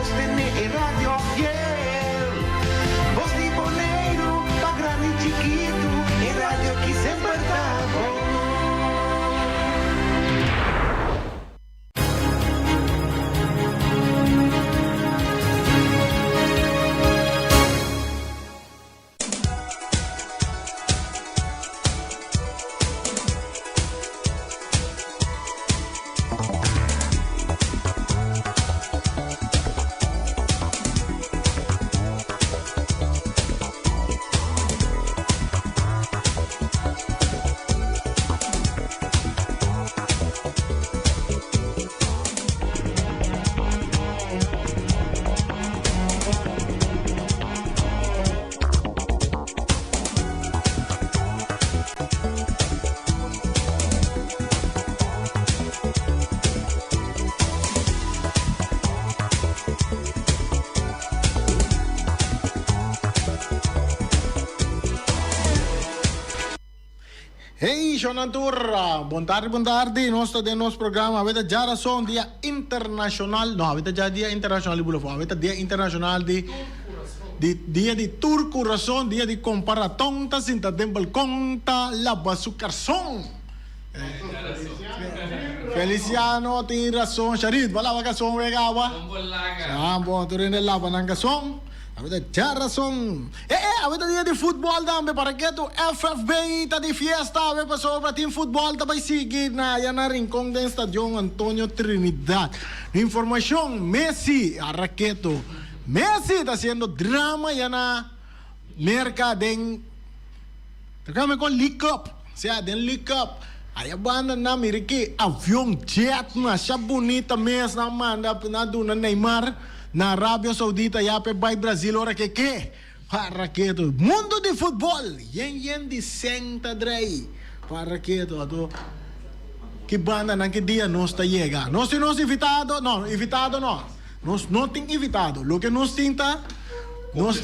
sostené e radio fiel. Bos di Boneiru, pa grandi i chikitu, e radio ki semper ta bon. Hey shownan tur, bon tardi bon tardi, nos ta den nos programa awe ta djarason dia internacional, no awe ta dja dia internacional di bulofon, awe ta dia internacional di di dia di tur curason, dia di compa raton ta sinta den balcon ta laba su carson. Feliciano tin rason, Sharit bo a laba carson wega awa? Ah bon, tur hende laba nan carson. Awe ta djarason. E e, awe ta dia di futbòl tambe, para ke tu FFB ta di fiesta awe pasobra tin futbòl ta bai sigui na aya na Rincon den Stadion Antonio Trinidad. Informashon, Messi, a raketo, Messi ta hasiendo drama ya na Merka den ta kame kon League Cup, sea den League Cup. Aya banda nan mira ki avion jet masha bunita mes nan manda nan duna Neymar. Na Arabia Saudita ya p'e bai Brasil ora ke ke para keto. Mundo di futbol yen yen di sèn ta drei para keto ato ki banda nan ki dia nos ta yega. Nos tin nos invitado no invitado no nos no tin invitado loke nos tin ta nos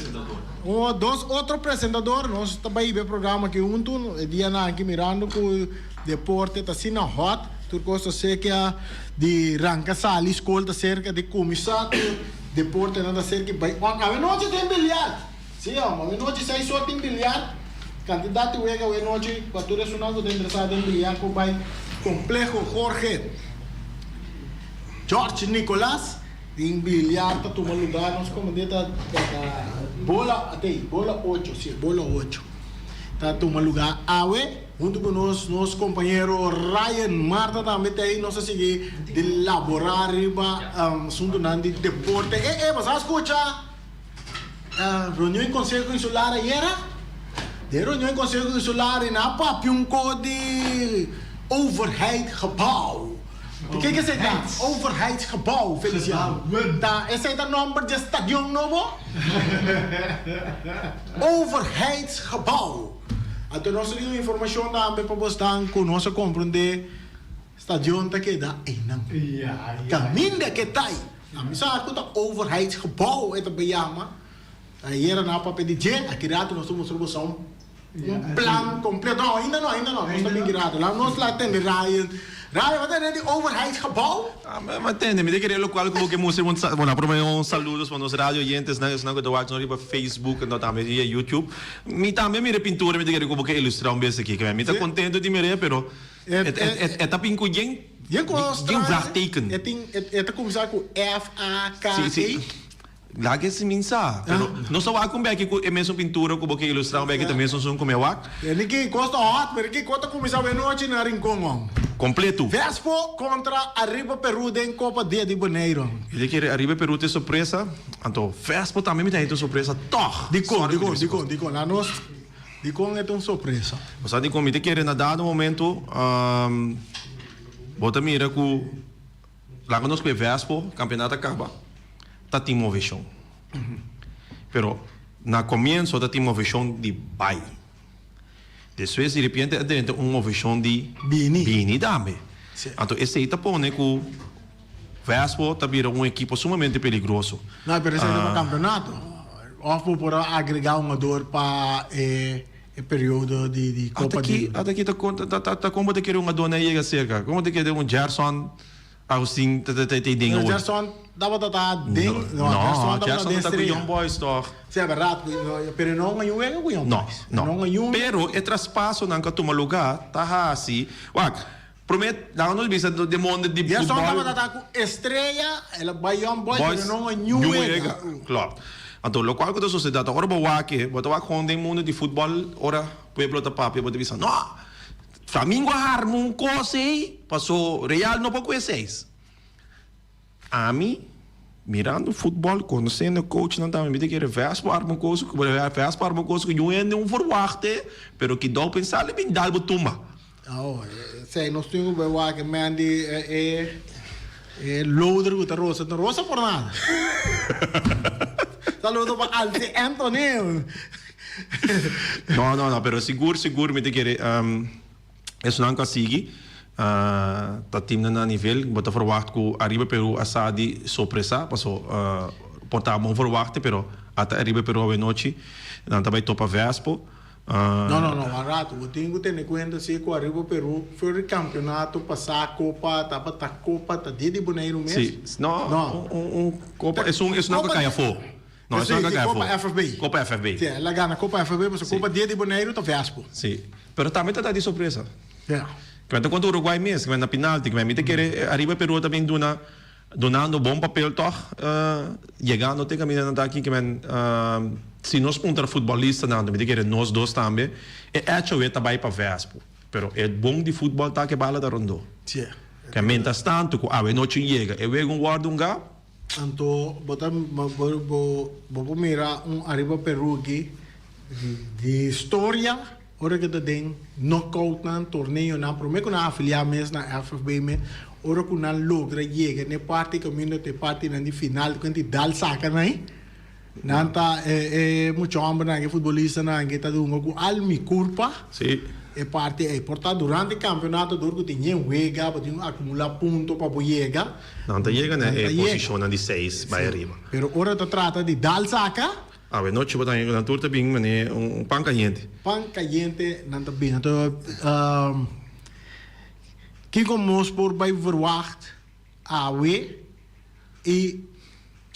dos otro presentador nos ta bai hiba e programa aki hunto e dianan aki mirando ku deporte ta asina hot. Tur kos ta serka di ranka sali skol ta serka di kuminsá tur deportenan ta serka i bai on. Awenochi tin bilyart! Sí amo, awenochi seis or tin bilyart. Kantidat di wega awenochi pa tur esunnan ku ta interesá den bilyart por bai Kompleho Jorge George Nicolas. Tin bilyart ta tuma lugá nos komandé ta bola atei bola ocho sí bola ocho ta tuma lugá awe. Huntu ku nos, nos kompañero Ryan Marta tambe ta ei. Nos a sigui di laborá riba asuntunan di deporte. E e, bo sa skucha reunion di Konseho Insular ayera? Den reunion di Konseho Insular e nan a papia un ko di overheidgebouw. Ke ke esei ta? Overheidsgebouw, Feliciano. Ta esei ta nomber dje stadion nobo? Overheidsgebouw. Anto nos a di un informacion tambe pa bosnan cu nos a comprende stadion ta keda eynan. Caminda ke ta ey. Ami sa cu ta overheidsgebouw e ta bay yama. Ayera nan a papia di dje, aki rato nos ta mustra boso un plan completo. No, ainda no, ainda no. Nos ta bin ki rato. Laat nos laat tende Ryan. Ryan, bo ta tende di overheidsgebouw? Mi a tende, mi ta kere locual cu bo ke mustra un bueno, prome un saludos pa nos radio oyentesnan, esnan cu ta wak nos riba Facebook anto tambe via YouTube. Mi tambe a mira e pintura, mi ta kere cu bo ke ilustra un bes aki. Mi ta contento di mir'é, pero e ta bin cu yen Yen cos yen vraagteken. E tin, e ta cuminsa cu F, A, K, E. Laga e min sa, pero nos ta wak un beki cu e mesun pintura cu bo ke ilustra un beki ta mesun sun cu mi a wak. E ni ki cos ta hot, pero ki cos ta cuminsa awe nochi na Rincon hon. Completo. Vespo contra Arriba Peru den Copa Dia di Boneiro. Mi ta kere Arriba Peru ta e sorpresa, anto Vespo tambe mi ta hita un sorpresa tog. Dicon, dicon, dicon, dicon, laga nos, dicon e ta un sorpresa? Bo sa dicon, mi ta kere na dado momento bo ta mira cu. Laga nos ku e Vespo kampeonato a kaba ta tin moveshon. Pero na komienso ta tin moveshon di bai. Despues di repente a drenta un moveshon di Bini. bini tambe. Anto esei ta pone ku Vespo ta bira un ekipo sumamente peligroso. No, pero esei ta pa kampeonato. Of bo por a agrega un ador pa e e periodo di di Copa di. Ata aki ta ta ta kon bo ta kere un ador na yega serka? Kon bo ta kere un Gerson? Agustin ta ta ta den awor. Gerson tabata ta den no no Gerson ta ku Young Boys toch. Si e berdad pero e no a wega ku Young Boys. No no pero e traspasonan ku a tuma luga ta hasi wak prome laga nos bisa den monde di futbol. Gerson tabata ta ku Estrella el a bai Young Boys pero e no a wega. Klopt anto lokual ku ta soseda ta ora bo wak e bo ta wak kon den mundo di futbol ora pueblo ta papia bo ta bisa no. Flamingo a harma un kos ei, paso Real no por ku e seis. Ami, mirando futbol, konosiendo e coachnan tambe, mi ta kere Vespo arma un kos, Vespo arma un kos ku yu hende un verwachtte, pero ki dou pensa li bin dal bo tumba. Oh, esei nos tin ku bai wak e man di e e loader ku ta rosa, no rosa por nada. Saludo pa Alci Anthony. No, no, no, pero sigur, sigur mi ta kere esunnan ku a sigui ta timnan na nivel. Bo ta verwacht ku Ariba Peru a sa di sorpresa, paso por ta bon verwachting, pero ata Ariba Peru awenochi nan ta bai topa Vespo. No, no, no, un rato. Bo tin ku tene kuenta si ku Ariba Peru for di kampeonato pasá kopa tabata kopa ta di di Boneiru mes. Si, no, un kopa, esun esunnan ku a kai afó. No, eso no Kopa FFB. Kopa FFB. Sí, el a gana Kopa FFB, pasobra Kopa Dia di Boneiru ta Vespo. Sí, pero tambe ta ta di sorpresa. Ja. Kimen ta kontra Uruguay mes, kimen na penalti, kimen mi ta kere ariba Peru ta bin duna, dunando bon papel tog, yegando te kaminda nan ta aki, kimen si nos puntra futbolistanan, mi ta kere nos dos tambe, e echo e ta bai pa Vespo, pero e bon di futbol ta ke bala ta rondó. Sí. Ke mientras tanto ku awe nochi yega e wega un wòrdu un ga. Anto bo ta bo bo por mira un ariba Perugi di storia ora ke ta den knockoutnan, torneonan prome ku nan afilia mes na FFB mes ora ku nan logra yega n'e parti kaminda ta e partinan di final ku nan tin dal saka nan ei nan ta e e mucha hombernan e futbolistanan ke ta dunga ku al mi kurpa. E parti ei por ta durante e kampeonato dor ku tin yen wega bo tin ku akumulá punto pa bo yega. Nan ta yega na e posishonnan di seis bai ariba. Pero ora ta trata di dal saka. Awe nochi bo ta haña ku nan tur ta bin manera un pan kayente. Pan kayente nan ta bin. Anto kiko nos por bai verwagt awe i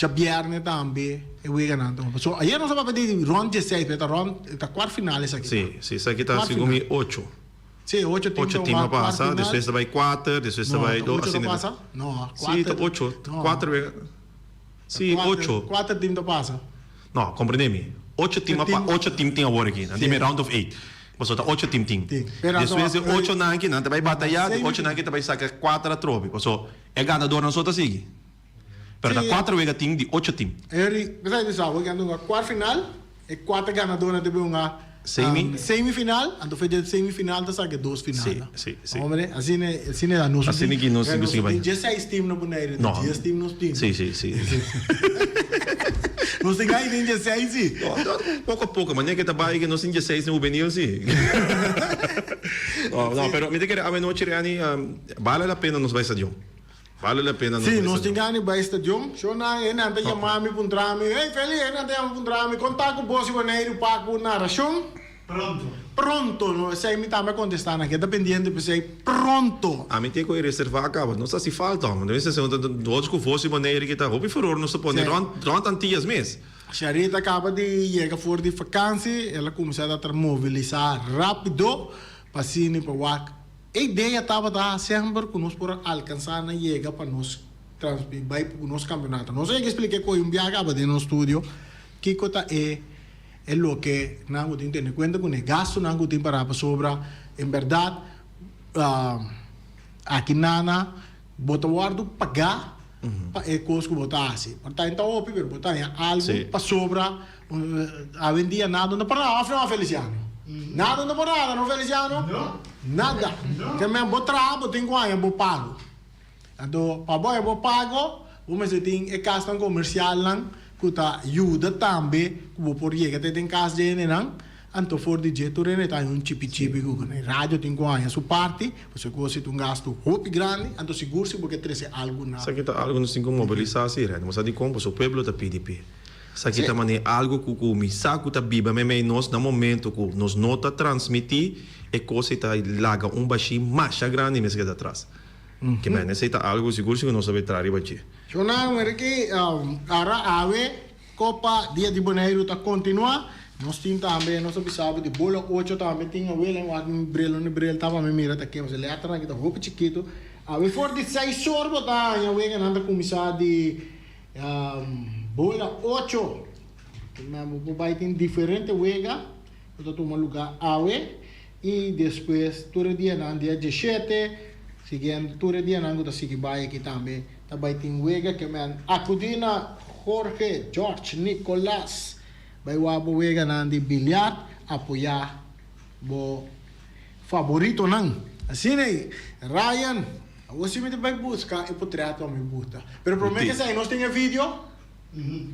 djabièrnè tambe e weganan ta. Pasobra ayer nos a papia di rònt dieseis pero e ta rònt e ta kuart final esaki. Si, si esaki ta segun mi ocho. Si, ocho team ta Ocho team a pasa, despues ta bai kuater, despues ta bai dos, asina. No, ta ocho ta pasa? No, kuater. Si, ta ocho, kuater wega. Si, ocho. Kuater team ta pasa. No, komprende mi. Ocho team a pa, ocho team tin awor aki. Nan tin mi round of eight. Pasobra ta ocho team tin. Despues di ocho nan aki, nan ta bai bataya, di ocho nan aki ta bai saka kuater atrobe. Pasobra e ganadornan so ta sigui. Pero ta kuater wega tin di ocho team. Henry, Besai di sa, wega anto kuart final, e kuater ganadornan ta bin hunga Semi. semifinal, anto fe dje semifinal ta saka e dos final. Si, si, si. Hombre, asina, asina ta nos Asina ki nos tin ku sigui bai. Nos tin dieseis team na Boneiru, No. dies team nos tin. Si, si, si. Nos tin gai den dieseis si. No, no, poko a poko, manera ke ta bai ke nos tin dieseis den hubenil si. No, no, pero mi ta kere awenochi Renny, bale la pena nos bai stadion. Bale la pena nos Sí, nos tin gana di bai stadion. Shona, e nan ta yama mi puntra mi, Hey Feli, e nan ta yama puntra mi, kon ta ku bo si Boneiru pa ku narashon? Pronto. Pronto, no, esei mi tambe a kontestá nan, keda pendiente p'esei, pronto. Ami tin ku e reservá kaba, no sa si falta hòmber. Nos mester ta nos ku vos di Boneiru ki ta hopi furor nos ta pone rònt rònt Antillas mes. Sharita kaba di yega for di fakansi, el a kuminsá ta tra mobilisá rápido pa sini pa wak. E idea tabata semper ku nos por a alkansá na yega pa nos transmi bai ku nos kampeonato. Nos a yega splika ku un biaha kaba den nos studio kiko ta e e loke nan ku tin tene kuenta kuné, gastunan ku tin pará pasobra en bèrdat aki nana bo ta wòrdu pagá pa e kos ku bo ta hasi. Por ta ta hopi pero bo ta haña algu pasobra Awendia nada no por nada, of no Feliciano? Nada no por nada, no Feliciano? Nada. Ke men bo traha bo tin ku haña bo pago. Anto pa bo haña bo pago bo mester tin e kasnan komersialnan ku ta yuda tambe ku bo por yega te den kas dje hendenan. Anto for di dje tur hende ta haña un chipi chipi ku e radio tin ku haña su parti pasobra ku si ta un gastu hopi grandi anto sigur si bo ke trese algu na. Esaki ta algu nos tin ku mobilisá si Rene. Bo sa dikon? Pasobra pueblo ta pidi p'e. Esaki ta manera algu ku ku mi sa ku ta biba meimei nos na momento ku nos no ta transmití e kos ei ta laga un bashí masha grandi mes keda atras. Ke men esei ta algu sigur si ku nos ta bay traha riba dje. Shonnan mira ki ara awe Kopa Dia di Boneiru ta kontinuá. Nos tin tambe, nos a bisa bo di bola ocho tambe tin awe len wak mi bril unda bril ta pa mi mira ta ke pasobra letranan aki ta hopi chikitu. Awe for di seis or bo ta haña weganan ta kuminsá di bola ocho. Bo por bai tin diferente wega ku ta tuma lugá awe i despues tur e dianan dia dieshete siguiendo tur e dianan ku ta sigui bai aki tambe ta bai tin wega ke men akudí na Jorge George Nicolas bai wak bo weganan di biliard apoyá bo faboritonan. Asina ei Ryan awor si mi ta bai buska e potret pa mi buta pero prome ke esei nos tin e video.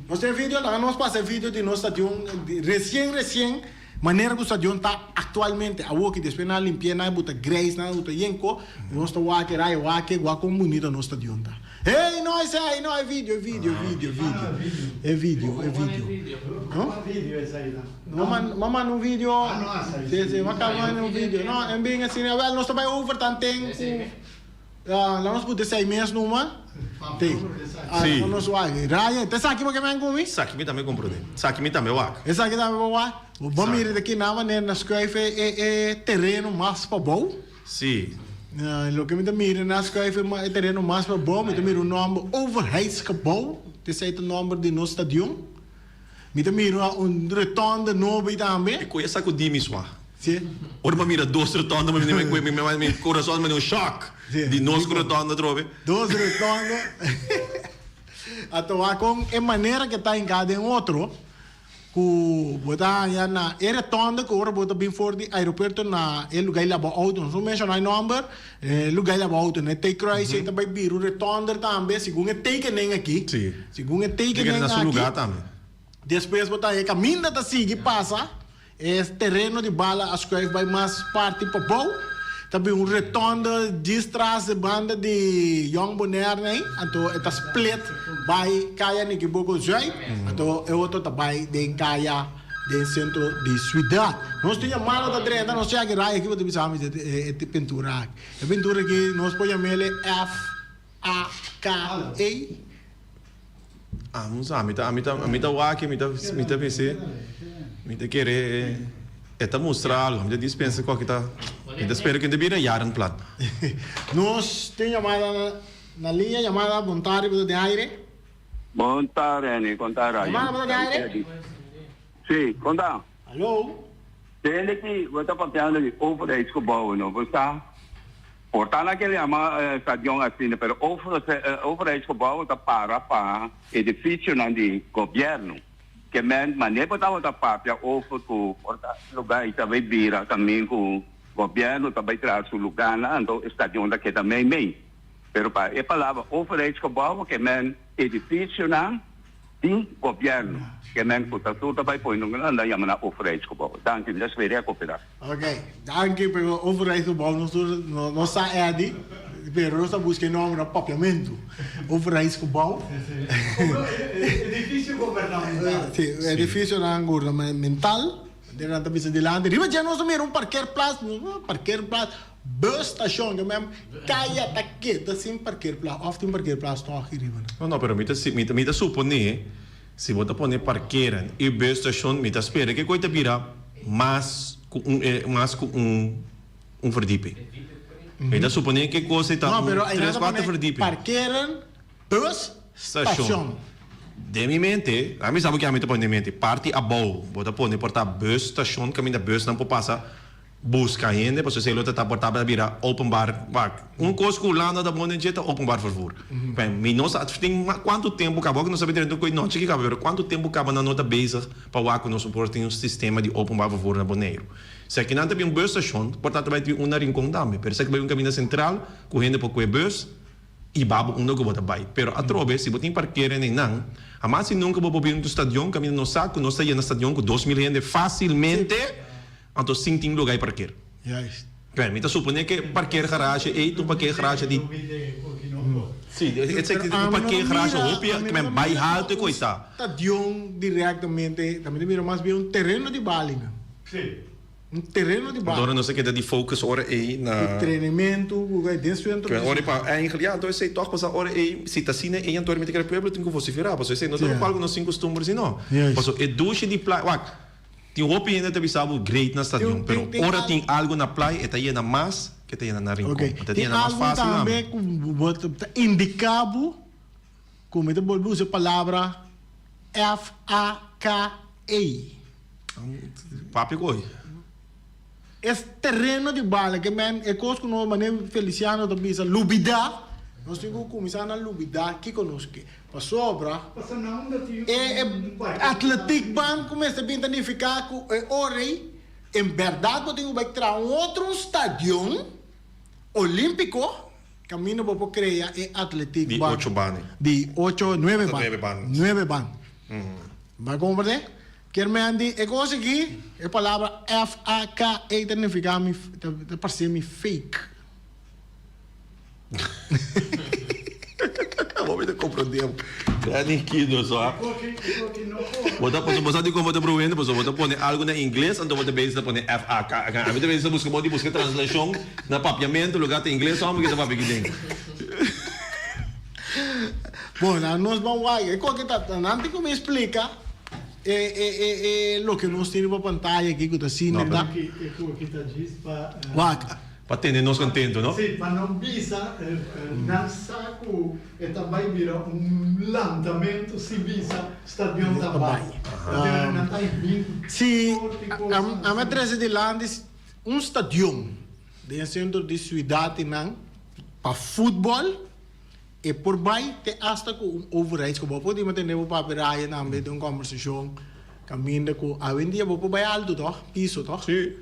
Nos tin e video, laga nos pasa e video di nos stadion recien recien, manera cu stadion ta actualmente awoki, despues nan a limpia, nan a buta grijs, nan a buta yen co, nos ta wak e rai wak e wak con bunito nos stadion ta. Hey no esey no e video e video e video e video e video e video no no m'a manda un video si si m'a caba manda un video no en bin asina wel nos ta bay over tanten cu. La nos pute sei mes numa. Te. Sí. Ala nos wak. Raya, te saki bo ke men kumi? Saki mi tambe komprondé. Saki mi tambe wak. Esaki tambe bo wak? Bo mira di kina manera na skuif e e e tereno mas pabou? Sí. Loke mi ta mira na skuif e tereno mas pabou, mi ta mira un nòmber Overheidsgebouw, esei ta nòmber di nos stadion. Mi ta mira un rotonde nobo ei tambe. E koe a sakudí mi swa. Sí. Ora mi a mira dos rotonde mi mi mi mi mi kurason a manda un shock. Sí. Di nos ku rotonde atrobe. Dos rotonde. Anto wak kon e manera ke ta hinká den otro ku bo ta haña na e rotonde ku ora bo ta bin for di aeropuerto na e lugá di laba outo. Nos no menshoná e nòmber. E lugá di laba outo na e T-kruis ei ta bai bira un rotonde tambe segun e tekenen aki. Sí. Segun e tekenen Na su aki. lugá tambe. Despues bo ta haña e kaminda ta sigui pasa. E tereno di bala a schuif bai mas parti pabou. Ta bin un retonde djis tras di banda di Jong Bonaire ei, anto e ta split bai Kaya Nikiboko Zuid, anto e otro ta bai den kaya den sentro di suidat. Nos tin yamada ta drenta, nos cheki rai aki bo ta bisa mi e pintura aki. E pintura aki nos por yam'el F-A-K-E. Ah, no sa, mi ta, mi ta, mi ta wak, mi ta, mi ta pens'é, mi ta kere e ta mustra algo, mi ta dispensa ku aki ta, mi ta spera ku e ta bira yaren plat. Nos tin yamada na, na liña, yamada bon tardi bo ta den aire. Bon tardi Henny, kon ta Ryan? Yamada bo ta den aire? Si, kon ta? Hallo. Tende ki bo ta papiando di overheidsgebouwen no, bo sa por ta nan ke yama stadion asina pero overheidsgebouwen ta para pa edificionan di gobierno ke men mane bo tabata papia over ku por ta lugar i ta bay bira kamin ku gobierno ta bay traha su lugarnan anto e stadion ta keda mei mei pero pa e palabra overheidsgebouwen ke men edificionan Di gobierno ke men ku ta tur ta bai poi nan anda yama na overheidsgebouw. Danki, mi ta spera e koopera. Ok, danki pero overheidsgebouw nos tur no sa Eddy pero nos ta buska e nomber na papiamentu. Overheidsgebouw. Edificio gubernamental. Si, edificionan gubernamental. Nan ta bisa dilanti riba dje nos ta mira un parkeerplaats, parkeerplaats. Bus station ke men kaya ta keda sin parkeerplaats of tin parkeerplaats tog aki riba nan? No no pero mi ta mi ta mi ta supone si bo ta pone parkeren y bus station mi ta spera ke koe ta bira mas ku un mas ku un un verdieping mi ta supone ke kos ei ta No un pero ei nan tres ta kuater pone verdieping. parkeren bus Station. station. Den mi mente, ami sa bo ke ami ta pone den mente, parti abou bo ta pone por ta bus station kaminda busnan por pasa. Buska hende pasobra esei lo ta ta por tabata bira openbaar wak un kos ku Hulanda ta bon den dje ta openbaar vervoer mi no sa tin kuantu tempu kaba oke nos ta drenta un koi nochi ki kaba pero kuantu tempu kaba nan no ta bezig pa wak ku nos por tin un sistema di openbaar vervoer na Boneiru si aki nan ta bin un busstation por ta ta bai tin un na Rincon tambe pero esaki bai un kaminda sentral ku hende por kue bus i babo unda ku bo ta bai pero atrobe si bo tin parkeren einan hamas i nunka bo por bin un stadion kaminda nos sa ku nos ta yena stadion ku 2000 hende fasilmente. Anto sin tin luga e parkeer. Juist. Bueno, mi ta supone ke parkeergarage ei ta un parkeergarage di. Si, esei ta un parkeergarage hopi ke men bai haltu e koi ta. Stadion directamente, ta mi ta mira mas bien un tereno di balinan. Si. Un tereno di bala. Dor nos a keda di focus ora ei na. Di trainemento ku bai den centro di. Ora pa eigenlijk ya anto esei tòg pasa ora ei si ta asina ei anto mi ta kere pueblo tin ku vociferá pasobra esei no ta lokual ku nos tin kustumber si no. Pasobra e dushi di playa wak tin hopi hende ta bisa bo great na stadion pero ora tin algu na playa e ta yena mas ke ta yena na Rincon. E ta Tin yena mas algu fácil tambe ku bo ta indiká bo ku mi ta bolbe usa e palabra F-A-K-E. Papia ku oy. Es tereno di bala ke men e kos ku nos mane Feliciano ta bisa lubida nos tin ku kuminsá na lubida kiko nos ke pasobra e e atletiek baan ku mester bin ta nifiká ku e ora ei en bèrdat bo tin ku bai traha un otro un stadion olímpiko kaminda bo por krea e atletiek Di baan ocho baan ei. di ocho nuebe Hasta baan nuebe baan. nuebe baan. Bo a komprendé? Kier men di e kos aki, e palabra F-A-K-E ta nifiká mi, ta parse mi fake. Bo mi ta komprendé bo. Granny Kido so a. Bo ta pasobra bo sa dikon bo ta bruhendo pasobra bo ta pone algu na ingles anto bo ta bezig ta pone F-A-K. Ami ta bezig ta buska bo di buska translashon na papiamentu lugar ta ingles homber ke ta papia aki den. Bon, nan nos ban wak e koke ta nan tin ku mi splika e e e e loke nos tin riba pantaya aki ku ta asina No, ta. E koki ta djis pa. Wak. Pa tene nos kontento, no? Si, pa no bisa nan sa ku e ta bai bira un lantamentu si bisa stadion ta bai. Nan ta bin ku Si, sorti kos. ami a trese dilanti un stadion den sentro di siudat nan pa futbòl. E por bai te asta ku un overheidsgebouw. Por dima tende bo papia raya tambe den un kombersashon kaminda ku awendia bo por bai altu tòg, piso tòg? Sí.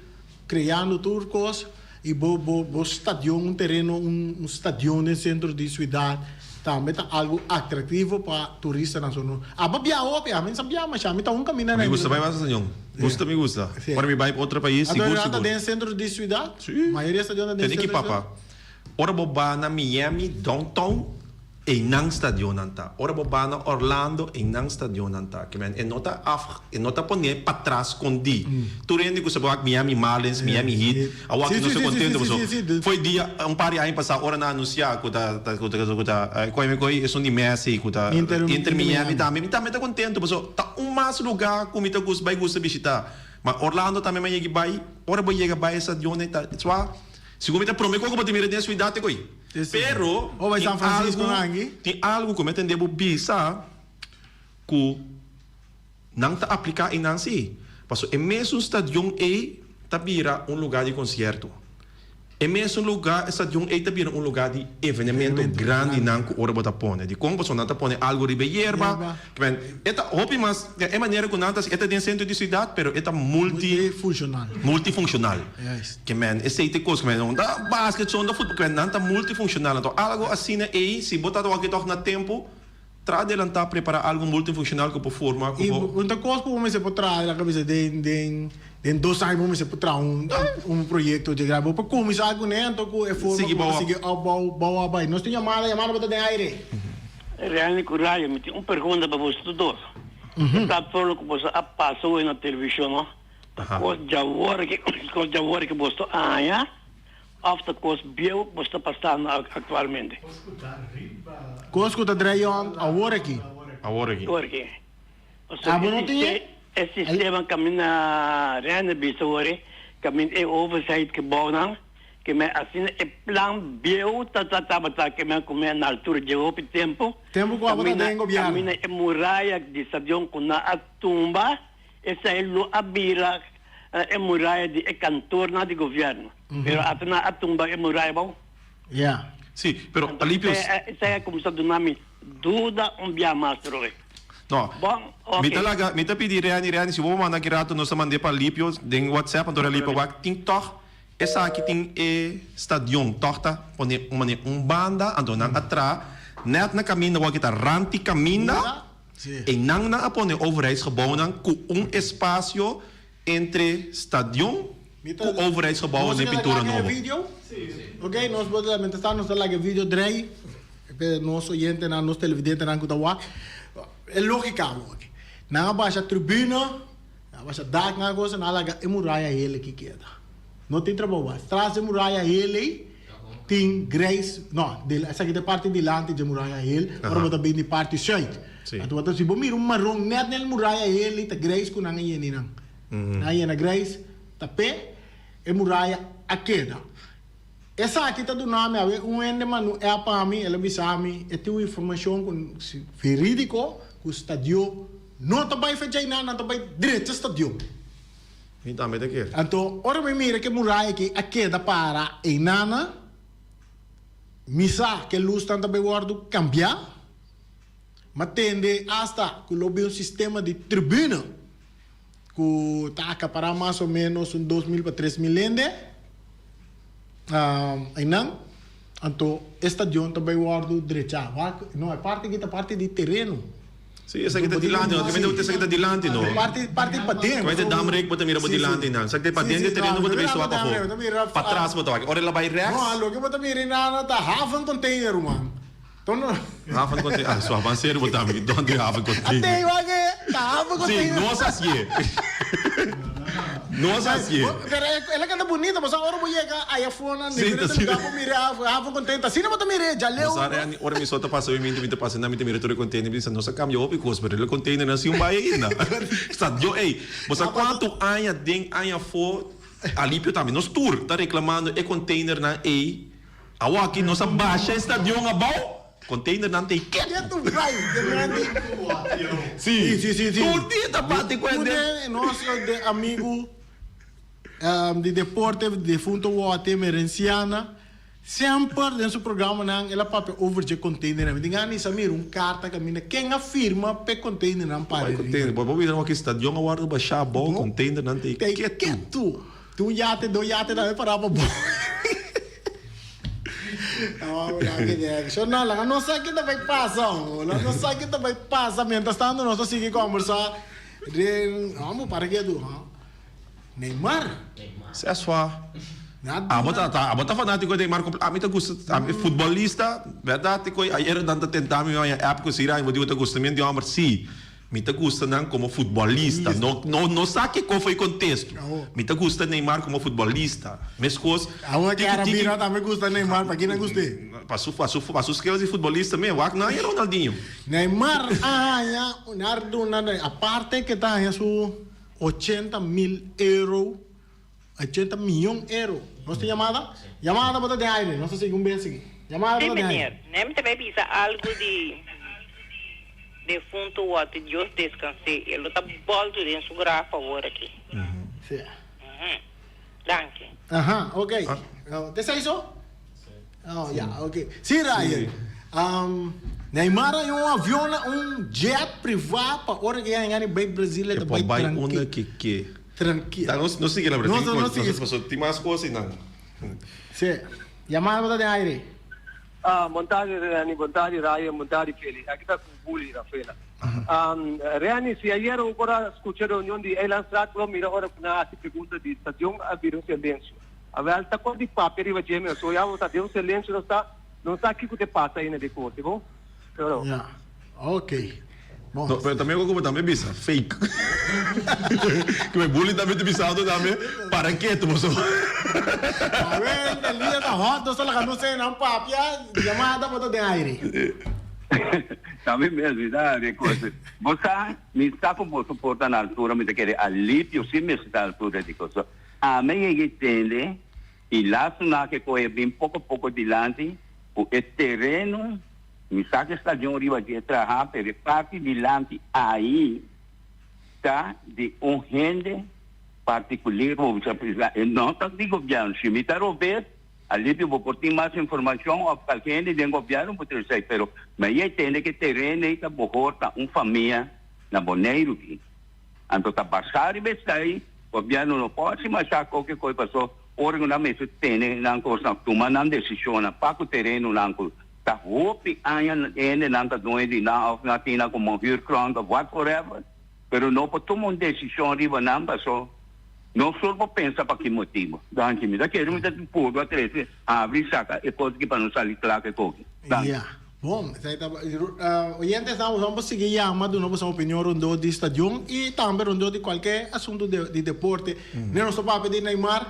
Kreando tur kos i bo bo bo stadion un tereno un un stadion den sentro di siudat tambe ta algu atraktivo pa turistanan. So no aba biaha hopi, ami no sa biaha masha, ami ta un kaminda Mi na gusta bai basta stadion. Gusta mi gusta. Sí. Ora mi bai pa otro pais Anto sigur ta sigur. den sentro di siudat? Sí. Mayoria stadion ta den Tene ki sentro di papa. siudat? Ora bo ba na Miami downtown, einan stadionnan ta. Ora bo ba na Orlando, einan stadionnan ta. Ke men e no ta af, e no ta pone patras skondí. Tur hende ku sa wak Miami Marlins, Miami Heat, a wak no sa kontento paso foi dia un par di aña pasá ora nan anunsiá ku ta ku ta ku ta koi mi koi esun di Messi ku ta Inter Miami tambe, mi tambe ta kontento paso ta un mas lugá ku mi ta gus bai gusta bishitá. Ma Orlando tambe mi a yega bai, ora bo yega bai e stadionnan ta swa. Sigun mi ta prome koko bo ta mira den suidat te koi. Pero tin algu, tin algu ku mi a tende bo bisa ku nan ta apliká einan si. Pasobra e mesun stadion ei ta bira un lugá di konsierto. E mesun lugá, e stadion ei ta bira un lugá di evenemento grandinan ku ora bo ta pone. Dikon? Pasobra nan ta pone algu riba e yerba. E ta hopi mas, e manera ku nan ta hasi, e ta den sentro di siudat, pero e ta multi, multifunshonal. Ke men, esei ta e kos, ke men, no ta basket so, no ta futbol, ke men, nan ta multifunshonal. Anto algu asina ei, si bo ta wak tòg na tempu, tra adelantá prepará algu multifunshonal ku por forma, ku I por. un ta kos ku bo mester por traha, la kabesa den, den, den dos aña bo mester por traha un, un proyekto dje grandi. Bo por kuminsá kuné, anto ku e forma Sigui ku bo bou ta ap. sigui opbou, bou ap bai. Nos tin yamada, yamada bo ta den aire. Reina ku Rayo, mi tin un pregunta pa boso tur dos. E platforma ku boso a pasa hoy na televishon no, ta kos djawor ke kos djawor ke boso ta haña òf ta kos bieu ku boso ta pasando aktualmente? Kos ku ta drei on awor aki. Awor aki. Awor aki. Pasobra Abo no tin e? E sistema kaminda Reina bisa hoor, kaminda e overheidsgebouwnan. Ke men asina e plan bieu ta ta tabata ke men ku men na altura dje hopi tempu. Tempu ku tabata den gobièrnu. Kaminda e muraya di stadion ku nan a tumba, esei lo a bira e muraya di e kantornan di gobièrnu. Pero ata nan a tumba e muraya bou. Ya. Si, pero Alipio. Esei a kuminsá duna mi duda un bia mas trobe. No. Bon, ok. Mi ta laga, mi ta pidi Reni, Reni, si bo por manda aki rato nos ta mand'é pa Alipio den WhatsApp, anto Alipio wak tin tòg. Esaki tin e stadion tòg ta pone un manera un banda anto nan a traha nèt na kaminda wou kita ranti kaminda e nan nan a pone overheidsgebouwnan ku un espasio entre stadion ku overheidsgebouwen den pintura nobo. Ok nos por mientras tanto nos ta laga e video drei pe nos oyentenan nos televidentenan ku ta wak e logika awor nan a basha tribuna. A basha dak nan cosa nan a laga e muraya hele ki keda. No tin trabou mas. Tras di e muraya hele ei tin grijs, no, esaki ta e parti dilanti dje muraya hel, ora bo ta bin di parti zuid. Anto bo ta si bo mira un maron net na e muraya hele ei ta grijs ku nan a yena einan. Nan a yena grijs ta p'e e muraya a keda. Esaki ta duna mi awe un hende manda un app pa mi, el a bisa mi e tin un informacion cu veridico cu stadio no ta bay fecha einan, nan ta bay drecha stadio. Mi tambe ta kere. Anto ora mi mira ke muraya aki a keda para einana, mi sa ke lusnan ta bay wordo cambia, m'a tende hasta cu lo bin un sistema di tribuna cu ta acapara mas o menos un 2000 pa 3000 hende. Einan, anto e stadion ta bai wòrdu drechá. Wak, no, e parti aki ta parti di tereno. Sí, esaki ta dilanti, no? Kimente esaki ta dilanti, no? Parti, parti paden. Kimente Damrik bo ta mira bo dilanti nan. Esaki ta paden di tereno bo ta bisa wak pafó. Patras bo ta wak. Ora el a bai rèks. No, loke bo ta mira einan ta haven container, ruman. Tono. Haven container. Ah, so avanseru bo ta mi. Donde haven container? Ate wak e, ta haven container. Sí, nos hasié. Nos hasié. Pero el a keda bunito, pasobra ora bo yega aya afó na diferente lugar bo mira haven container. Ta asina bo ta mir'é, djaleu. Bo sa Reni, ora mi so ta pasa mi mente, mi ta pasa na mi ta mira tur e container, mi ta bisa nos a cambia hopi cos, pero el container nan si un bai ainda. Sa Dios, ey, bo sa cuantu aña den aña afó, Alipio tambe, nos tur ta reclamando e containernan ey. Awaki nos a basha e stadion abou, containernan ta ei ketu. Ketu bai, grandi. Sí, Sí, sí, sí. Tur dia ta bati ku hende. Tur nos de amigu di deporte, defunto Wote Merenciana, semper den su programanan el a papia over dje containernan. Mi tin gana di sa mira un karta kaminda ken a firma p'e containernan para Bai riba. container, bo por mira awaki stadion a wòrdu bashá abou, containernan ta ei Ta ei ketu. ketu. Tin un yate, dos yate tambe pará pa bo. No, laga nos sa ki ta bai pasa, ho. Laga nos sa ki ta bai pasa. Mientras tanto nos ta sigui kombersá den, amo para ke tu, ha? Neymar. Seswa. Abo ta, ta, abo ta fanátiko di Neymar komple-, ami ta gusta, ami futbolista, bèrdat, ku ayer nan ta tenta mi haña app ku si bo di bo ta gusta mi di hòmber, si. Mi ta gusta nan komo futbolista. No, no, no sa kiko foi kontesto. Mi ta gusta Neymar komo futbolista. Meskos, Awor tiki Clara tiki. Bira tambe gusta Neymar, pa kina gust'é? Pa su, pa su, pa su skills di futbolista mes. Wak nan e Ronaldinho. Neymar a haña un arduna, aparte ke ta haña su 80 mil euro, 80 miyon euro. Nos tin yamada? Yamada bo ta den aire, nos ta sigui un bes aki. Yamada bo Sí, ta den meneer. aire. Nee, mi ta bay bisa algo di defunto Walter. Dios descans'é. E lo ta bolto den su graf awor aki. Sí. Danki. Aha, ok. Te esei so? Oh, ya, ok. Sí, Ryan. Um, Neymar hay un avion, un jet privá pa ora ke haña di bai Brasil, e E ta por bai bai tranqui. unda ke ke. Tranquilo. Ta, nos, nos sigui la Nos, nos sigui. Nos, nos tin mas cos einan. Sí. Yamada bo ta den aire. Ah, bon tardi Reni, bon tardi Ryan, bon tardi Feli. Aki ta cu Bully, Rafaela. Um, Reni, si ayer bo por a scucha reunion di Eilandstraat, bo a mira ora cu nan a haci pregunta di stadion a bira un silencio. Awel, ta cos di papia riba dje mes. So ya bo ta den un silencio, nos ta, no sa kico te pasa eyna den corte, bo. Pero. Ya, ok. Bon. No, pero tambe como tambe bisa, fake. Que me bully tambe te bisando tambe, para ketu boso. A ver, el día ta hot, nos ta laga nos nan papia, llamada bo ta den aire. Tambe mes, mi ta recuerdo. Bo sa, mi sa cu boso por ta na altura, mi ta kere alipio si mester ta altura di cosa. Ami a yega e tende y laatste na ke coge bin poco poco dilanti cu e tereno. Mi sa ku e stadion riba dje traha, pero e parti dilanti ahi ta di un hende partikuler, bo bisa bisa e no ta di gobièrnu. Si mi ta robes, alipio bo por tin mas informashon òf kalke hende den gobièrnu por trese, pero mi a yei tende ku e tereno ei ta bohor ta un famia na Boneiru aki. Anto ta basá riba esei, gobièrnu no por hasi masha koke koi paso ora ku nan mester tene nan kosnan, tuma nan desishonnan pa ku terenonan ku Ta hopi aña hendenan ta doño di nan of nan tin nan como huurgrond of what forever, pero no por tuma un decision riba nan paso no sur por pensa pa ki motibo. Danki. Mi ta kere mi ta purba trece habri saca e cos aki pa no sali cla cu e koki. Danki. Ya. Bon, esei ta oyentes nan boso por sigui yama duna boso opinion rondó di stadion i tambe rondó di kualke asuntu di deporte. Ne nos ta papia di Neymar.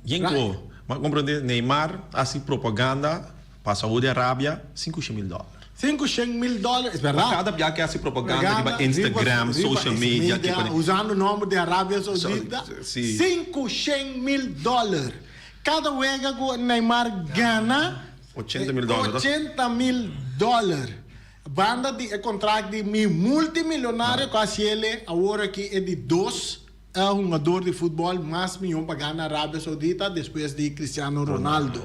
Yenko, m'a komprondé Neymar hasi propaganda pa Saudi Arabia sinku shen mil dòler. 500 mil dòler, es bèrdat. Kada bia ke hasi propaganda riba Instagram, social media, usando nòmber di Arabia Saudita, 500 mil dòler. Kada wega ku Neymar gana, 80 mil dòler. 80 mil dòler. Banda di e kontrakt di mi multimilionario ku hasi el awor aki e di dos hungador di futbòl mas mihó pagá na Arabia Saudita despues di Cristiano Ronaldo.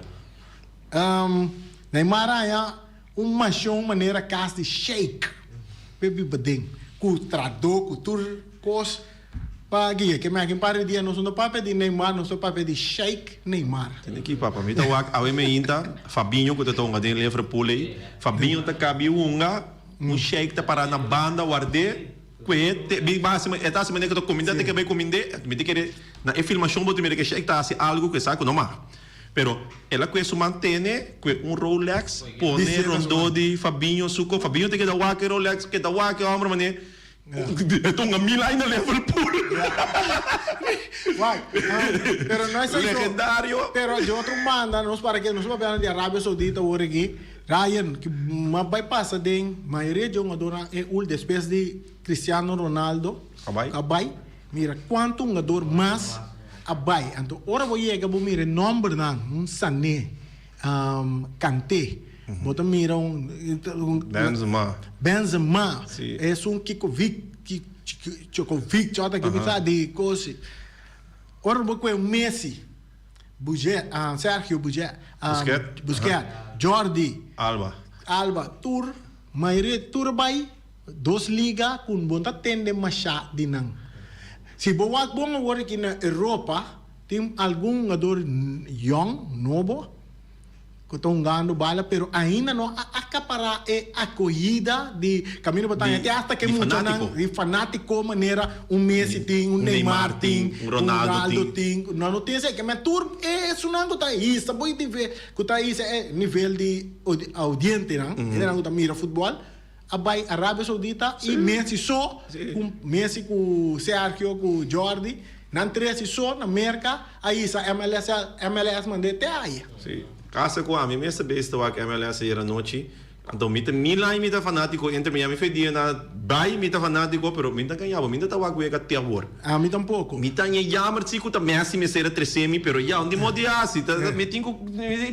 Neymar haña un manshon manera kas di sheik p'e biba den, ku tradó, ku tur kos pa guia. Ke meki un par di dia nos no ta papia di Neymar, nos ta papia di Sheik Neymar. Tende aki papa, mi ta wak awe meinta Fabinho ku ta ta hunga den Liverpool ei, Fabinho ta kabi hunga, un sheik ta para na banda ward'é, ku e te mi ba hasi e ta hasi manera ku ta kuminda te ke bai kumind'é, mi ta kere na e filmashon bo ta mira ku e sheik ta hasi algu ku e sa ku no mag. Pero el a kue su man tene kue un Rolex pone rondó di Fabinho su ko, Fabinho ta keda wak e Rolex, keda wak e homber manera E ta un mil aña na Liverpool. Wak, pero no es eso. Legendario. Pero di otro banda, nos para ke nos papia di Arabia Saudita awor aki, Ryan, ki mas bai pasa den mayoria di hungadornan e ul despues di Cristiano Ronaldo A bai. a bai, mira kuantu hungador mas a bai. Anto ora bo yega bo mira e nombernan, un Sané, Kanté, bo ta mira un Benzema. Benzema, Sí. esun Kikovic, Ki Djokovic, chota ki bisa di kosi. Ora bo kue un Messi, Bujet, Sergio Bujet, Busquets. Busquets, Jordi Alba. Alba, tur mayoria tur a bai dos liga ku bo no ta tende masha di nan. Si bo wak bon awor aki na Europa tin algun hungador yong, nobo, ku ta hungando bala pero ainda no a akapará e akohida di kaminda bo ta haña te asta ke muchanan di fanátiko manera un Messi tin, un Neymar tin, un Ronaldo tin. No no tin esei. Ke men tur e esunnan ku ta hisa bo nivel ku ta hisa e nivel di audientenan, hendenan ku ta mira futbòl a bai Arabia Saudita i Messi so ku Messi ku Sergio ku Jordi nan tres i so na Merka a hisa MLS MLS mand'é te aya. Sí, kasa ku ami mester bes ta wak MLS ayer anochi, anto mi ta mil aña mi ta fanátiko Inter Miami fe dia na bai mi ta fanátiko pero mi ta gaña bo mi ta ta wak wega te awor. Ami tampoko. Mi ta ña jammer si ku ta Messi mester a trese mi pero ya un di modo di hasi ta mi tin ku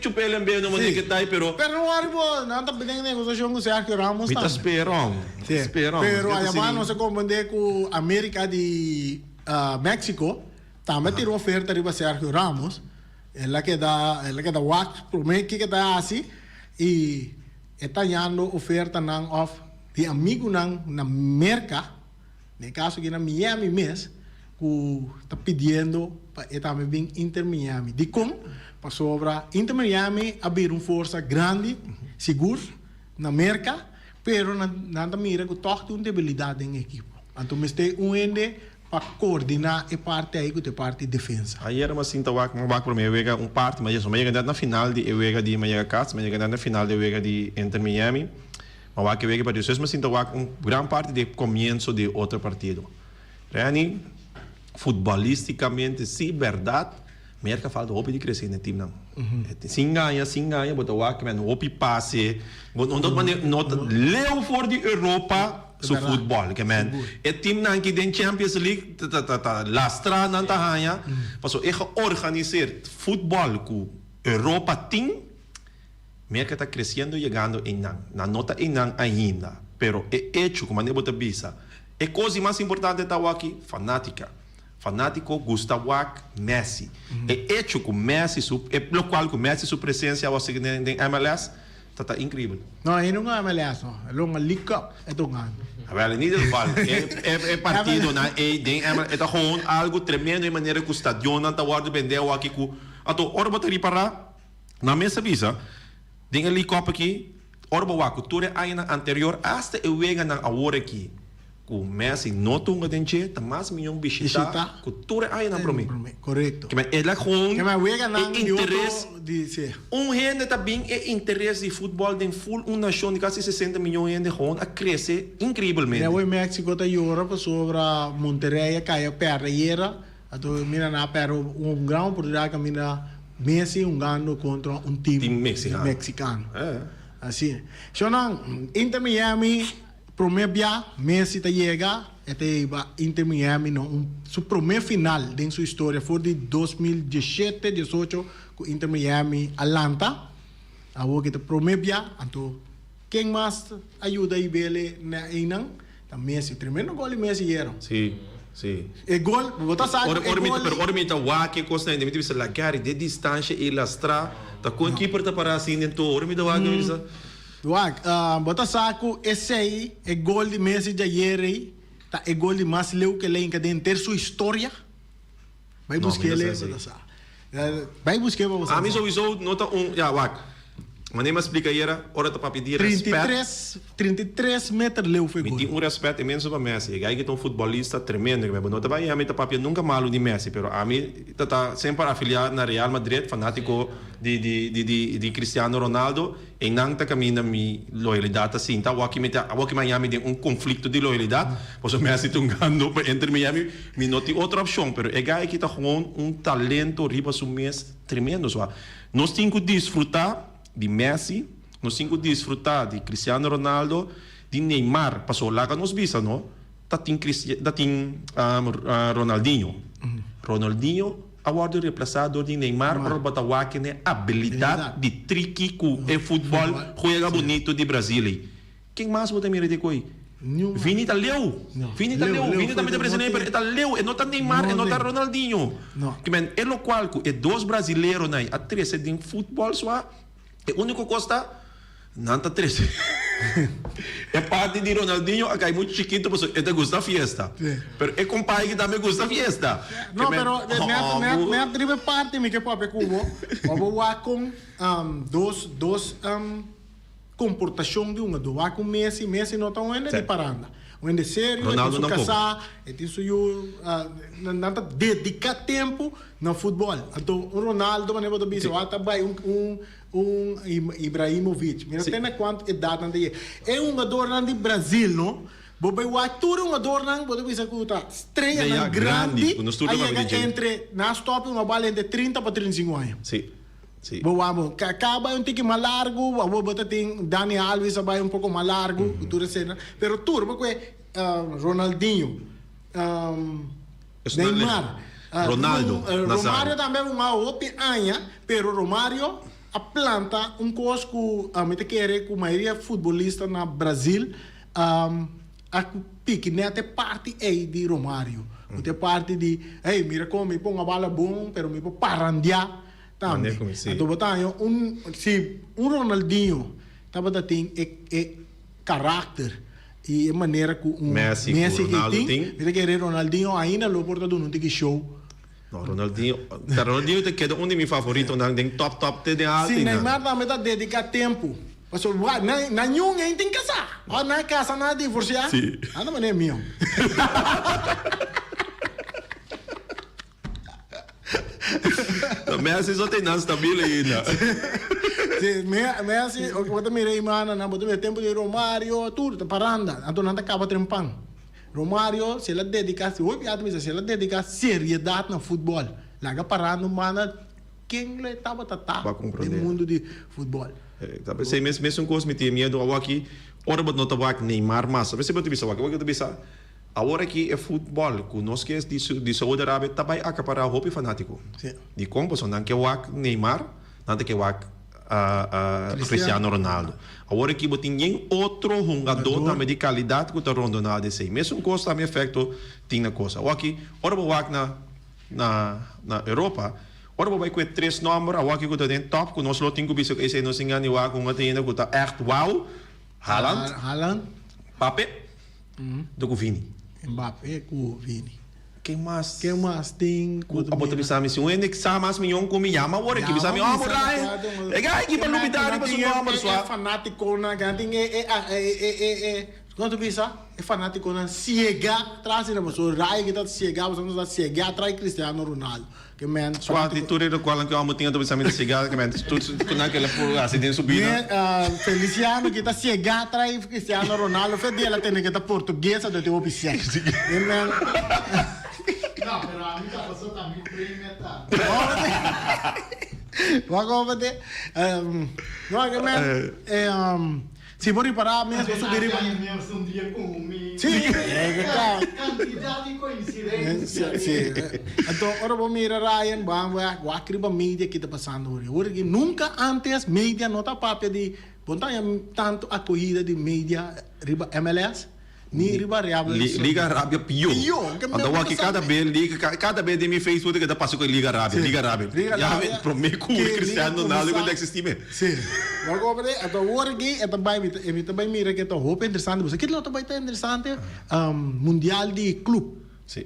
chup'el en bes no manera ke ta pero. Pero no wòri bo nan ta den negosiashon ku Sergio Ramos Mi ta tambe. spera Sí. spera Pero ayabá nos a komprendé ku America di Mexico tambe a tira un oferta riba Sergio Ramos. El a keda el a keda wak promé kiko e ta hasi i e ta hañando ofertanan òf di amigunan na Merka. Den e kaso aki na Miami mes ku ta pidiendo pa e tambe bin Inter Miami. Dikon? Pasobra Inter Miami a bira un forsa grandi sigur na Merka, pero nan ta mira ku tòg tin un debilidat den e ekipo. Anto mester un hende pa koordiná e parti ei ku ta e parti defensa. Ayer mi a sinta wak, mi a wak promé wega un parti, mi a yega nèt na final di e wega di mi a yega kas, mi a yega nèt na final di e wega di Inter Miami. Ma wak e wega partido. Despues mi sinta wak un gran parti di e comienzo di e otro partido. Renny, futbolisticamente si berdad, Merca falta hopi di crece den e teamnan. Sin gaña, sin gaña, bo ta wak men hopi pase, bo no ta mane, no ta leu for di Europa su futbol. Ke men e teamnan ki den Champions League ta ta ta lastra nan ta haña, pasobra e georganiseerd futbol ku Europa tin. Merka ta kresiendo yegando einan. Nan no ta einan ainda, pero e echo ku manera bo ta bisa, e kos di mas importante ta awaki, fanatika. Fanatiko gusta wak Messi. E echo ku Messi su, e lokual ku Messi su presensia awor sigui den den MLS ta ta inkreibel. No, e no un MLS no, e lo un League Cup e ta un ando. Awel, in ieder geval, e e e partidonan ei den MLS e ta gewoon algu tremendo e manera ku stadionnan ta wòrdu bendé awaki ku, anto ora bo ta ripará, Nan mes a bisa, Den e League Cup aki, ora bo wak ku tur e añanan anterior hasta e weganan awor aki. Ku Messi no ta hunga den dje ta mas miyon bishita ku tur e añanan promé. Korekto. Ke men el a gewoon Ke men weganan e di otro interes di si. Un hende ta bin e interes di futbòl den ful un nashon di kasi 60 miyon hende gewoon a krese inkreibelmente. Mira awor Mexico ta yora pasobra Monterrey a kai a pèrdè ayera. Anto mira nan a pèrdè un gran oportunidat kaminda Messi hungando kontra un team Team mexicano. mexicano. Eh. Asina. Shownan, Inter Miami. Prome bia Messi ta yega, e ta hiba Inter Miami na un su prome final den su historia for di 2017, diesocho ku Inter Miami a lanta. Awor ki ta prome bia, anto ken mas a yuda hib'ele na einan? Ta Messi. Tremendo gol di Messi yera. Si, si. E gol, bo ta sa ku e gol. Pero ora mi ta wak e kosnan mi ta bisa Lagari den distansha ei lastra ta kon keeper ta para asin den tur. Ora mi ta wak mi ta bisa. Wak, bo ta sa ku esei, e gol di Messi djayer ei, ta e gol di mas leu ku el a hinka den henter su historia? Bai No, mi no busk'é sa lei, bo esei. ta sa. Bai busk'é pa bo sa. Ami souiso no ta un, ya, wak, manera mi a splika ayera, ora ta papia di respet. 33, 33 meter leu fu e Mi gol. tin un respet inmenso pa Messi. E guy ki ta un futbolista tremendo. Bo no ta bai ami ta papia nunka malu di Messi, pero ami ta ta semper afiliá na Real Madrid, fanátiko di di di di di Cristiano Ronaldo. Einan ta kaminda mi loyalidat ta sinta. Awor ki mi ta awor ki mi a yami den un konflikto di loyalidat, pasobra mi a sinti un gando pa Inter Miami, mi no tin otro opshon. Pero e guy aki ta gewoon un talento riba su mes tremendo. So, nos tin ku disfrutá di Messi, nos tin ku disfrutá di Cristiano Ronaldo, di Neymar. Pasobra laga nos bisa no, ta tin Cristi ta tin Ronaldinho. Ronaldinho a wòrdu replasá dor di Neymar ora bo ta wak e abilidat di triki ku e futbòl juega bonito di Brazil ei. Ken mas bo ta mira di koe? Vini ta leu. Vini ta leu. Vini tambe ta brasileño pero e ta leu. E no ta Neymar, e no ta Ronaldinho. Ke men e lokual ku e dos brasileronan ei a trese den futbòl sua, E úniko kos ta, nan ta trese e parti di Ronaldinho a kai muchu chikitu pasobra e ta gusta fiesta. Pero e kompai aki tambe gusta fiesta. No, pero net, net riba e parti mi ke papia ku bo, bo bo wak kon dos, dos komportashon di un ado. Wak ku Messi, Messi no ta un hende di paranda. Un hende serio, e tin su kasá, e tin su yu, nan ta dediká tempu Na futbol. Anto un Ronaldo manera bo ta bisa wak ta bai un un un Ibrahimovic. Mira te na cuanto edad nan ta yega. E hungadornan di Brazil no, bo bai wak tur e hungadornan bo ta bisa cu ta streanan grandi a yega entre nan a stop hunga bal entre 30 pa 35 aña. Bo wak bo Kaká a bai un tiki mas largo, awor bo ta tin Dani Alves a bai un poco mas largo cu tur esena. Pero tur bo cu Ronaldinho. Neymar, Ronaldo, Romario tambe a hunga hopi aña, pero Romario a planta un kos ku mi ta kere ku mayoria futbolista na Brazil a piki nèt e parti ei di Romario. Ku ta e parti di, hey, mira kon mi por hunga bala bon, pero mi por parandiá tambe. Anto bo ta haña un, si un Ronaldinho tabata tin e karakter Y e manera cu un Messi cu Messi Ronaldo tin, tin. Mi ta kere Ronaldinho ainda lo por ta duna un tiki show. No, Ronaldinho, ta Ronaldinho ta keda un di mi favoritonan den top top te den alto Si y nan. Neymar tambe ta dedica tempo. Pasobra wak na na niun ein tin casa. Ora nan a casa nan a divorcia. Si. Anda manera mio. No, Messi so tin nan stabil ainda. Si, Messi, bo ta mira imana nan, bo ta mira tempo di Romario, tur ta paranda, anto nan ta kaba trempan. Romario, si el a dedica, si hopi a ta bisa, si el a dedica seriedad na futbol, laga paranda un banda, ken lo e tabata ta den mundo di futbol? Ta pesey mes mesun cos mi tin miedo awaki, ora bo no ta wak Neymar mas, a veces bo ta bisa wak, bo ta bisa. Awor aki e futbòl ku nos ke di Saudi Arabia ta bai akapará hopi fanátiko. Dikon? Pasobra nan ke wak Neymar, nan ta ke wak Cristiano Ronaldo. Awor aki bo tin yen otro hungadó tambe di kalidat ku ta rondoná di esei. Mesun kos tambe efekto tin na kos. Awor aki ora bo wak na na Europa, ora bo bai ku e tres nòmber awor aki ku ta den tòp ku nos lo tin ku bisa ku esei nos tin gana di wak hunga ta hende ku ta ègt wou, Haaland, Mbappé. Do ku Vini. Mbappé ku Vini. Ken mas? Ken mas tin ku abo ta bisa mi si un hende sa mas miyon ku mi yama awor aki bisa mi oh bo Ryan e guy aki pa lubida riba su nomber sua. E fanatikonan ke nan tin e e e e. Kon ta bisa e fanatikonan siega tras di nan pasobra Rai ki ta siega pasobra nos ta siega tras di Cristiano Ronaldo ke men Sua di tur e lokualnan ku amo tin a ta bisa mi ta siega ke men tur ku nan kila por hasi den su bida. Feliciano ki ta siega tras di Cristiano Ronaldo fe di el a tende ke ta portugues anto e tin hopi seks e men. No pero ami ta pasobra ta mi prima ta. Wak opa te no ke men. Si bo ripará mes bo subi riba. Sí, Kantidat di koinsidensia. Sí. Anto ora bo mira Ryan, bo a wak wak riba media ki ta pasando ora. Ora ki nunka antes media no ta papia di, bo no ta haña tantu akohida di media riba MLS. Ni riba Arabia Li, Liga Arabia pio. Pio, ke Anto me wak kada be liga ka kada be den mi Facebook ta pasa ku Liga Arabia, Sí. Liga Arabia. Liga Ya Arabia, prome ku ke liga Cristiano Ronaldo kuminsá. ku ta existi me. Sí. Wak opa de, anto awor aki e ta bai mi ta mi ta bai mira ke ta hopi interesante pasobra kiko lo ta bai ta interesante? Mundial di club. Sí.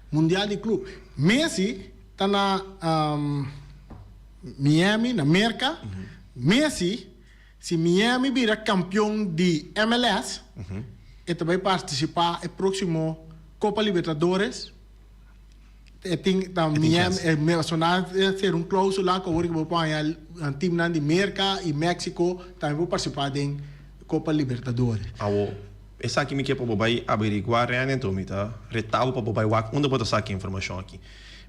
Mundial di club. Messi ta na Miami, na Merka. Messi Si Miami bira kampion di MLS, e ta bai partisipá e próksimo Copa Libertadores. E tin ta Miami, e mensioná e ser un klóusula ku awor ku bo por haña timnan di Merka i Meksiko tambe por partisipá den Copa Libertadores. Awo, esaki mi ke pa bo bai averiguá Rene, anto mi ta reta bo pa bo bai wak unda bo ta saka e informashon aki.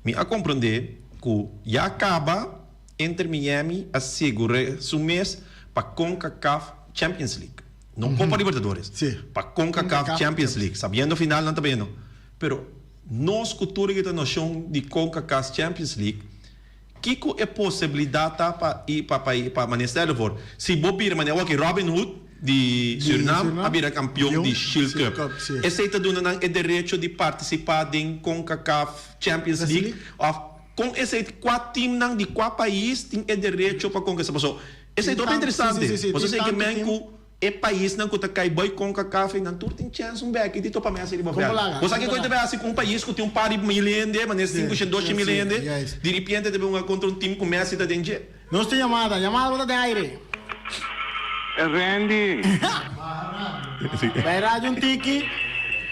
Mi a komprondé ku ya kaba. Inter Miami a segur'é su mes pa Concacaf Champions League. No Copa Libertadores. Pa Concacaf Champions League. Sabiendo final nan ta bayendo. Pero nos ku tur e ta noshon di Concacaf Champions League, kiko e posibilidat ta pa i pa pa pa manera stel ervoor si bo bira manera awor ki Robin Hood di Surinam a bira kampion di Shield Cup. Esei ta duna nan e derecho di partisipá den Concacaf Champions League òf Kon esei kua teamnan di kua pais tin e derecho pa konkistá? Paso esei ta hopi interesante. Paso esei ke men ku e paisnan ku ta kai bai Concacaf ei nan tur tin chèns un bèki di topa Messi riba vèld. Bo sa kiko e ta bai hasi ku un pais ku tin un par di mil hende, manera sinku shen, dos shen mil hende, diripiente ta bin hunga kontra un team ku Messi ta den dje? Nos tin yamada. Yamada bo ta den aire. Randy. Bai radio un tiki.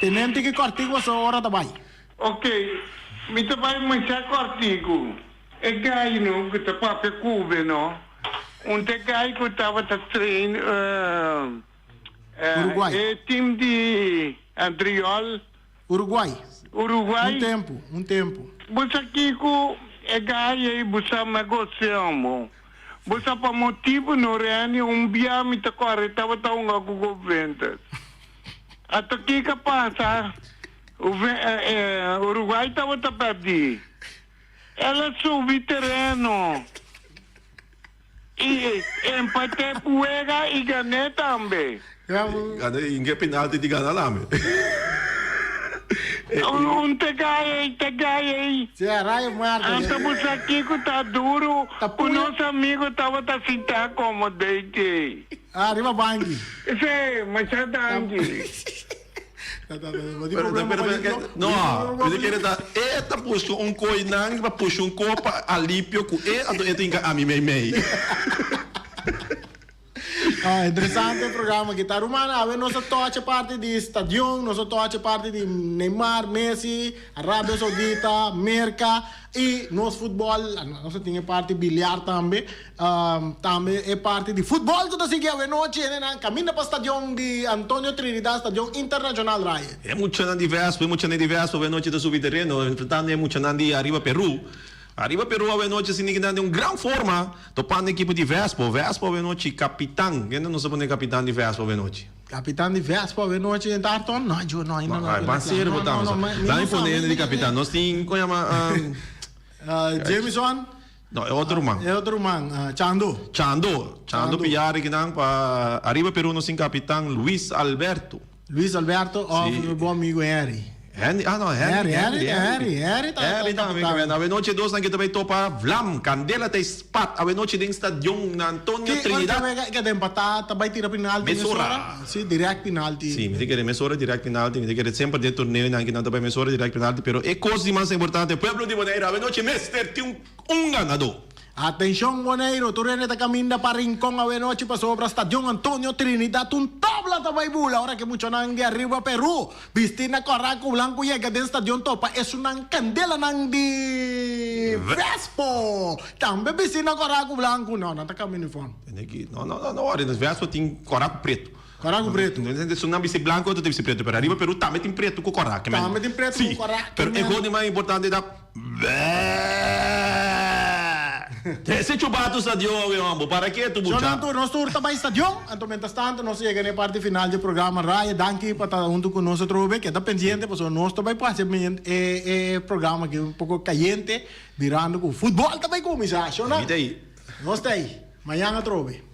Tene un tiki kòrtiku pasobra ora ta bai. Ok, mi ta bai masha kòrtiku. E gai no ku ta papia ku be no, un ta e gai ku tabata train Uruguay. e team di Andriol. Uruguay. Uruguay. Un tempu, un tempu. Bo sa kiko e gai ei bo sa mi a goseamo. Bo sa pa motibu no Renny un bia mi ta kòrda e tabata hunga ku Juventus. Ata kiko a pasa? Uruguay tabata pèrdí. El a subi tereno i empat'é wega i gan'é tambe. Gana i inke penalti di gana tambe. Un te gai ei, te gai ei. Anto bo sa kiko ta duru ku nos amigo tabata sintá komo DJ. Ariba banki. Sí, masha danki. Pero, pero, pero, no, mi ta kere ta e ta buska un koi nan pa pusha un kopa alipio ku e anto e ta hinka ami mei mei. Ah, interesante programa aki ta. Ruman, awe nos a tocha parti di stadion, nos a tocha parti di Neymar, Messi, Arabia Saudita, Merca y nos futbol, nos a tin e parti biliar tambe. Tambe e parti di futbol ku ta sigui awenochi hendenan kaminda pa stadion di Antonio Trinidad, Stadion Internacional Raya. E muchanan di Vespo, e muchanan di Vespo awenochi ta subi tereno enfrentando e muchanan di Arriba Peru. Arriba Peru awenochi si nikinan den un gran forma topando ekipo di Vespo. Vespo awenochi kapitan, kende nos a pone kapitan di Vespo awenochi? Kapitan di Vespo awenochi den ta Arton? No, yo no, ainda no. Ay, ban serio bo ta. Dami pone hende di kapitan. Nos tin, kon yama? Jamison? No, e otro ruman. E otro ruman, Chando. Chando. Chando Pillari kinan pa Arriba Peru nos tin kapitan Luis Alberto. Luis Alberto of mi bon amigo Henry. Henry, ah no, Henry, Henry, Henry, Henry ta Henry tambe kapitan. Awenochi e dosnan ke ta bai topa vlam, kandela ta e spat awenochi den stadion na Antonio Trinidad. Ki ora ke ta empatá ta bai tira penalti mesora. Si, direct penalti. Si, mi ta kere mesora direct penalti, mi ta kere semper den torneonan kinan ta bai mesora direct penalti, pero e kos di mas importante, pueblo di Bonaire awenochi mester tin un ganadó. Atenshon Boneiru, tur hende ta kaminda pa Rincon awenochi pasobra Stadion Antonio Trinidad un tabla ta bai bula ora ke muchanan di ariba Peru bisti na kòrá ku blanku yega den stadion topa esunnan kandelanan di Vespo tambe bisti na kòrá ku blanku no nan ta kambia uniform. No no no no Vespo tin kòrá ku pretu. Kòrá ku pretu. Esunnan bisti blanku otro ta bisti pretu pero ariba Peru tambe tin pretu ku kòrá. Tambe tin pretu ku kòrá. Si pero e gol di mas importante ta. Trese chubato stadion awe hombo, para ke tu bucha? Shon tur, nos tur ta bai stadion, anto mientras tanto nos a yega na e parti final dje programa. Raya, danki pa ta hunto ku nos atrobe. Keda pendiente pasobra nos ta bai pasa e e programa aki un poko kayente mirando ku futbol ta bai kuminsá. Shonnan, nos ta ei. Mañan atrobe.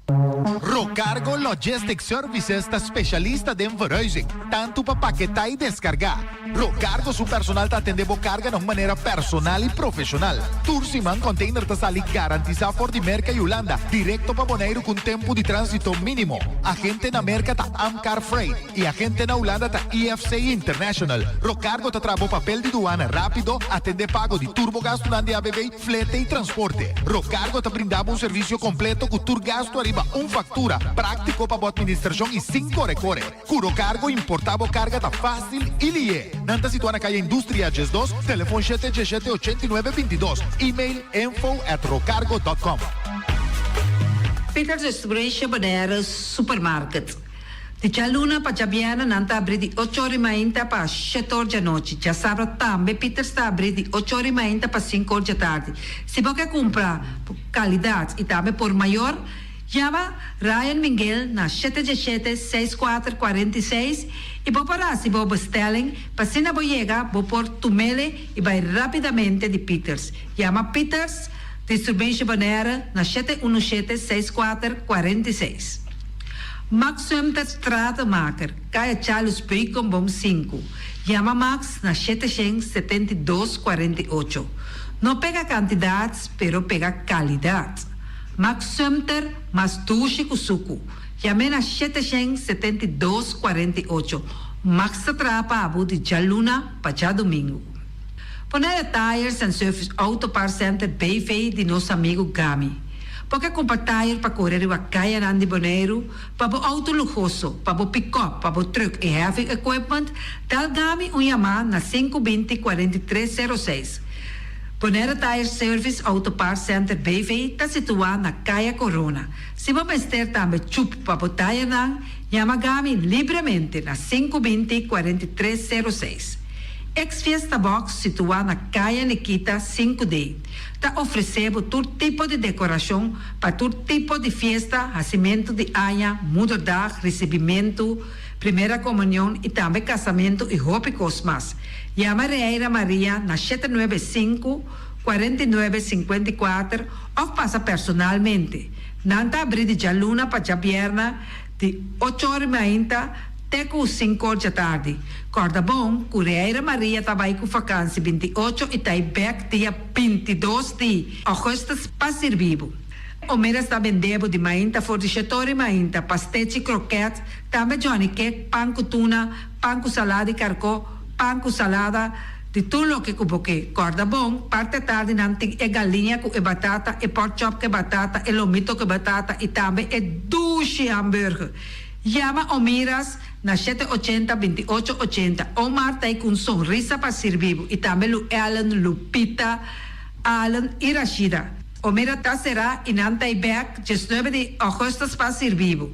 Rocargo Logistics Services ta specialista den verhuizing, tantu pa paketá i deskargá. Rocargo su personal ta atendé bo karga na un manera personal i profeshonal. Tur siman container ta sali garantisá for di Merka i Hulanda direkto pa Boneiru ku un tempu di tránsito mínimo. Agente na Merka ta Amcar Freight i agente na Hulanda ta IFC International. Rocargo ta traha bo papel di duana rápido, atendé pago di tur bo gastunan di ABV, Flete y transporte. Rocargo ta brinda bo un servicio completo cu tur gasto ariba un factura, practico pa bo administracion y sin core core. Cu Rocargo importa bo carga ta facil y lihe. Nan ta situa na Caya Industria 12, telefon shete diesshete ochenta i nuebe 22, email info at rocargo dot com. Peters Distribution Bonaire Supermarket. Di djaluna pa djabièrnè nan ta abrí di ocho or i mainta pa shete or djanochi. Djasabra tambe Peters ta abrí di ocho or i mainta pa sinku or djatardi. Si bo ke kumpra kalidat i tambe por mayor, yama Ryan Minguel na shete djeshete seis kuater 46 i bo por hasi bo bestelling pa asina bo yega bo por tumele i bai rápidamente di Peters. Yama Peters Distribution Bonaire na shete unu shete seis kuater 46. Max Sumter Stratenmaker, Kaya Charles Beukenboom sinku. Yama Max na shete shen 72 48. No pega kantidat, pero pega kalidat. Max Sumter mas dushi ku suku. Yam'é na 772 48. Max ta traha pa bo di djaluna pa djadumingu. Bonaire Tires and Service Auto Parts Center BV di nos amigu Gami. Bo ke kumpra tayer pa kore riba kayanan di Boneiru, pa bo outo luhoso, pa bo pikòp, pa bo trùk i heavy equipment, dal Gami un yamá na sinku binti 43 sero seis. Bonaire Tire Service Auto Parts Center BV ta situá na Kaya Korona. Si bo mester tambe chup pa bo tayernan, yama Gami libremente na sinku binti 43 sero seis. Ex Fiesta Box situá na Kaya Nikita 5D ta ofresé bo tur tipo di dekorashon pa tur tipo di fiesta, hasimentu di aña, moederdag, risibimentu, primera komunion i tambe kasamentu i hopi kos mas. Yama Reira Maria na 795 49 54 òf pasa personalmente. Nan ta abrí di djaluna pa djabièrnè di ocho or i mainta te ku sinku or djatardi. Kòrda bon ku Reira Maria ta bai ku vakansi 28 i ta i bèk dia 22 di ògùstùs pa sirbi bo. Omeras ta bende bo di mainta for di shete or i mainta, pastechi, krokèt, tambe johnny cake, pan ku tuna, pan ku salada di karkó, pan ku salada, di tur loke ku bo ke. Kòrda bon, parti atardi nan tin e galiña ku e batata, e pork chop ku e batata, e lomito ku e batata i tambe e dushi hamburger. Yama Omiras na 780 28 80. Omar ta ei ku un sonrisa pa sirbi bo i tambe Lu Ellen, Lupita, Allen i Rashida. Omira ta será i nan ta ei bèk 19 di ògùstùs pa sirbi bo.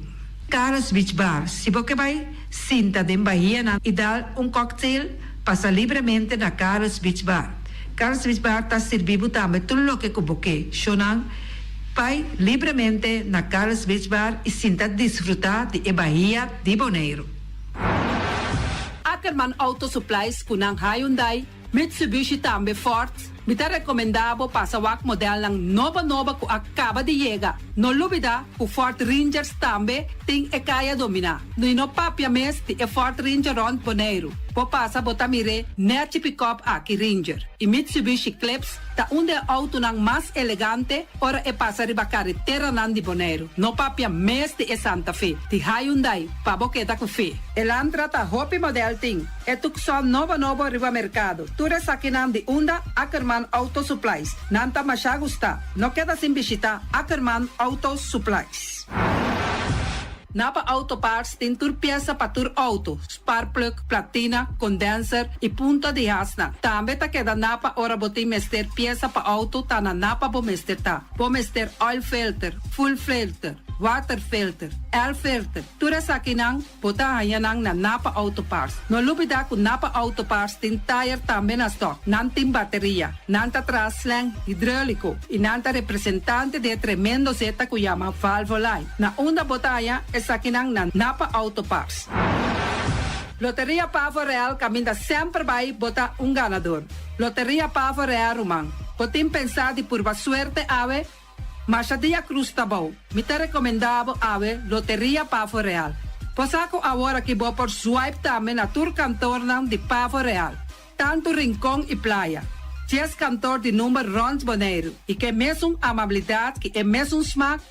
Carlos Beach Bar, Si bo ke bai sinta den bahianan i dal un cocktail, pasa libremente na Carlos Beach Bar. Carlos Beach Bar ta sirbi bo tambe tur loke ku bo ke. Shownan bai libremente na Carlos Beach Bar i sinta disfrutá di e bahia di Boneiru. Ackerman Auto Supplies ku nan Hyundai, Mitsubishi tambe Ford, mi ta rekomendá bo pasa wak modelnan nobo nobo ku a kaba di yega. No lubidá ku Ford Rangers tambe. tin e kaya dominá. I no papia mes di e Ford Ranger rònt Boneiru. Bo pasa bo ta mir'é nèchi pikòp aki Ranger. I Mitsubishi Eclipse ta un di e outonan mas elegante ora e pasa riba kareteranan di Boneiru. No papia mes di e Santa Fe, di Hyundai, pa bo keda ku fe. Elantra ta hopi modèl tin. E Tucson nobo nobo riba merkado. Tur esakinan di unda Ackerman Auto Supplies. Nan ta masha gustá. No keda sin bishitá Ackerman Auto Supplies. Napa Auto Parts tin tur piesa pa tur auto, sparkplug, platina, condenser y punta di hasnan. Tambe ta keda Napa ora bo tin mester piesa pa auto ta na Napa bo mester ta. Bo mester oil filter, fuel filter, water filter, air filter, tur esakinan Bo ta haña nan na Napa Auto Parts. No lubidá ku Napa Auto Parts tin tayer tambe na stòk. Nan tin bateria, nan ta traha slèng hidróliko i nan ta representante di e tremendo zeta ku yama Valvoline. Na unda bo ta haña esakinan na Napa Auto Parts. Loteria Pavo Real kaminda semper bai bo ta un ganador. Loteria Pavo Real ruman, bo tin pensá di purba suerte awe? Masha dia cruz ta bou. Mi ta recomenda bo awe Loteria Pavo Real. Bo sa cu awor aki bo por swipe tambe na tur kantoornan di Pavo Real, tanto Rincon y Playa. Dies kantoor di number rond Boneiru y ke mesun amabilidad ki e mesun smaak,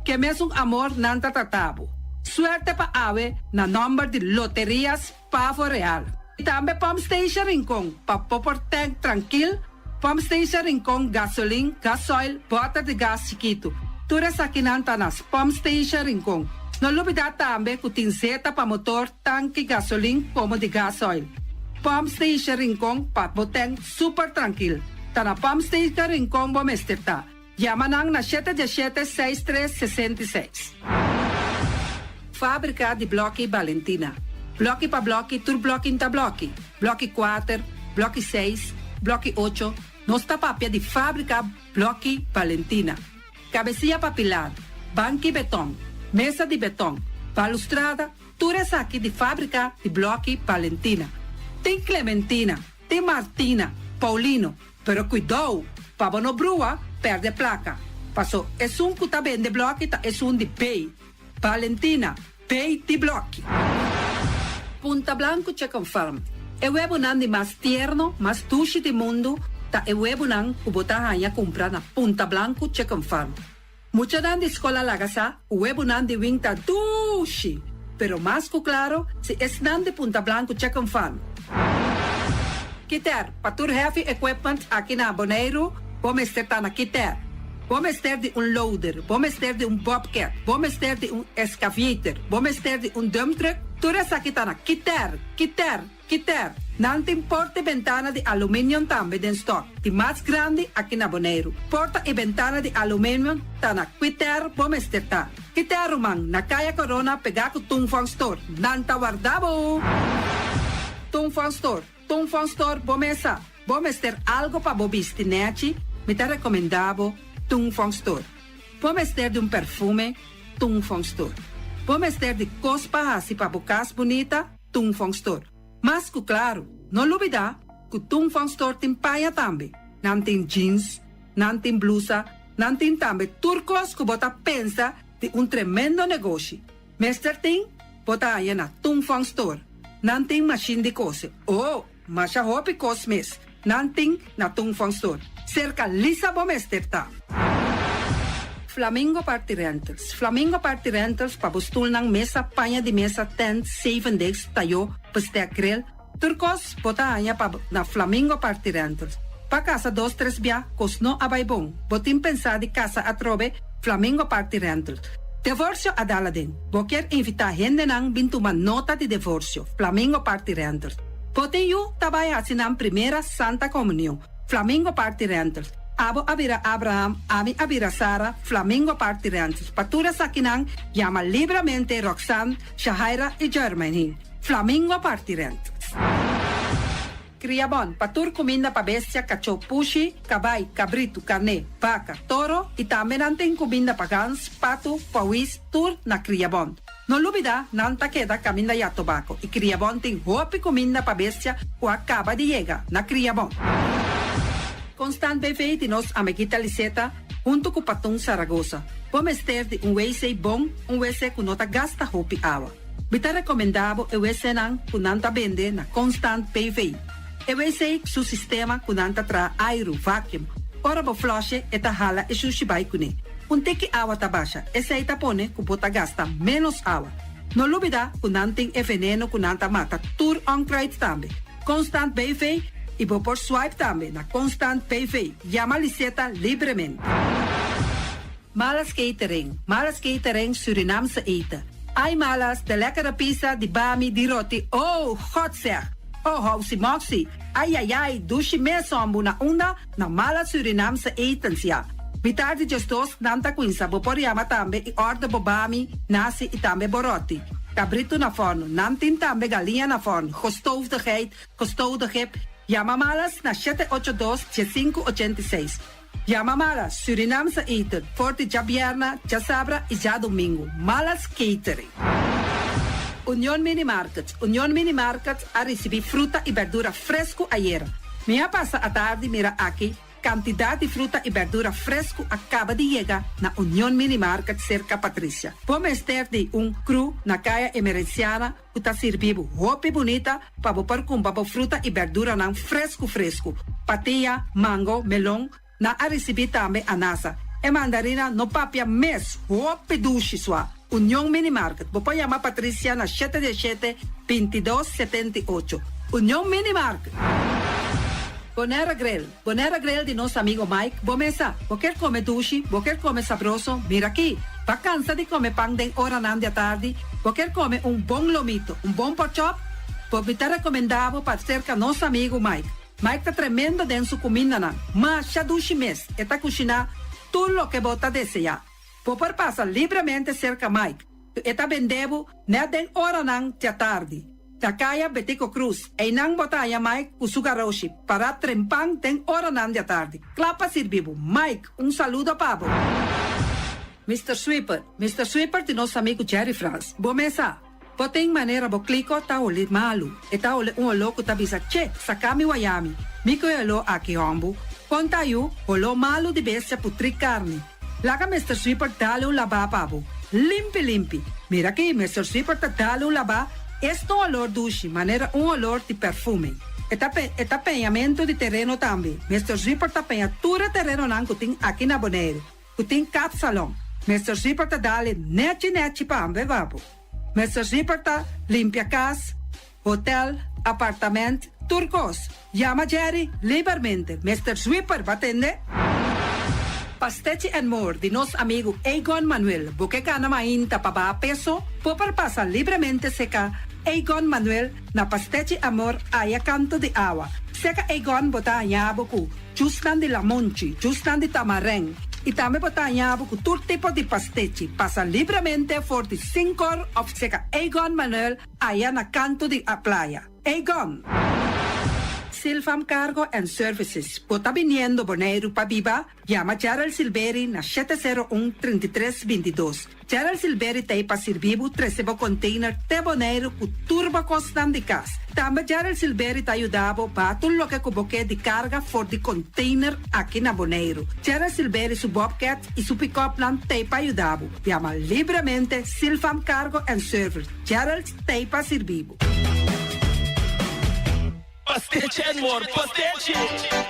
ke mesun amor nan ta trata bo. Suerte pa awe na nomber di Loterias Pavo Real. Y tambe Pump Station Rincon pa bo por tank trankil, Pump Station Rincon gasolin, gasoil, bòter di gas chikitu. Tur esakinan ta na Pump Station Rincon. No lubidá tambe ku tin zeta pa motor, tanki gasolin komo di gasoil. Pump Station Rincon pa bo tank super trankil. Ta na Pump Station Rincon bo mester ta. Yama nan na shete diesshete seis tres 66. Fábrika di blòki Balentina. Blòki pa blòki tur blòki n'ta blòki. Blòki kuater, blòki seis, blòki ocho, nos ta papia di fábrika blòki Balentina. Kabesia pa pilar, banki betòn, mesa di betòn, balustrada, tur esaki di fábrika di blòki Balentina. Tin Clementina, tin Martina, Paulino, Pero kuidou, pa bo no brua, pèrdè plaka. Paso esun ku ta bende blòki ta esun di bei. Valentina, bei di blòki. Punta Blanco Chicken Farm, E webunan di mas tierno, mas dushi di mundu ta e webunan ku bo ta haña kumpra na Punta Blanco Chicken Farm. Muchanan di skol a laga sa ku webunan di wing ta dushi, pero mas ku klaro si esnan di Punta Blanco Chicken Farm. Kiter, pa tur heavy equipment aki na Boneiru, bo mester ta na Kiter. Bo mester di un loader, bo mester di un bobcat, bo mester di un excavator, bo mester di un dump truck, tur esaki ta na Kiter, Kiter, Kiter, nan tin porta i bentana di aluminium tambe den stock, di mas grandi aki na Boneiru. Porta i bentana di aluminium ta na Kiter bo mester ta. Kiter ruman, na Kaya Corona pegá ku Tung Fong Store. Nan ta warda bo! Tung Fong Store, Tung Fong Store bo mesa. Bo mester algo pa bo bisti nèchi, mi ta rekomendá bo Tung Fong Store. Bo mester di un perfume, Tung Fong Store. Bo mester di kos pa hasi pa bo kas bunita, Tung Fong Store. Mas ku klaru, no lubidá ku Tung Fong Store tin paña tambe. Nan tin jeans, nan tin blusa, nan tin tambe tur kos ku bo ta pensa di un tremendo negoshi. Mester tin, bo ta haña na Tung Fong Store. Nan tin mashin di kose. Oh, masha hopi kos mes nan tin na Tung Fong Store. Serka Lisa bo mester ta. Flamingo Party Rentals Flamingo Party Rentals pa bo stulnan, mesa, paña di mesa, tent, zevendegs, tayó, bestek, grill, tur kos bo ta haña pa na Flamingo Party Rentals. Pa kasa dos tres bia kos no a bai bon, bo tin pensá di kasa atrobe, Flamingo Party Rentals. Devorsio a dal aden. Bo kier invitá hendenan bin tuma nota di devorsio, Flamingo Party Rentals. Bo tin yu ta bai hasi nan primera Santa Komunion. Flamingo Party Rentals. Abo a bira Abraham, ami a bira Sara, Flamingo Party Rentals. Pa tur esakinan, yama libramente Roxanne, Shahaira y Jermaine. Flamingo Party Rentals. Kriabon, pa tur kuminda pa bestia, kachó, pushi, kabai, kabritu, karné, baka, toro y tambe nan tin kuminda pa gans, patu, pawis, tur na Kriabon. No lubida, nan ta keda kaminda ya tobako i Kriabon tin hopi kuminda pa bestia ku a kaba di yega na Kriabon. Constant BV di nos amiguita Liseta huntu ku Patun Saragoza. Bo mester di un wc bon, un wc ku no ta gasta hopi awa. Mi ta rekomendá bo e wcnan ku nan ta bende na Constant BV. E wc su sistema ku nan ta traha airu, vacuum, ora bo flush'e e ta hala e shushi bai kuné. Un tiki awa ta basha, esei ta pone ku bo ta gasta ménos awa. No lubidá ku nan tin e veneno ku nan ta mata tur onkruid tambe. Constant BV i bo por swipe tambe na Constant BV. Yama Liseta libremente. Malas Catering, Malas Catering Surinaamse eten. Ai Malas, de lekkere pizza, di bami, di roti, oh, God zeg! Oh, housi moxi, ai ai ai, dushi mes hombu na unda? Na Malas Surinaamse etens ya. Mitar di djesdos nan ta cuinsa, bo por yama tambe y order bo bami, nasi y tambe bo roti. Cabrito na forno, nan tin tambe galiña na forno, gestoofde geit, gestoofde gip. Yama Malas na shete ocho dos, diesinku ochenta i seis. Yama Malas Surinaamse eten for di djabierna, djasabra y djadomingo. Malas Catering. Union Mini Market Union Mini Market a ricibi fruta y berdura fresco ayera. Mi a pasa atardi mira aki cantidad di fruta y berdura fresco a caba di yega na Union Mini Market cerca Patricia. Bo mester di un cru na Caya Emerenciana cu ta sirbi bo hopi bunita pa bo por cumpra bo fruta y berduranan frescu frescu. Patia, mango, melon, nan a ricibi tambe anasa. E mandarina no papia mes, hopi dushi sua. Union Mini Market, bo por yama Patricia na shete dieshete, bintidos, setenta i ocho. Union Mini Market. Bonera Grill, Bonera Grill di nos amigo Mike, bo mesa, bo kier come dushi, bo kier come sabroso, mira aki, ba cansa di come pan den oranan di atardi, bo kier come un bon lomito, un bon porkchop, bo mi ta recomenda bo pa cerca nos amigo Mike. Mike ta tremendo den su cumindanan, masha dushi mes, e ta cushina tur loke bo ta desea. Bo por pasa libremente cerca Mike, cu e ta bende bo net den oranan di atardi. Na Kaya Betico Cruz, einan bo ta haña Mike cu su garoshi para trempan den oranan di atardi, cla pa sirbi bo. Mike, un saludo pa bo. Mister Sweeper, Mister Sweeper di nos amigo Jerry Frans. Bo mesa, bo tin manera bo clico ta holi malu. E ta holi un oló cu ta bisa, Che, saca mi wayami. Mi cu e oló aki, hombu. Con ta yu, holó malu di bestia putri carni. Laga Mister Sweeper dale un labá pa bo. Limpi limpi. Mira aki, Mister Sweeper ta dale un labá, es ta un olor dushi, manera un olor di perfume. E ta pe, e ta peñamentu di tereno tambe. Mister Sweeper ta peña tur e terenonan ku tin aki na Boneiru, ku tin kapsalon. Mister Sweeper ta dale nechi nechi pa ambe pa bo. Mister Sweeper ta limpia kas, hotel, apartament, tur kos. Yama Jerry libermente. Mister Sweeper ba tende? Pastechi and More di nos amigu Egon Manuel. Bo ke gana mainta pa baha peso? Bo por pasa libremente seka Egon Manuel na Pastechi Amor aya kanto di awa. Seka Egon bo ta haña bo ku jusnan di lamonchi, jusnan di tamarèn i tambe bo ta haña bo ku tur tipo di pastechi. Pasa libremente for di sinkor òf seka Egon Manuel aya na kanto di a playa. Egon! Silfam Cargo and Services, bo ta biniendo Boneiru pa biba? Yama Gerald Silberi na shete sero un, 33, 22. Gerald Silberi ta ei pa sirbi bo trese bo container te Boneiru ku tur bo kosnan di kas. Tambe Gerald Silberi ta yuda bo baha tur loke ku bo ke di karga for di container aki na Boneiru. Gerald Silberi su bobcat i su pick-upnan ta ei pa yuda bo. Yama libremente Silfam Cargo and Service. Gerald ta ei pa sirbi bo. Pastechi and more, pastechi!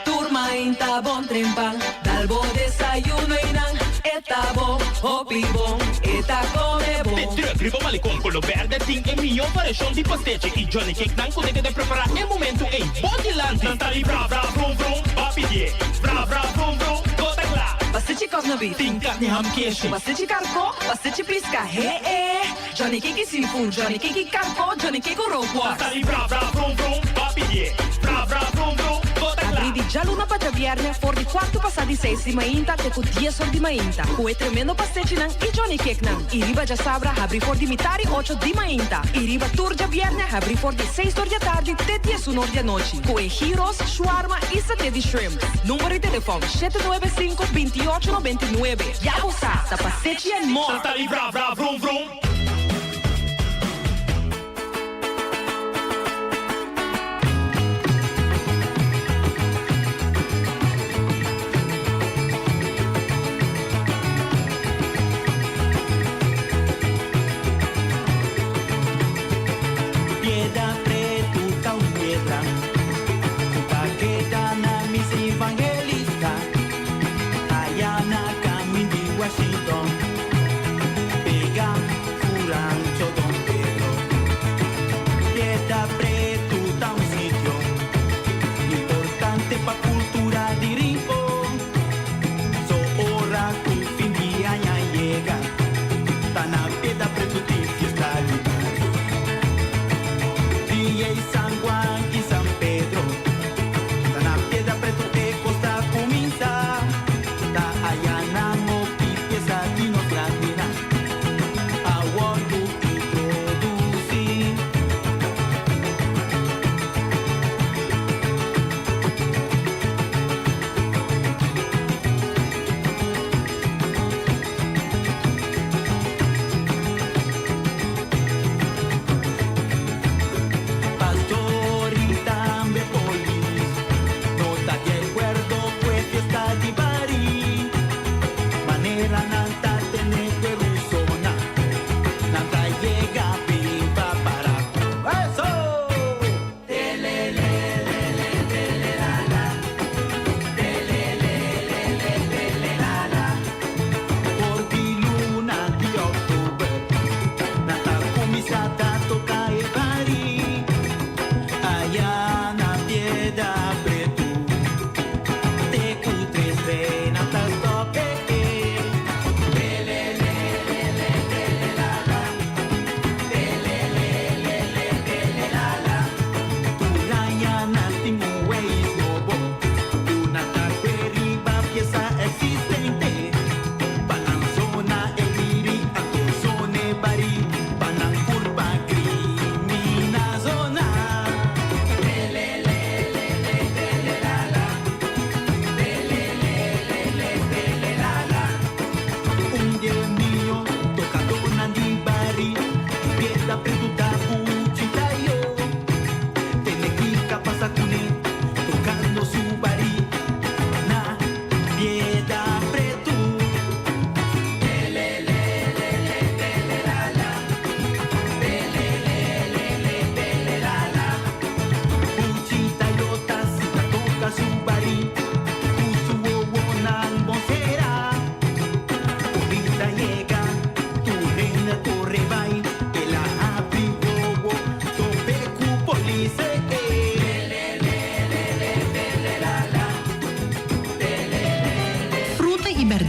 Tur mainta bon trempan, dal bo desayuno y nan e ta bon, hopi bon, e ta come bon. De truck riba Malecon Colo Berde tin e mihó variashon di pastechi y Johnny Cake nan cu ta keda prepara e momento ey bo dilanti. Nan ta di bra bra vrum vrum, ba pidié, bra bra vrum vrum, bo ta cla. Pastechi cosna beef. Tin carni ham keshi. Pastechi carco, pastechi pisca, he e. Johnny Kiki seafood, Johnny Kiki karko, Johnny Kiko rookworst. Ta sali bra bra vrum vrum, ba pidié. Bra bra vrum vrum, bo ta kla. Abrí di djaluna pa djabièrnè for di kuartu pasá di seis di mainta te ku dies or di mainta ku e tremendo pastechinan i Johnny Cakenan. I riba djasabra habrí for di mitar i ocho di mainta. I riba tur djabièrnè habrí for di seis or di atardi te diesun or di anochi ku e gyros, shwarma i saté di shrimp. Number di telefòn, shete nuebe sinku, bintiocho nobenta i nuebe. Ya bo sa, ta pastechi and more! Ta sali bra bra vrum vrum.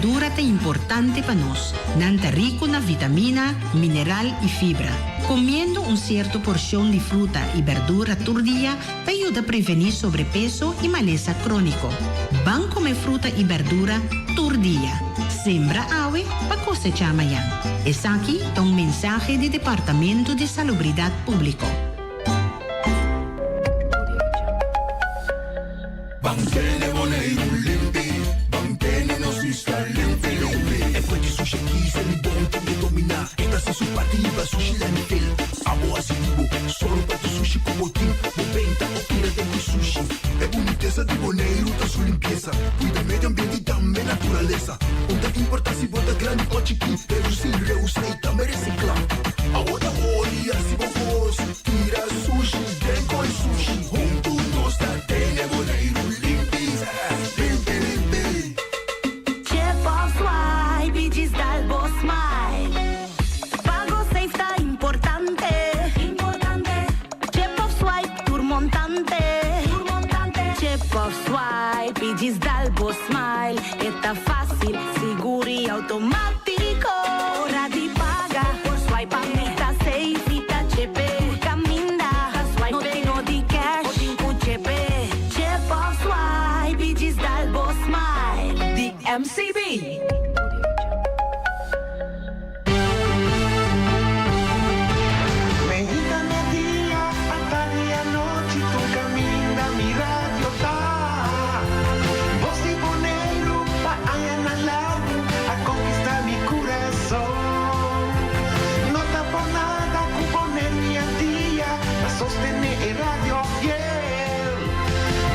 berdura ta importante pa nos. Nan ta riku na vitamina, mineral i fibra. Komiendo un sierto porshon di fruta i berdura tur dia ta yuda prevení sobrepeso i malesa króniko. Ban kome fruta i berdura tur dia. Sembra awe pa kosechá mañan. Esaki ta un mensahe di Departamento di Salubridat Públiko. Ban tene Boneiru limpi, ban tene nos isla limpi limpi. E fuente sushi aki se mi bon tambe dominá. E ta hasi su parti riba sushi landfill. Abo hasi di bo, sòru pa tur sushi ku bo tin. Bo benta o tira den ku sushi. E bunitesa di Boneiru ta su limpiesa. Kuida medio ambiente i tambe naturalesa. Un ta importá si bo ta grandi o chikí. Redusí, reusá i tambe resiklá. Abo ta hori hasi bo kos. Tira sushi den koi sushi. Huntu nos ta tene Boneiru limpi, limpi, limpi. Chip of swipe i djis dal bo smile. Pago safe ta importante. Chip of swipe tur montante. Chip of swipe i djis dal bo smile. E ta fácil, sigur i automátiko. Ora di paga, por swipe pa mi ta safe, mi ta chepe. Tur kaminda, swipe no tin no di cash, bo tin ku chepe. Chip of swipe i djis dal bo smile. Di MCB. Meinta media, atardi anochi tur caminda mi radio ta. Bos di Boneiru pa añanan largu a conquista mi curason. No ta por nada cu Boneiru y Antia ta sostene e radio fiel.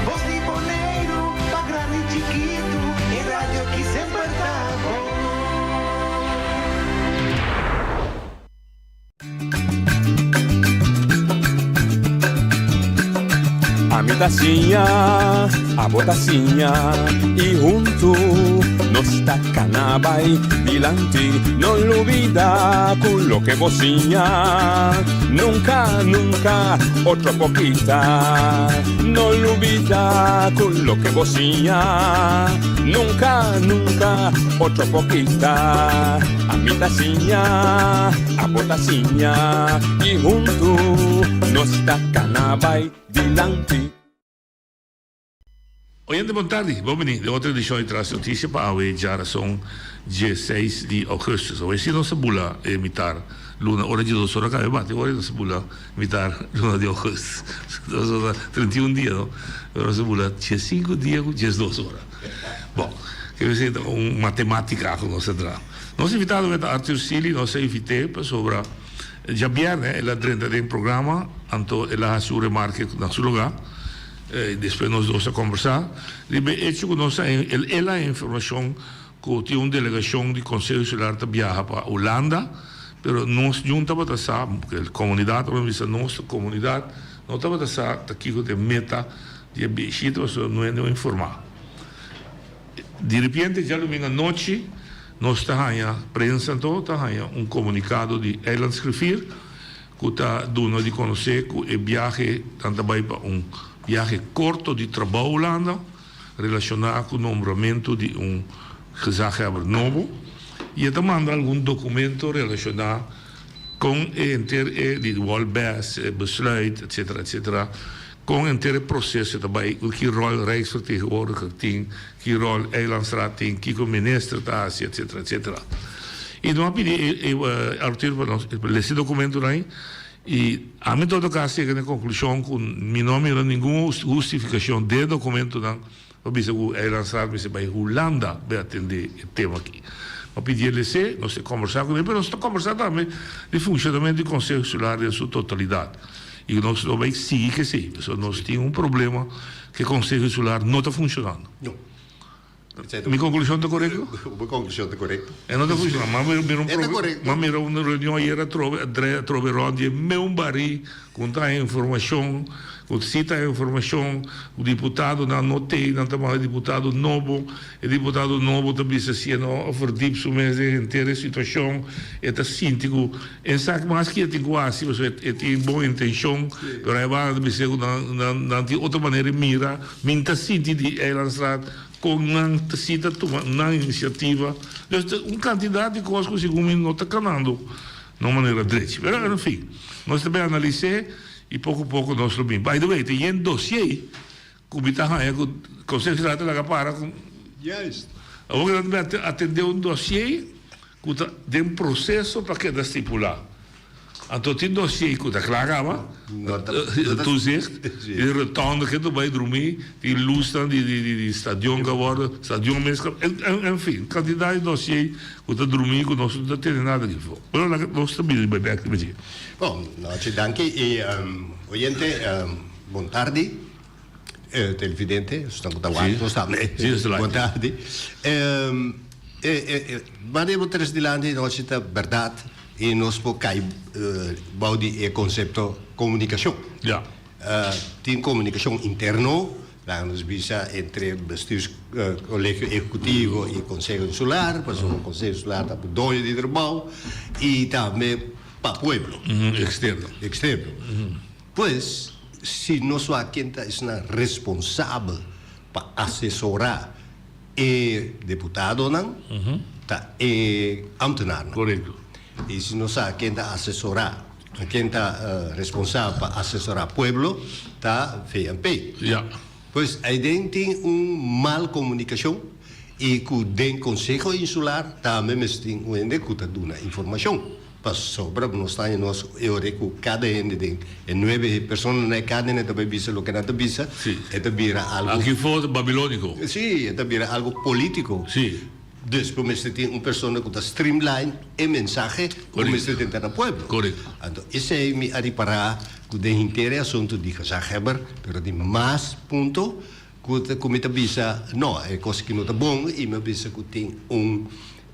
Bos di Boneiru pa grandi y chikitu e radio ki semper ta bon. Ami ta siña, abo ta siña y huntu nos ta cana bay dilanti. No lubida cu loke bo siña nunca, nunca otro por kita. No lubida cu loke bo siña nunca, nunca otro por kita. Ami ta siña, abo ta siña i huntu nos ta kana bai dilanti. Oyente bon tardi, bon bini den otro edicion di Tras Noticia pa awe djarason dje seis di augustus. Awe si nos a bula e mitar luna, ora dje dos ora kabe bati ora nos a bula mitar luna di augustus. Dos ora, 31 dia no, pero nos a bula dje sinku dia ku djes dos ora. Bon, ke mester ta un matematica ku nos a traha. Nos invitado awe ta Arthur Sealy, nos a invit'é pasobra djabièrnè el a drenta den programa, anto el a hasi un remarke na su lugá. Despues nos dos a kombersá riba e echo ku nos a el a informashon ku tin un delegashon di Konseho Insular ta biaha pa Hulanda, pero nos niun tabata sa, komunidat tabata bisa nos komunidat no tabata sa ta kiko ta e meta di e bishita pasobra no hende a informá. Di repente djadumingu anochi nos ta haña prensa anto ta haña un komunikado di Eilandsgriffier ku ta duna di konosé ku e biahe nan ta bai pa un biahe korto di trabou Hulanda relashoná ku nombramentu di un gezaghebber nobo i e ta manda algun dokumento relashoná kon e henter e di Wolbes, e besluit etcetera etcetera kon henter e proseso ta bai ki ròl Rijksvertegenwoordiger tin ki ròl Eilandsraad tin kiko minister ta hasi etcetera etcetera i nos a pidi e Arthur pa nos lesa e dokumentonan ei i ami en todo kaso yega na e konklushon ku mi no a mira ningun hustifikashon den e dokumentonan pa bisa ku Eilandsraad mester bai Hulanda bai atende e tema aki. A pidi e les'é, nos a kombersá kuné, pero nos ta kombersá tambe di funshonamentu di Konseho Insular den su totalidat. I nos lo bai sigui ku esei, pasobra nos tin un problema ku e Konseho Insular no ta funshonando. No. Mi konklushon ta korekto? Bo konklushon ta korekto. E no ta funshonando. M'a mira un E ta korekto. M'a mira un reunion ayer atrobe, a drei atrobe rònt di e meun barí ku no ta haña informashon, ku si ta haña informashon, ku diputadonan no t'ei, nan ta manda diputado nobo. E diputado nobo ta bisa si e no a verdiep su mes den henter e situacion, e ta sinti cu e sa mas ki e tin cu haci pasobra e tin bon intencion, pero ai banda ta bisa cu nan nan tin otro manera di mira, mi ta sinti di Eilandsraad. Kon nan ta si ta tuma nan inisiativa. Dus ta un kantidat di kos ku segun mi no ta kanando na un manera drechi. Pero en fin, nos ta bai analis'é i poko poko nos lo bin. By the way, ta yen dosié ku mi ta haña ku Konseho Insular ta laga para ku. Juist. Awor ku nan ta bai atendé un dosié ku ta den proseso pa keda stipulá. Anto tin dossier ku ta kla kaba, toezicht, di rotonde ke ta bai drumi, tin lusnan di di stadion ku a wòrdu, stadion mes ka, en fin, kantidat di dossier ku ta drumi ku nos no ta tene nada aki afó. Pero laga nos ta bini bai bèk riba dje. Bon, nochi danki i oyente bon tardi, televidente, esnan ku ta wak nos tambe, bon tardi. Manera bo tres dilanti nochi ta bèrdat. I nos por kai bou di e konsepto komunikashon. Ja. Tin komunikashon interno, laga nos bisa entre bestuurskollegio ehekutivo i konseho insular, pasobra konseho insular ta doño di trabou, i tambe pa pueblo. Eksterno. Eksterno. Pues, si nos wak ken ta esnan responsabel pa asesorá E deputadonan ta e ambtenarnan. Korekto. I si nos sa ken ta asesorá, ken ta responsabel pa asesorá pueblo, ta VNP. Ja. Pues aiden tin un mal komunikashon i ku den Konseho Insular tambe mester tin un hende ku ta duna informashon. Pasobra nos ta haña nos e ora ku kada hende den e nuebe personanan e kada hende ta bai bisa loke nan ta bisa, e ta bira algu. Aki for babilóniko. Sí, e ta bira algu polítiko. Sí. Dus bo mester tin un persona ku ta streamline e mensahe ku mester tenta na pueblo. Korekto. Anto esei mi a ripará ku den henter e asuntu di gezaghebber, pero tin mas punto ku ku mi ta bisa no, e kos aki no ta bon i mi a bisa ku tin un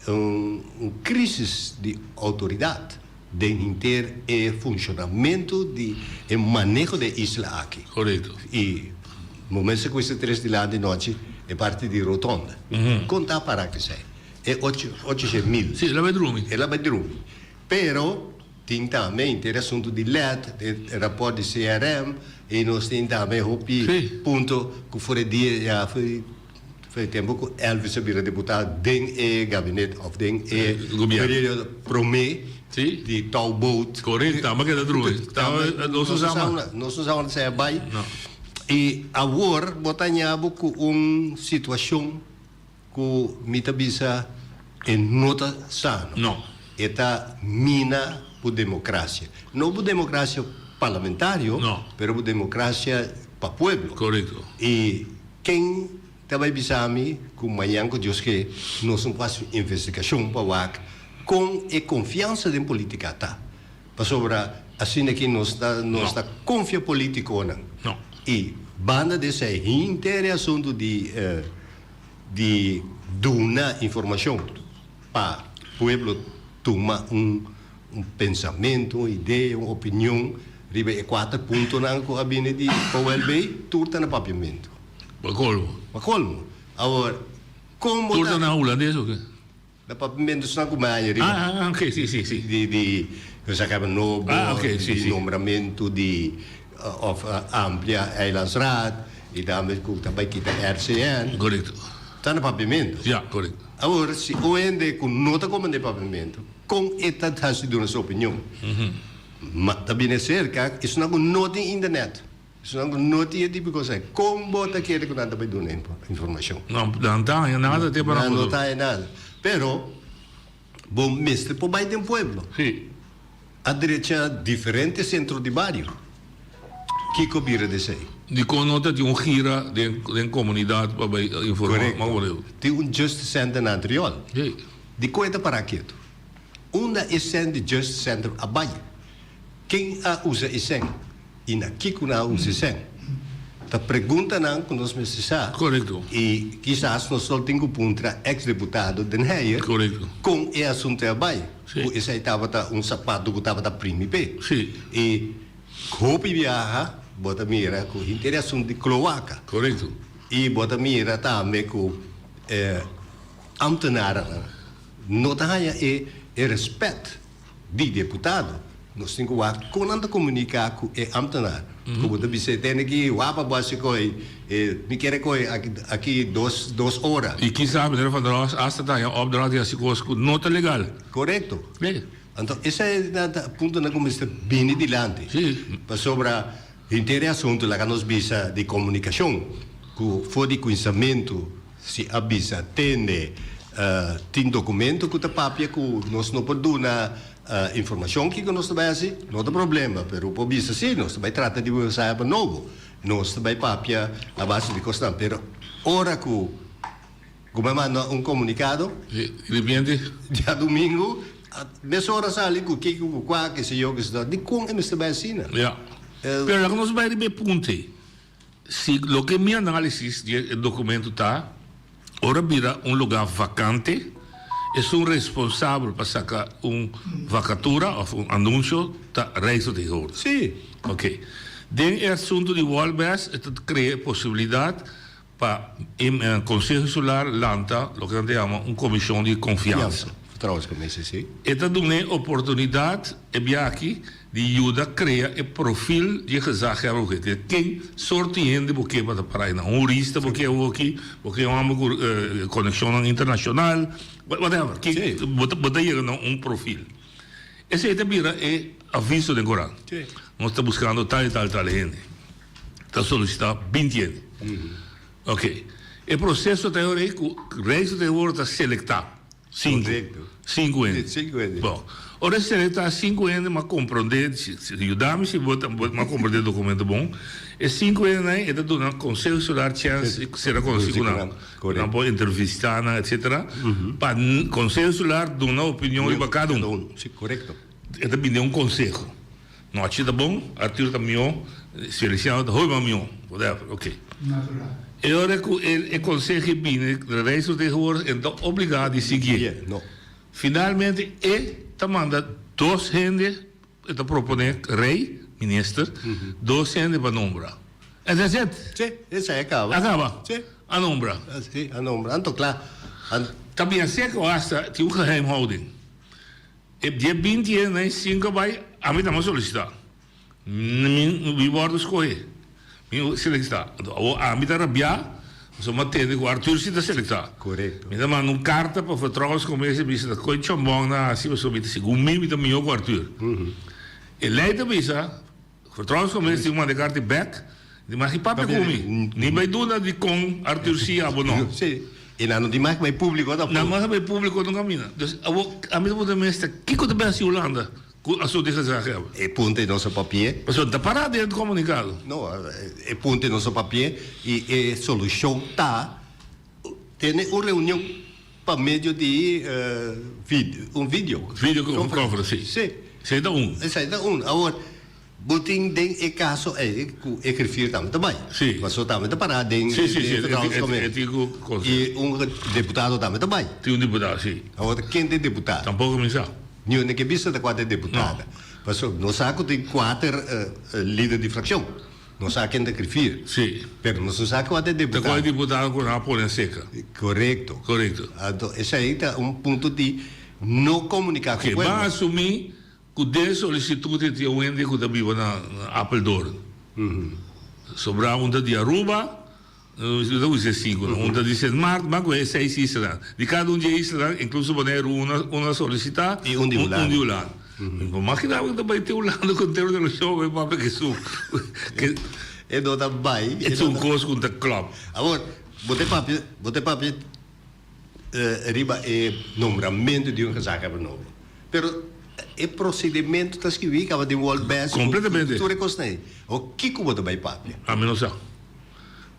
Un crisis di autoridad den henter e funcionamento di e maneho di e isla aki. Correcto. Y momento cu esta tres di laat di nochi e parti di rotonde. Con ta para kesey? E ocho ocho mil. Si, el a bay drumi. El a bay drumi. Pero tin tambe henter asunto di led, e rapport di CRM y nos tin tambe hopi punto cu for e dia ya. Foi e tempo ku Elvis a bira deputado den e gabinet of den e periodo prome di touwboot. Correcto, tamba keda drumi. Tamba nos no sa. Nos no sa unda esei a bai. I awor bo ta haña bo ku un situashon ku mi ta bisa e no ta sano. No. E ta mina bo demokrasia. No bo demokrasia parlamentario, pero bo demokrasia pa pueblo. Correcto. I Ken ta bai bisa mi ku mañan ku Dios ke nos no por hasi un investigashon pa wak kon e konfiansa den politika ta? Pasobra asina ki nos ta nos ta konfia politikonan. I banda di esei hinter e asuntu di di duna informashon pa pueblo tuma un un pensamentu, un idea, un opinion riba e kuater puntonan ku a bini di OLB, tur ta na papiamentu. Pa kolmo. Pa kolmo. Awor, kon bo ta. Tur ta na hulandes o ke? Na papiamentu esnan ku mi haña riba. Ah, ah, oke, si, si, si. Di, di Gezaghebbende Nobo, Ah, oke, si, di si. nombramentu di òf amplia Eilandsraad, i tambe ku ta bai kita RCN. Korekto. Ta na papiamentu. Ya, korekto. Awor, si un hende ku no ta komprendé papiamentu. Kon e ta hasi duna su opinion? Ma ta bini serka esunnan ku no tin internet, esunnan ku no tin e tipo di kos ei. Kon bo ta kere ku nan ta bai duna informashon? No, nan ta haña nada te pa nan no ta haña nada. Pero bo mester por bai den pueblo. Sí. A drecha diferente sentro di bario. Kiko bira di esei? Dikon no ta tin un gira den den komunidat pa bai informá? Korekto. Tin un Justice Center na Antriol. Sí. Dikon e ta pará ketu? Unda e sèn di Justice Center a bai? Ken a usa e sèn? I na kiko nan a usa e sèn? Ta preguntanan ku nos mester sa. Korekto. I kisas nos lo tin ku puntra eks deputado Den Heyer Korekto. kon e asuntu a bai. Sí. Ku esei tabata un sapato ku tabata primi p'e. Sí. I hopi biaha bo ta mira ku henter e asuntu di kloaka. Korekto. I bo ta mira tambe ku e Ambtenarennan no ta haña e e respet di deputado. Nos tin ku wak kon nan ta komuniká ku e ámtenar. Ku bo ta bisa e tene ki wapa bo hasi koi, e mi kere koi aki aki dos dos ora. I kisas meneer Van der Horst asta ta haña opdracht di hasi kos ku no ta legal. Korekto. Anto esei ta ta puntonan ku mester bini dilanti. Pasobra henter e asuntu laga nos bisa di komunikashon ku for di kuinsamentu si a bisa tende tin dokumento ku ta papia ku nos no por duna Informashon kiko nos ta bai hasi no ta problema, pero por bisa si nos ta bai trata di un ensayo pa nobo, nos ta bai papia a base di kosnan, pero ora ku ku bai manda un komunikado djadumingu mesora sali ku kiko ku kua ke se yo ke se to, dikon e mester bai asina? Ya, pero laga nos bai riba e punto ei. Si loke mi análisis di e documento ta, ora bira un lugar vacante, esun responsabel pa saca un vacatura of un anuncio ta Rijksvertegenwoordiger. Sí. Ok. Den e asunto di Wolbes e ta crea e posibilidad pa e Conseho Insular lanta loke nan ta yama un comision di confiansa. Vertrouwenscommissie, sí. E ta dun'e oportunidad e biaha di yuda krea e profil di e gezaghebber bo ke tin. Ken sorto di hende bo ke pa ta para einan? Un hurista bo ke awoki? Bo ke un hòmber ku konekshonnan internashonal? Whatever. Bo ta bo ta yega na un profil. Esei ta bira e aviso den koran. Nos ta buskando tal i tal i tal hende. Ta solisitá binti hende. Oke. E proseso ta e ora ei ku Rijksvertegenwoordiger ta selektá. Sinku. Sinku hende. Sinku hende. Bon, ora e selektá sinku hende, m'a komprondé, yuda mi si bo ta, m'a komprondé e dokumento bon, e sinku hendenan ei e ta duna Konseho Insular chèns di sera konosí ku nan. Nan por entrevistá nan, etsetera, pa Konseho Insular duna opinion riba kada un. Si, korekto. E ta bini un konseho. Nochi ta bon, Arthur ta mihó, Feliciano ta hopi mas mihó, whatever, ok. Natural. E ora ku e e konseho e bini, de Rijksvertegenwoordiger e no ta obligá di siguié. No. Finalmente e ta manda dos hende, e ta proponé rei, minister, dos hende pa nombra. And that's it. Sí, esei a kaba. A kaba. Sí. A nombra. Sí, a nombra. Anto kla. Ta bien seko hasta tin un geheimhouding. E dia 20 e na 5 bai ami ta solicita. Mi mi wordo scohe. Mi selecta. Anto awor ami ta rabia pasobra mi a tende cu Arthur si ta selecta. Corecto. Mi ta manda un carta pa vertrouwenscommissie bisa ta coy chambon nan haci pasobra mi ta segun mi mi ta miho cu Arthur. E ley ta bisa Vertrouwenscommissie tin cu manda e carta bek. Di mas ki papia ku mi. Ni bai duna di kon Arthur si abo no. Si. I nan no tin mas bai publico tampoco. Nan mas bai publico no camina. Dus abo ami ta puntra mes ta kiko ta bin hasi Hulanda ku asunto di gezaghebber? E punto e no sa papia. Pasobra ta para den comunicado. No, e punto e no sa papia i e solucion ta tene un reunion pa medio di un video. Video conference, si. Si. Esei ta un. Esei ta un. Awor. Bo tin den e kaso ei ku e griffier tambe ta bai. Sí. Paso tambe ta pará den Sí, sí, sí. e vertrouwenscommissie. E tin ku konse. I un deputado tambe ta bai. Tin un diputado, sí. Awor ken ta e deputado? Tampoko mi sa. Niun ke bisa ta kua ta e deputado. No. Paso nos sa ku tin kuater lider di frakshon. Nos sa ken ta griffier. Sí. Pero nos no sa kua ta e Ta deputado. kua e diputado ku nan a pone seka. Korekto. Korekto. Anto esei ta un punto di no komuniká ku Oke, pueblo. ban asumí Ku den solisitut e tin un hende ku ta biba na Apeldoorn. Sobrá un ta di Aruba, mi ta bisa e sinku no, un ta di Sint Maarten, mas ku e seis islanan. Di kada un di e islanan, inkluso Boneiru, un a solisitá, I un di Hulanda. Un di Hulanda. Mi por maginá ku ta bai te Hulanda ku entero de show e papia ke su. E no ta bai. E ta un kos ku ta klòp. Awor, bo ta papia, bo ta papia riba e nombramentu di un gezaghebber nobo. Pero e procedimento ta skibi caba den World Best cu Completamente. tur e cosnan ey. Awor kico bo ta bay papia? Ami no sa.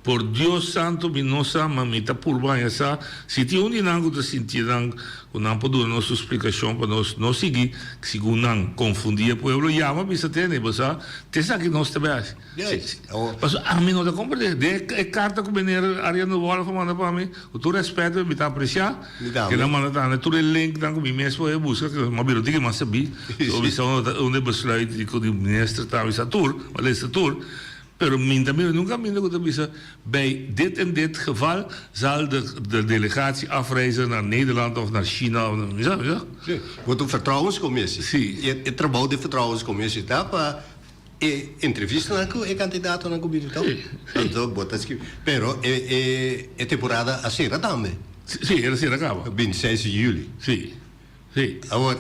Por Dios santo mi no sa, ma mi ta purba haña sa si tin un di nan cu ta sinti nan cu nan por duna nos un splicacion pa nos no sigui segun nan confundi e pueblo yama bisa tene bo sa te esaki nos ta bay haci. Juist. Awor. Pasobra ami no ta comprende. Den e carta cu meneer Ariano Wolff a manda pa mi, cu tur respet mi ta aprecia, Mi tambe. ke nan manda tambe tur e linknan cu mi mes por e busca, ke mi a bira un tiki mas sabí. So mi sa unda e besluit di cu di minister ta, mi sa tur, mi a lesa tur. Pero mi ta mira nunca caminda cu ta bisa bij dit en dit geval zal de de delegatie afreizen naar Nederland of naar China of mi sa mi sa. Si, bo ta un vertrouwenscommissie. Si. E e trabou di vertrouwenscommissie ta pa e entrevistanan cu e candidatonan cu bini toch? Anto bo ta skirbi. Pero e e e temporada a cera tambe. Si, el a cera caba. Bintiseis di juli. Si, si. Awor,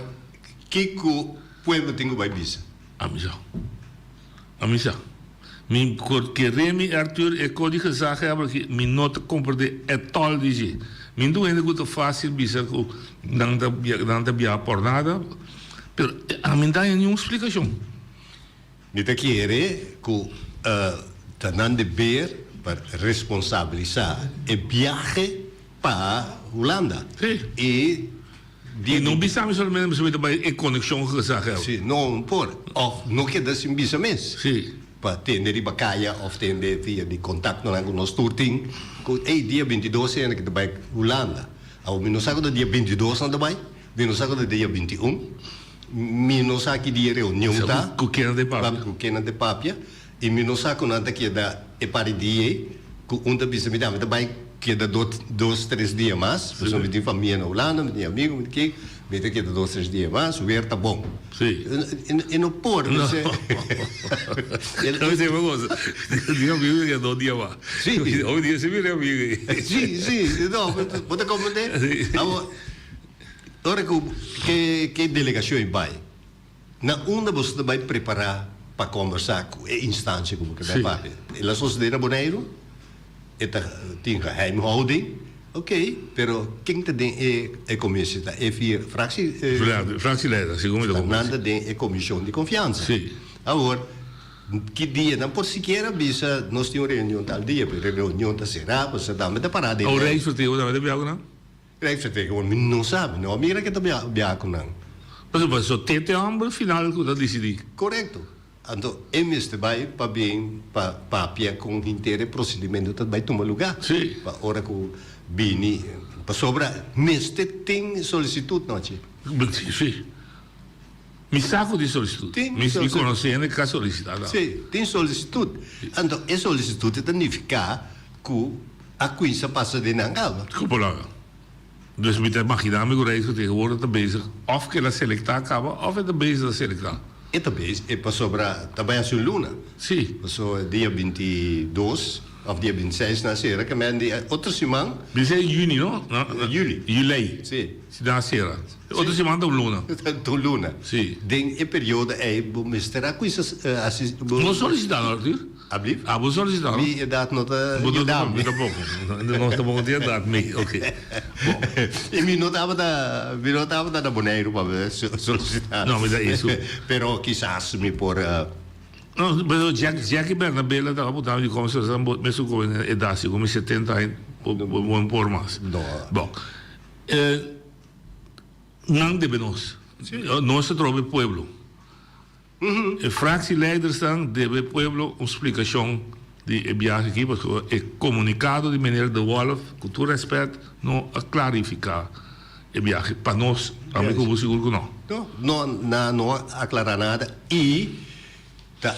kico pueblo tin cu bay bisa? Ami sa. Ami sa. Mi por kere mi Arthur e ko di gezaghebber aki mi no ta komprende etòl di dje. Mi no ta un hende ku ta fásil bisa ku nan ta nan ta biaha por nada, pero ami no ta haña niun splikashon. Mi ta kere ku ta nan deber pa responsabilisá e biahe pa Hulanda. I di. I no bisa mi solamente pasobra mi ta bai e konekshon ku gezaghebber. Sí, no por. Òf no keda sin bisa mes. Sí. Pa tende riba kaya òf tende via di kontaktonan ku nos tur tin ku ey dia bintidos hende ku ta bai Hulanda. Awor mi no sa ku ta dia bintidos nan ta bai, mi no sa ku ta dia bintiun, mi no sa ki dia reunion ta. Ku ken nan ta papia. Ku ken nan ta papia. I mi no sa ku nan ta keda e par di dia ei, ku un ta bisa mi tambe ta bai keda dos tres dia mas, pasobra mi tin famia na Hulanda, mi tin amigu, mi tin ke, mi ta keda dos tres dia mas, weer ta bon. Sí. E no por, No. No mi sema cosa. Tin amigu ta keda dos dia mas. Sí. Hopi dia si mira e amigu ei. Sí, sí, no, bo ta comprende? Sí. Awor, ora ku ke ke delegashon ei bai, Na unda boso ta bai prepará pa kombersá ku e instansia ku bo ke bai papia? El a sosodé na Boneiru, e ta tin geheimhouding, ok, pero ken ta den e e komisie? Ta e vier fraksie? Fraksieleider, segun mi ta komprendé. Nan ta den e komishon di konfiansa. Sí. Awor, ki dia nan por sikiera bisa nos tin un reunion tal dia, pero e reunion ta será, pasobra tambe ta pará den. Awor Rijksvertegenwoordiger tambe ta bia ku nan? Rijksvertegenwoordiger, mi no sa, mi no a mira ke ta bia ku nan. Pasobra so te te homber final ku ta disidí. Korekto. Anto e mester bai pa bin pa papia kon henter e prosedimentu ta bai tuma lugá. Sí. Pa ora ku bini, pasobra mester tin solisitut nochi. Sí. Mi sa ku tin solisitut. Tin Mi mi konosé hende ku a solisitá ta. Sí, tin solisitut. Anto e solisitut ta nifiká ku a kuinsa pasa den nan kaba. Ku palabra. Dus mi ta imaginá mi ku Rijkswet tegenwoordig ta bezig òf ku el a selektá kaba òf e ta bezig ta selektá. E ta bezig, e pasobra ta bai hasi un luna. Sí. Pasobra dia bintidos òf dia bintiseis nan sera ke men di otro siman. Bintiseis yüni no? Yüli. Yulei. Sí. Si nan a sera. E otro siman ta un luna. Ta un luna. Sí. Den e periodo ei bo mester a kuinsa hasi. No solisitá no, Arthur? Ablief? Ah, bo solisitá no? Mi edat no ta yuda mi. Mi tampoko. Nos tampoko tin edat mi. Oké. Bon. I mi no tabata, mi no tabata na Boneiru pa mi solisitá. No, mi ta eso. Pero kisas mi por. No, pero Jack, Jackie Bernabela tabata puntra mi di komo si bo mesun komo edat si, komo 70 aña, bo bo no por mas. No. Bon. Nan debe nos. Nos ta trobe pueblo. E fractieleidersnan debe pueblo un splicacion di e biahe aki pasobra e comunicado di meneer De Wolff, cu tur respet, no a clarifica e biahe pa nos. Ami cu bo sigur cu no. No, no, nan no a aclara nada y ta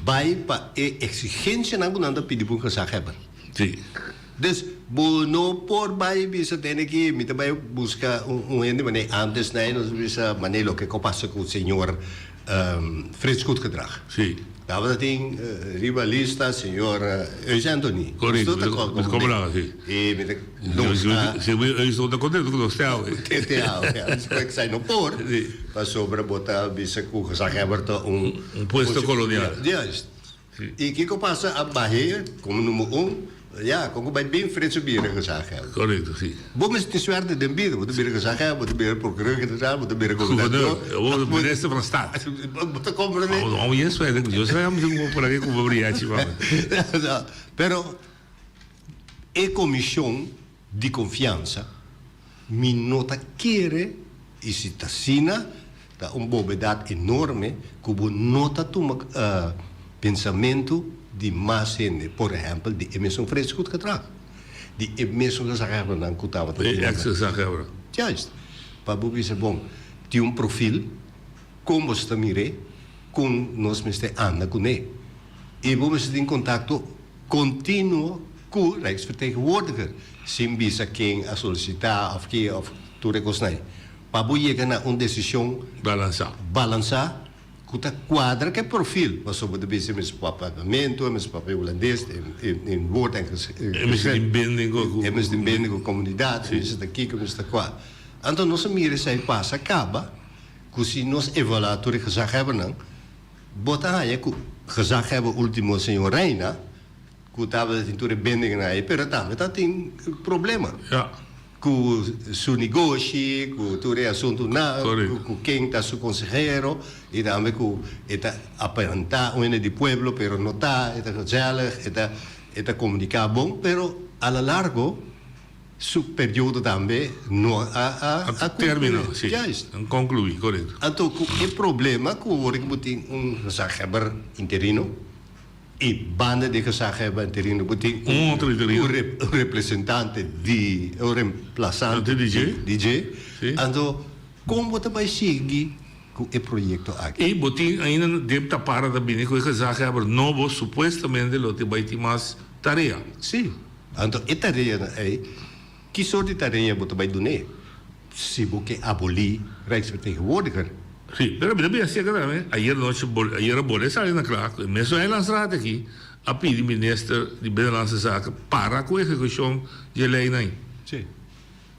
bay pa e exigencianan cu nan ta pidi pa un gezaghebber. Sí. Dus, bo no por bay bisa tene ki mi ta bay busca un hende manera antes na nos bisa manera loke cu a pasa cu señor Frits Goedgedrag. Sí. Tabata tin riba lista señor Eus Anthony. Correcto, mi ta comprende, sí. Y mi ta nos a. Si Eus no ta contento cu nos te awe. Te awe, esaki no por. Sí. Pasobra bo ta bisa cu gezaghebber ta un. Un puesto colonial. Juist. I kiko pasa a bah'é komo number un? Ya, kon ku bai bin Frits a bira gezaghebber. Korekto, si. Bo mester tin suerte den bida, bo ta bira gezaghebber, bo ta bira prokureur general, bo ta bira gobernador. Gobernador, bo ta minister van staat. Bo ta komprendé? Bo ta hopi suerte, yo sa mi tin por aki ku bo briachi pa mi. Pero e komishon di konfiansa mi no ta kere i si ta asina Ta un bobedat enorme ku bo no ta tuma pensamentu di mas hende, por ehèmpel di e mesun Frits Goedgedrag, di e mesun gezaghebbernan ku tabata E ex gezaghebber. Juist. Pa bo bisa, bon, tin un profil, kon bo sta mir'é, kon nos mester anda kuné. I bo mester tin kontakto kontinuo ku Rijksvertegenwoordiger, sin bisa ken a solisitá òf ke òf tur e kosnan ei, pa bo yega na un desishon Balansá. balansá ku ta kuadra ku e profil, pasobra bo ta bisa e mester papia papiamentu, e mester papia hulandes, in woord en E mester tin binding ku. E mester tin binding ku komunidat, e mester ta kiko, e mester ta kua. Anto nos a mira esei pasa kaba ku si nos evaluá tur e gezaghebbernan, Bo ta haña ku gezaghebber ultimo señor Reina ku tabata tin tur e bendingnan ei pero tambe ta tin problema ku su negoshi, ku tur e asuntunan, ku ken ta su konsehero i tambe ku e ta aparentá un hende di pueblo pero no ta, e ta gezellig, e ta e ta komuniká bon pero a la largo Su periodo tambe no a a A termina, si. Juist. A conclui, correcto. Anto cu e problema cu awor cu bo tin un gezaghebber interino y banda di e gezaghebber interino bo tin Un otro interino. un un representante di, un reemplazante Di dje. di dje. Si. Anto con bo ta bay sigui cu e proyecto aki? Y bo tin ainda den tapara ta bini cu e gezaghebber nobo supuestamente lo tin bay tin mas tarea. Si. Anto e tareanan ei, ki sort di tarea bo ta bai dun'é si bo ke abolí Rijksvertegenwoordiger? Sí, pero mi ta bira seka tambe. Ayer nochi, ayer a bole sali na kla ku e mesun Eilandsraad aki a pidi minister di Binnenlandse Zaken para ku ehekushon di e leinan ei. Sí.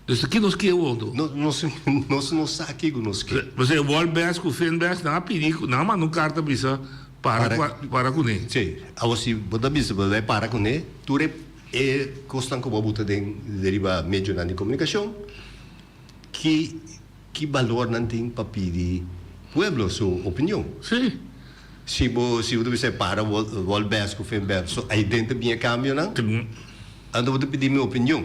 Dus ta ki nos ke awor anto? Nos nos no sa kiko nos ke. Pasobra e Wolbers ku Finbers nan a pidi, nan a manda un karta bisa para ku para kuné. Sí, awor si bo ta bisa bo bai para kuné, tur e e kosnan ku bo a buta den riba medionan di komunikashon, ki ki balor nan tin pa pidi pueblo su opinion? Sí. Si bo si bo ta bisa para Wolbers ku Finbers, so aiden ta bin e kambionan, anto bo ta pidi mi opinion.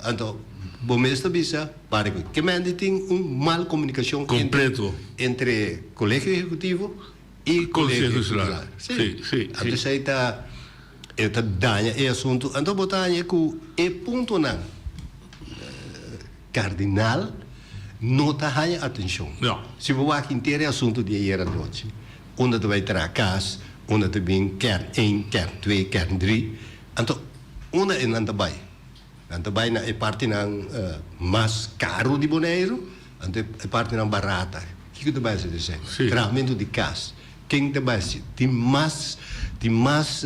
Anto bo mes ta bisa pare cu ke mende tin un mal comunicacion Completo. entre Colegio Ejecutivo y Conseho Colegio Insular. Insular. Sí, sí, sí. Anto esey ta e ta daña e asunto. Anto bo ta haña cu e puntonan cardinal no ta haña atencion. No. Si bo wak henter e asunto di ayer anochi, unda ta bay traha cas, unda ta bin kern een, kern twee, kern drie, anto unda e nan ta bay? Nan ta bai na e partinan mas karu di Boneiru, anto e partinan barata. Kiko ta bai hasi esei? Trahamentu di kas. Ken ta bai hasi? Tin mas, tin mas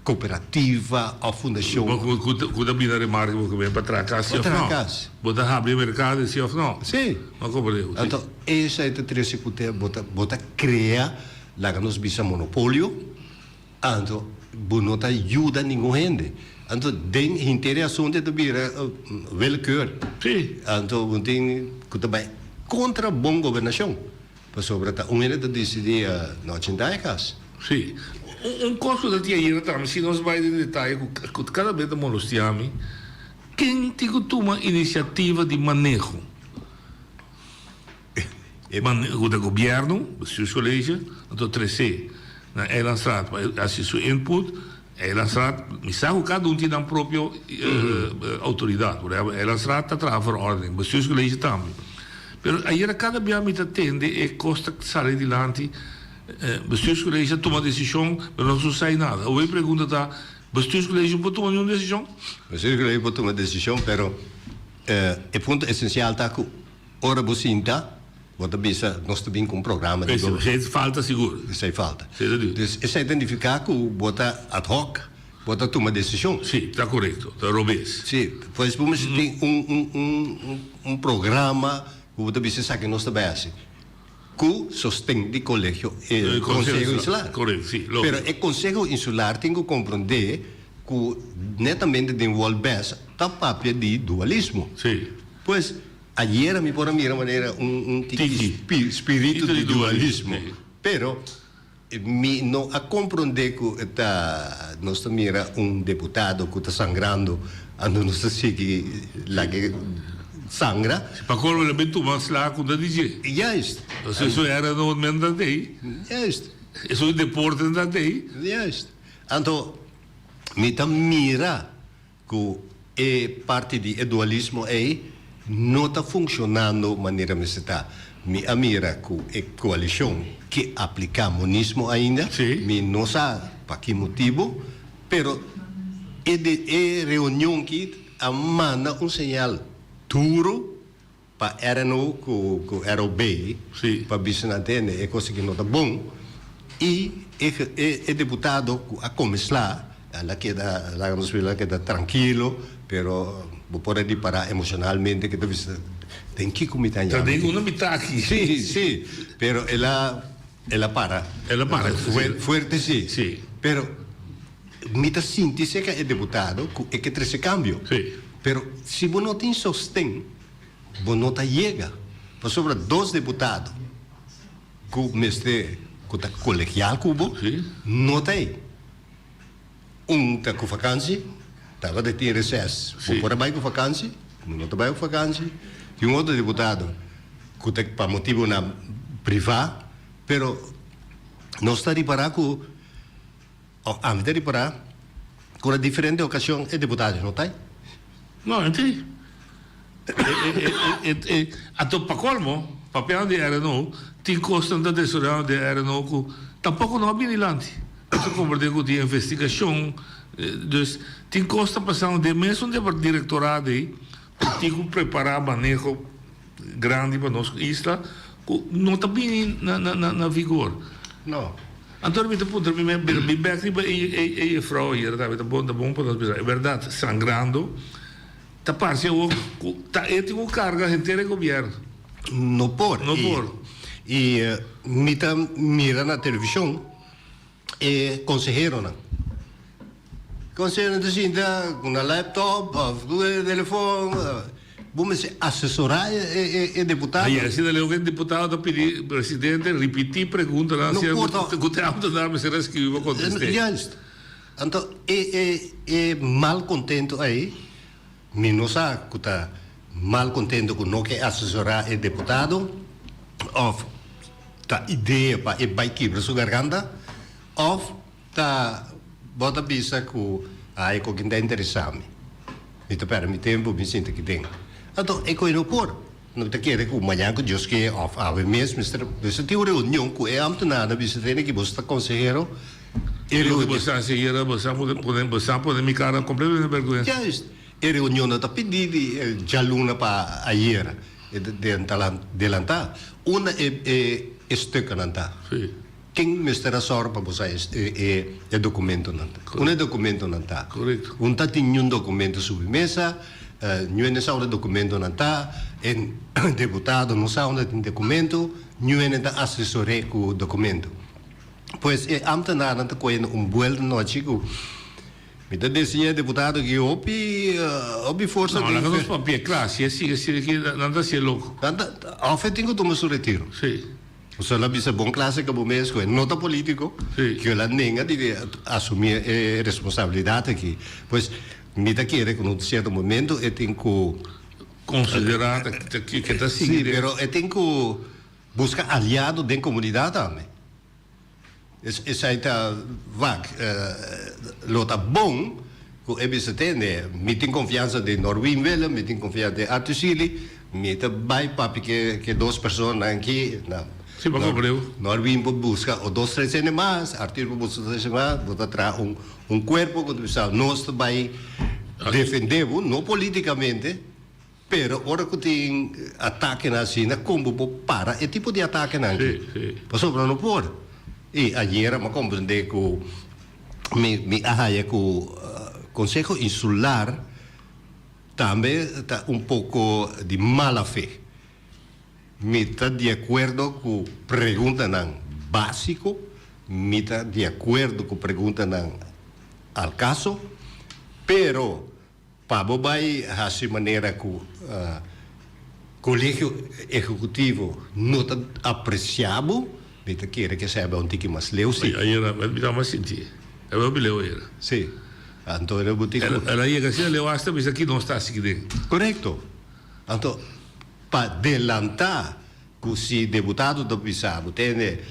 kooperativa òf fundashon. Ku ta bini na remarke bo ke ben pa traha kas si òf no? Pa traha kas. Bo ta habri e merkado si òf no? Si. Bo komprende? Anto esei ta trese ku te bo ta bo ta krea, laga nos bisa monopolio. Anto bo no ta yuda ningun hende. Anto den henter e asunto e ta bira willekeur. Sí. Anto bo tin ku ta bai kontra bon gobernashon. Pasobra ta un hende ta disidí no chinta e kas. Sí. Un kos ku ta tin ayera tambe, si nos bai den detaye ku kada bes ta molestia mi, ken tin ku tuma inisiativa di maneho? Ku ta gobièrnu, bestuurscollege, anto tres'é na Eilandstraat pa hasi su input. Eilandstraat, mi sa ku kada un tin nan propio outoridat. Por ehèmpel, Eilandstraat ta traha verordening, bestuurscollege tambe. Pero ayera kada bia mi ta tende e kos ta sali dilanti, bestuurscollege a tuma desishon, pero nos no sa nada. Awor e pregunta ta, bestuurscollege no por tuma niun desishon? Bestuurscollege por tuma desishon, pero e punto esensial ta ku Ora bo sinta, bo ta bisa, nos ta bin ku un programa di Esei gobièrnu. falta sigur. Esei falta. Esei ta di. Dus esei ta nifiká ku bo ta ad hoc, bo ta tuma desishon. Sí, ta korekto, ta robes. Sí, pues bo mester tin un, un, un, un programa ku bo ta bisa esaki nos ta bai hasi, ku sosten di kolegio, e Konseho Insular. Korekto, sí, lógiko. Pero e Konseho Insular tin ku komprondé ku netamente den Wolbes ta papia di dualismo. Sí. Pues, Ayera mi por a mira manera un un tiki spiritu di dualismo, pero mi no a comprende cu ta nos ta mira un deputado cu ta sangrando anto nos ta sigui laga sangra. Si pa colmo el a bin tuma sla cu ta di dje. Juist. Pasobra eso era no men ta tey. Juist. Eso deporte ta tey. Juist. Anto mi ta mira. Ku e parti di e dualismo ei no ta funshonando manera mester ta. Mi a mira ku e koalishon ke apliká monismo ainda, mi no sa pa ki motibu, pero e e reunion ki a manda un señal duru pa RNO ku ku ROB pa bisa nan tende e kos aki no ta bon i e e diputado ku a komesá el a keda laga nos bisa el a keda trankilo pero bo por a ripará emoshonalmente ke ta bisa den kiko mi ta Ta den una mitá aki. Sí sí pero el a el a para El a para fuerte sí pero mi ta sinti serka e diputado ku e ke trese kambio pero si bo no tin sosten Bo no ta yega. Pasobra dos diputado ku mester ku ta kolegial ku bo no ta ei. Un ta ku vakansi, tabata tin reses. Bo por a bai ku vakansi, bo no ta bai ku vakansi. Tin un otro diputado ku ta pa motibunan privá, pero nos ta ripará ku Of ami ta ripará ku na diferente okashon e diputado no ta ei. No, e ta ei. Anto pa kolmo, papiando di RNO, tin kosnan ta desordenado den RNO ku tampoko no a bini lanti. Nos ta komprendé ku tin investigashon, dus tin kos ta pasando den mesun direktorado ei ku tin ku prepará maneho grandi pa nos isla ku no ta bini na vigor. No. Anto mi ta puntra mi mes, pero mi bek riba e jefrouw ayer tambe ta bon, ta bon pa nos bisa. E berdad, sangrando, ta parse awor ku ta e tin ku karga henter e gobierno. No por. No por. I mi ta mira na televishon e konseheronan. Konseheronan ta sinta ku nan laptop òf ku e telefòn. Bo mester asesorá e deputado. Ayer asina leu ku e deputado ta pidi presidente ripití preguntanan No por ta. ku te ambtenaar mester a skibi pa kontest'é. Juist. Anto e e malkontento ei, mi no sa ku ta malkontento ku no ke asesorá e deputado òf ta idea pa e bai kibra su garganta òf Ta bo ta bisa ku ai ku kin ta interesá mi. Mi ta pèrdè mi tempu, mi sinta aki den. Anto e koe no por. No ta kere ku mañan ku Dios ke òf awe mes mester mester tin un reunion ku e ámtenarnan bisa tene ki boso ta konsehero. E loke bo sa hasi ayera bo sa pone bo sa pone mi kara kompletamente bèrgwensa. Juist. E reunion no ta pidí di djaluna pa ayera. E ta delantá. Unda e e stukkenan ta? Sí. Ken mester a sòru pa bo sa e dokumentonan ta? Unda e dokumentonan ta? Korekto. Un ta tin niun dokumento subi mesa, niun hende sa unda e dokumentonan ta, e deputado no sa unda tin dokumento, niun hende ta asesor'é ku dokumento. Pues e ámtenarnan ta koyendo un buelta nochi ku mi ta deseá e deputado ki hopi hopi forsa No, den laga nos papia kla, si e sigui asina aki nan ta hasié loko. Nan ta, òf e tin ku tuma su retiro. Sí. Bo a bisa bon klase ku bo mes ku e no ta polítiko, ku el a nenga di asumí e responsabilidat aki. Pues mi ta kere ku na un sierto momento e tin ku. Konsiderá ke ta sigui. Sí, pero e tin ku buska aliado den komunidat tambe. Esei ta wak. Lo ta bon ku e bisa tende, mi tin konfiansa den Norwin Willem, mi tin konfiansa den Arthur Sealy, mi ta bai papia ku e dos personanan aki. Sí, bo komprende. Norwin por buska o dos tres hende mas, Arthur por buska dos tres hende mas, bo ta traha un kuerpo ku ta bisa nos ta bai defende bo, no politikamente. Pero ora ku tin atakenan asina, kon bo por para e tipo di atakenan aki? Pasobra no por. I ayera mi a komprendé ku mi mi a haya ku Konseho Insular tambe ta un poko di mala fe. Mi ta di akuerdo ku preguntanan básiko, mi ta di akuerdo ku preguntanan al kaso, pero Pa bo bai hasi manera ku Kolegio Ehekutivo no ta apresiá bo, mi ta kere ke esei a bai un tiki mas leu si. Ayera mi ta mas sinti e bai hopi leu ayera. Si. Anto era bo tin ku. El a yega asina leu asta bisa ki nos ta hasi ki den. Korekto. Anto pa delantá ku si deputado ta bisa bo tende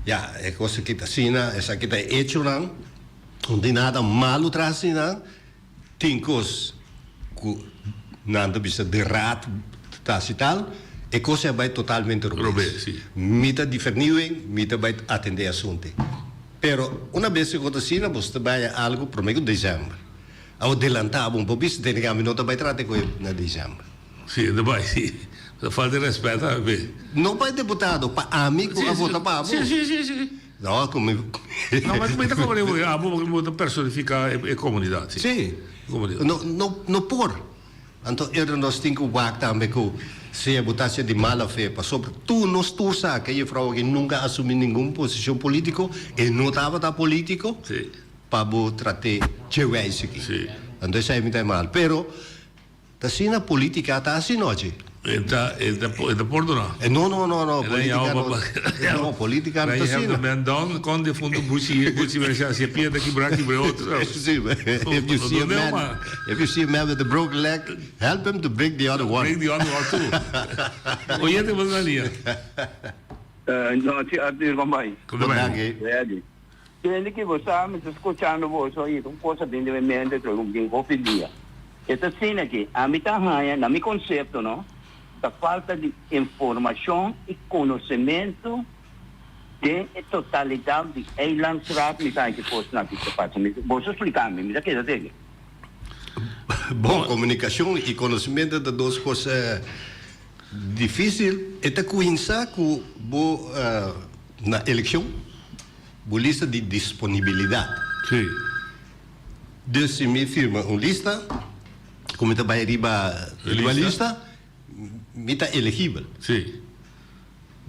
ya e kos aki ta asina, esaki ta e echonan, no tin nada malu tras di nan. Tin kos ku nan ta bisa de raad. ta hasi tal, e kos a bai totalmente robes. Mi ta di vernieuwing, mi ta bai atendé e asuntu. Pero una bes ku ta asina, bo ta bai algu promé ku desèmber. Awo delantá bo un por bisa tene ku ami no ta bai trata ku e na desèmber. Si, e ta bai, si. Ta falta di rèspèt tambe. No pa e deputado, pa ami ku a vota pa bo. Si, si, si, si. No, ku mi. No, ma mi ta komprendé bo, abo bo ta personifiká e komunidat, si. Si. No, no, no por. Anto ora nos tin ku wak tambe ku sea bo ta hacia di mala fe, pasobra tur nos tur sa ku e jufrou aki nunka a asumi ningun posishon politiko, e no tabata politiko pa bo trat'é dje wijs aki. Anto esei mi ta e mal. Pero ta asina politika ta hasi nochi. E ta e ta e ta pordona. No no no no politika no no politika no ta asina. Man down con defunto buchi buchi mester hacia piedra kibra kibra otro. Si if you see a man if you see a man with a broken leg help him to break the other one. Break the other one too. Oyente bo na lia. Nochi Arthur con bai. Con bai. Ready. Tende ki bo sa mi ta scuchando boso y un cosa bin den mi mente trobe un bin hopi dia. E ta asina ki ami ta haña na mi concepto no ta falta di informacion y conocemento den e totalidad di eilandsraad mi ta haña ki cosnan aki ta pasa. Mi boso splica mi, mi ta keda tende. Bon, comunicacion y conocemento ta dos cos dificil. E ta cuminsa cu bo na eleccion. Bo lista di disponibilidat. Sí. Dus si mi firma un lista, ku mi ta bai riba riba lista, mi ta elegibel. Sí.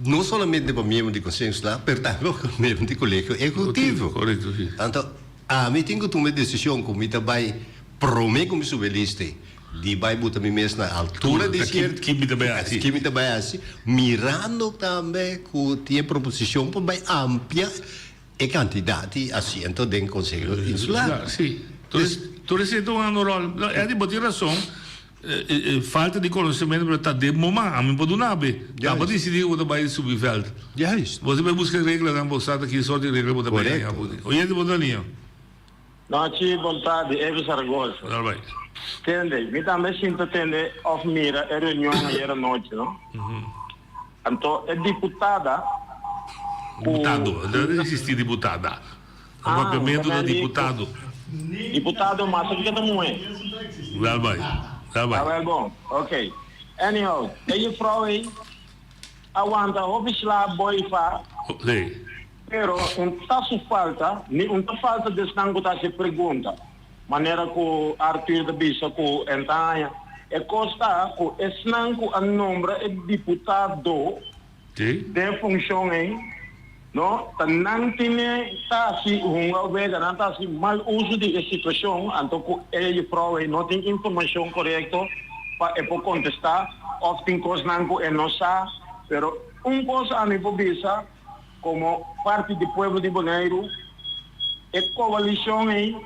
No solamente pa miembro di Konseho Insular, pero tambe pa miembro di Kolegio Ehekutivo. Korekto, sí. Anto, ami tin ku tuma e desishon ku mi ta bai promé ku mi subi e lista ei, di bai buta mi mes na altura di sierto. Ki mi ta bai hasi? Ki mi ta bai hasi, mirando tambe ku tin e proposishon pa bai amplia e kantidat di asiento den Konseho Insular. Sí. Tur esei ta un ròl. Eddy, bo tin rason. Falta di konosementu pero ta den bo man. Ami por duna be. Ta bo disidí ku bo ta bai subi vèlt. Juist. Bo ta bai buska reglanan, bo sa ta ki sort di regla bo ta bai haña. Oyente, bo ta liña. Nochi bon tardi, Evi Zaragoza. Bon tardi. Tende, mi tambe sinta tende of mira e reunion ayer anochi, no? Anto e diputada cu. Diputado, no ta existi diputada. E papiamento ta diputado. Diputado mas aki ta muhe. Wel bai, wel bai. Ah wel bon, ok. Anyhow, e juffrouw ey a wanta hopi sla boy fa. Sí. Pero un ta su falta, ni un ta falta di esnan ku ta hasi pregunta, manera ku Arthur ta bisa ku en ta haña. E kos ta ku esnan ku a nombra e diputado den funshon ei, no, ta nan tene ta hasi hunga wega, nan ta hasi mal uso di e situashon, anto ku e jufrou ei no tin informashon korekto pa e por kontestá òf tin kosnan ku e no sa. Pero un kos ami por bisa. Komo parti di pueblo di Boneiru, e koalishon ei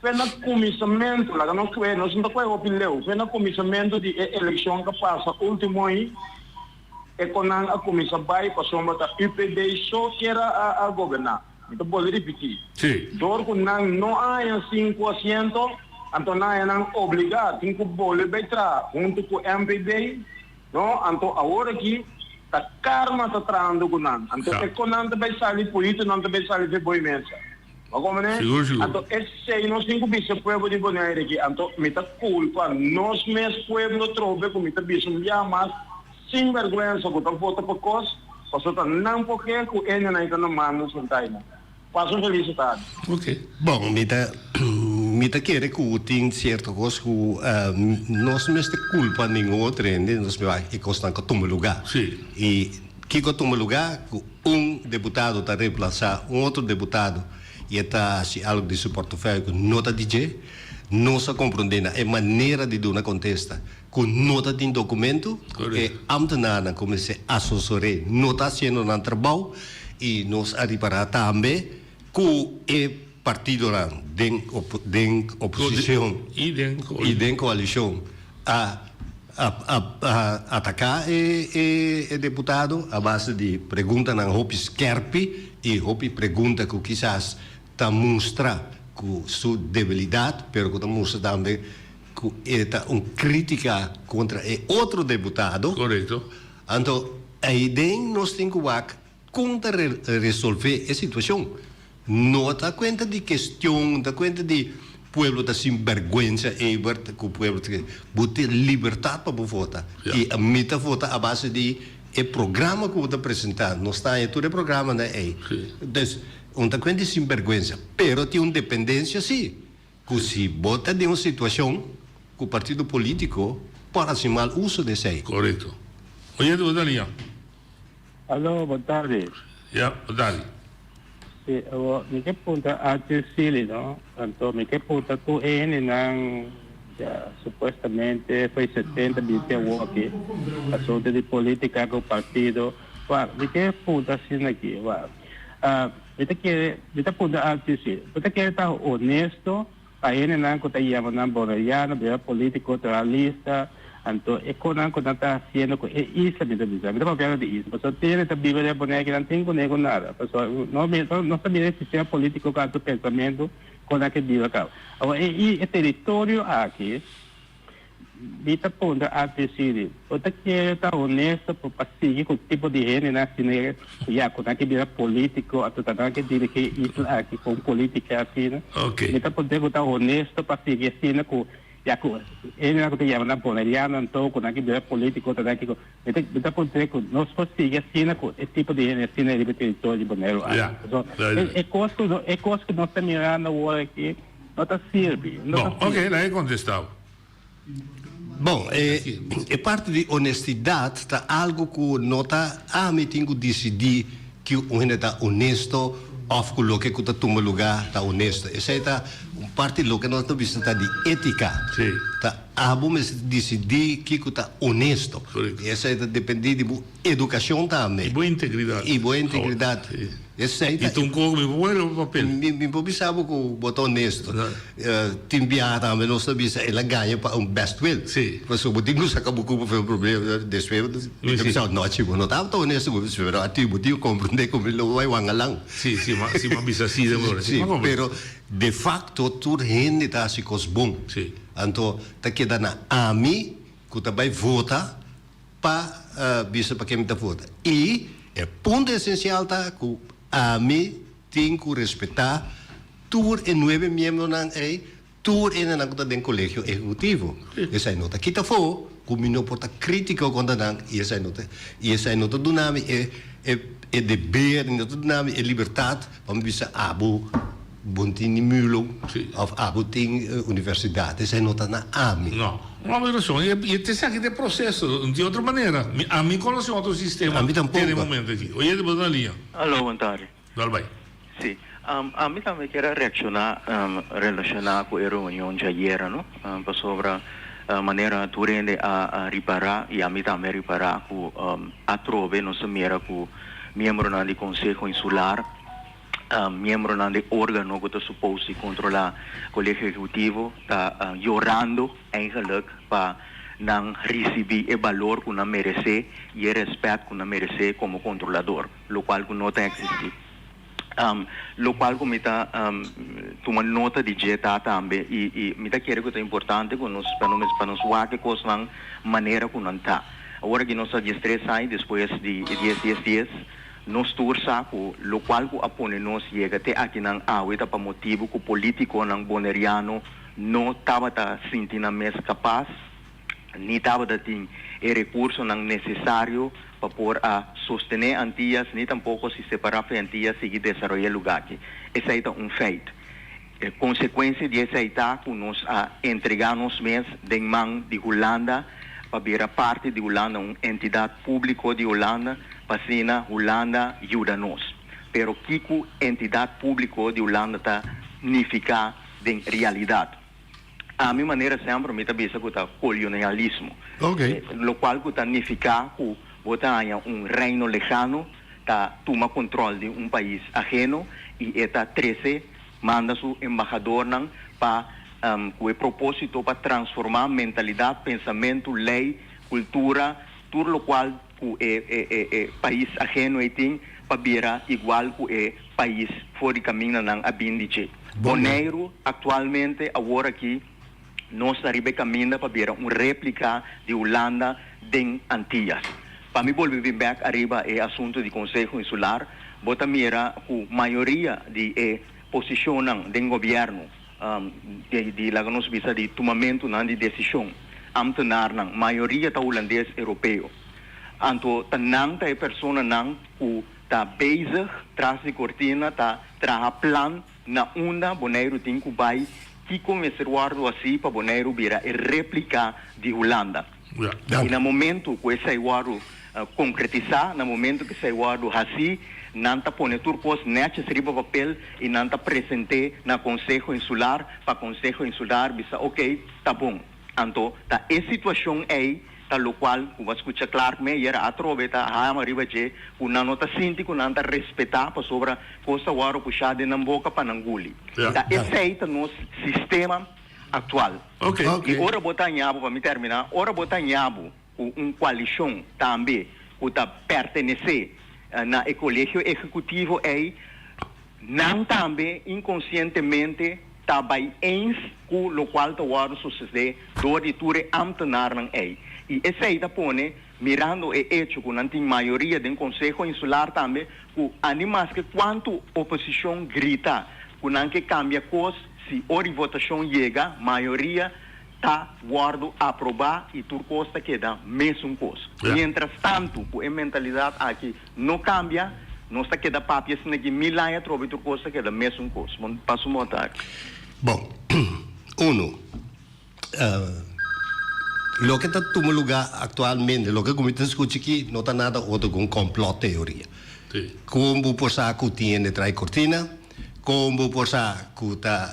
fe na kuminsamentu, laga nos kue, nos no ta kue hopi leu, fe na kuminsamentu di e elekshon ku a pasa último ei, e kon nan a kuminsá bai pasobra ta UPB so kier a goberná. Mi ta bolbe ripití, dor ku nan no a haña sinku asiento, anto nan haña nan obligá tin ku bolbe bai traha huntu ku MPB. No, anto awor aki ta karma ta trahando ku nan. Anto e kon nan ta bai sali puito, nan ta bai sali fe boi mesa. Bo komprende? Sigur, sigur. Anto esei nos tin ku bisa pueblo di Bonaire aki. Anto mi ta kulpa nos mes pueblo trobe ku mi ta bisa un bia mas sin bèrgwensa ku ta vota pa kos, pasobra ta nan por ke ku e nenai ta na mando sentá einan. Pasa un feliz tardi. Ok. Bon, mi ta mi ta kere ku tin sierto kos ku nos mester kulpa ningun otro hende, nos mester wak e kosnan ku a tuma lugá. Sí. I kiko a tuma lugá? Ku un deputado ta remplasá un otro deputado i e ta hasi algu di su portofèyo ku no ta di dje. Nos a komprondé na e manera di duna kontesta ku no ta tin dokumento, ku e ámtenarnan ku mester asesor'é no ta hasiendo nan trabou i nos a ripará tambe ku e partidonan den den oposishon i den koalishon a a ataká e e deputado a base di preguntanan hopi skèrpi i hopi pregunta ku kisas ta mustra ku su debilidat pero ku ta mustra tambe. ku e ta un krítika kontra e otro deputado. Korekto. Anto eiden nos tin ku wak kon ta resolvé e situashon. No ta kuenta di kestion, ta kuenta di pueblo ta sin bèrgwensa Ebert ku pueblo ta bo tin libertat pa bo vota i mi ta vota a base di e programa ku bo ta presentá. Nos ta haña tur e programanan ei. Dus un ta kuenta di sin bèrgwensa pero tin un dependensia si. Ku si bo ta den un situashon ku partido polítiko por hasi mal uso di esei. Korekto. Oyente bo ta liña. Alo, bon tardi. Ya, bon tardi. Si, awor mi ke puntra Arthur Sealy no, anto mi ke puntra tur e hendenan ya supuestamente for e setenta binti awor aki, asunto di politica ku partido, wak mi ke puntra asina aki, wak. Mi ta kere, mi ta puntra Arthur si bo ta kere ta honesto pa hendenan ku ta yama nan boneriano, bira politico, tralista, anto e konan ku nan ta hasiendo ku e isla mi ta bisa, mi ta papiando di isla, pasobra tin hende ta biba den Bonaire ku nan tin kuné ku nada, pasobra no nos ta mira e sistema politico ku anto pensamentu kon nan ke biba kaba. Awor e e teritorio aki. Mi ta puntra antes si bo ta kere ta honesto por pa sigui cu tipo di hendenan asina cu ya cu nan ke bira politico anto ta nan ke dirigi e isla aki con politica asina. Mi ta puntra cu ta honesto pa sigui asina cu ya cu hendenan cu ta yama nan boneriano anto cu nan ke bira politico ta nan ke mi ta mi ta puntra cu nos por sigui asina cu e tipo di hende asina riba e territorio di Boneiru aki. Pasobra e cos cu e cos cu nos ta mirando awor aki. No ta sirbi. No ta Bon, ok, sirbi. laga e contesta bo. Bon, e e parti di honestidad ta algo cu no ta ami tin cu dicidi ki un hende ta honesto of cu loke cu ta tuma luga ta honesto. Esey ta un parti loke nos ta bisa ta di etica. Ta abo mester dicidi kico ta honesto. Y esey ta dependi di bo educacion tambe. Y bo integridad. Y bo integridad. Esey ta. Y ta un coco mi por pone riba papel. Mi por bisa bo cu bo ta honesto. Tin biaha tambe nos ta bisa el a gaña pa un best will. Pasobra bo tin cu saca bo cu bo fe un problema. Despues mi ta bisa no chi bo no tabata honesto cu mi pero a ti bo tin cu comprende cu mi lo bay wanga lan. Si, si ma si ma bisa si den ora. Si, pero de facto tur hende ta haci cos bon. Anto ta keda na ami cu ta bay vota. Pa bisa pa ken mi ta vota. I e punto esensial ta ku ami tin ku respetá tur e nuebe miembronan ei, tur hendenan ku ta den Kolegio Ehekutivo. Esei no ta kita afó ku mi no por ta krítiko kontra nan i esei no ta i esei no ta duna mi e e deber, no ta duna mi e libertat pa mi bisa abo Bo tin ni mulo of abo tin universidad, esei no ta na ami. No, no bo razon. Y e esaki ta e proceso, di otro manera. Mi, ami conoce otro sistema Ami tampoco. te den momento aki. Oyente, bo ta na liña. Alo, bon tardi. Dal bai. Si, ami tambe kier a reacciona relaciona cu e reunion djayer, no? Pasobra manera tur hende a ripara y ami tambe a ripara cu atrobe nos a mira cu miembronan di Conseho Insular, Miembronan di organo ku ta supos di kontrolá Kolegio Ehekutivo ta yorando eigenlijk pa nan risibí e balor ku nan meresé i e rèspèt ku nan meresé komo kontrolador, lokual ku no ta eksistí. Lokual ku mi ta tuma nota di dje ta tambe i i mi ta kere ku ta importante ku nos pa nos pa nos wak e kosnan manera ku nan ta. Awor aki nos ta diestres aña despues di dies dies dies. Nos tur sa ku lokual ku a pone nos yega te akinan awe ta pa motibu ku politikonan boneriano no tabata sinti nan mes kapas ni tabata tin e rekursonan nesesario pa por a sostené Antias ni tampoko si separá fe Antias sigui desaroyá e lugá aki. Esei ta un feit. E konsekuensia di esei ta ku nos a entregá nos mes den man di Hulanda pa bira parti di Hulanda, un entidat públiko di Hulanda, pa asina Hulanda yuda nos. Pero kiko entidat públiko di Hulanda ta nifiká den realidat? Ami manera semper mi ta bisa ku ta kolonialismo, lokual ku ta nifiká ku bo ta haña un reino lejano ta tuma kontrol di un pais aheno i e ta trese Manda su embahadornan pa ku e propósito pa transformá mentalidat, pensamentu, lei, kultura, tur lokual ku e e pais aheno ei tin pa bira igual ku e pais for di kaminda nan a bin di dje. Boneiru aktualmente awor aki. Nos ta riba e kaminda pa bira un réplika di Hulanda den Antillas. Pa mi bolbe bin bèk ariba e asuntu di Konseho Insular, bo ta mira ku mayoria di e posishonnan den gobièrnu, di laga nos bisa di tumamentunan di desishon, ámtenarnan, mayoria ta hulandes europeo. Anto ta nan ta e personanan ku ta bezig tras di kortina ta traha plan na unda Boneiru tin ku bai, kiko mester wòrdu hasi pa Boneiru bira e réplika di Hulanda. I na momentu ku esei wòrdu konkretisá, na momentu ku esei wòrdu hasí, nan ta pone tur kos nètjes riba papel i nan ta present'é na Konseho Insular pa Konseho Insular bisa oké, ta bon. Anto ta e situashon ei ta lokual ku bo a skucha Clark Meyer atrobe ta hama riba dje ku nan no ta sinti ku nan ta respetá pasobra kos ta wòrdu pushá den nan boka pa nan guli. Ta esei ta nos sistema aktual. I ora bo ta haña bo, pa mi terminá, ora bo ta haña bo ku un koalishon tambe ku ta pertenesé na e kolegio ehekutivo ei, nan tambe inkonsientemente ta bai eens ku lokual ta wòrdu sosesdé dor di tur e ámtenarnan ei. I esei ta pone, mirando e echo ku nan tin mayoria den Konseho Insular tambe, ku ani maske kuantu oposishon grita ku nan ke kambia kos, si ora di votashon yega, mayoria ta wòrdu aprobá i tur kos ta keda mesun kos. Miéntras tantu ku e mentalidat aki no kambia, nos ta keda papia asina ki mil aña atrobe tur kos ta keda mesun kos. Bon, paso un bon tardi. Bon, uno, loke ta tuma lugá aktualmente, loke ku mi ta skucha aki no ta nada otro ku un kòmplòt teoria. Kon bo por sa ku tin hende trai kortina? Kon bo por sa ku ta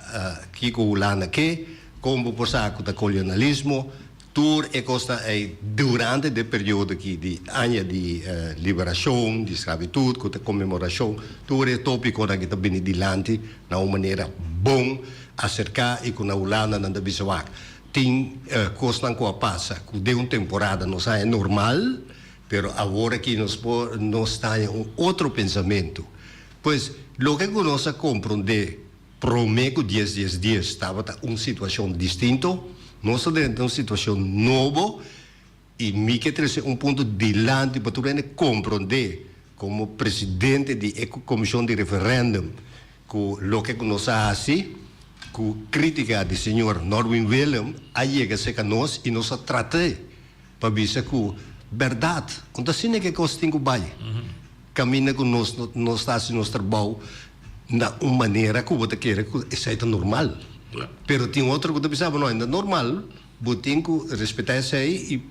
kiko Hulanda ke? Kon bo por sa ku ta kolonialismo? Tur e kosnan ei durante de periodo aki di aña di liberashon di sklabitut ku ta konmemorashon, tur e topikonan aki ta bini dilanti na un manera bon aserká i ku na Hulanda nan ta bisa wak tin kosnan ku a pasa ku den un temporada nos haña normal pero awor aki nos por nos ta haña un otro pensamentu. Pues loke ku nos a komprondé Promé ku dies dies dies tabata un situashon distinto, nos ta drenta un situashon nobo i mi ke trese un punto dilanti pa tur hende komprondé komo presidente di e komishon di referèndum ku loke ku nos a hasi ku krítika di señor Norwin Willem a yega serka nos i nos a trat'é pa bisa ku bèrdat un ta asina ke kos tin ku bai. Kaminda ku nos nos ta hasi nos trabou na un manera ku bo ta kere ku esei ta normal. Pero tin otro ku ta bisa bo no, no ta normal, bo tin ku respetá esei i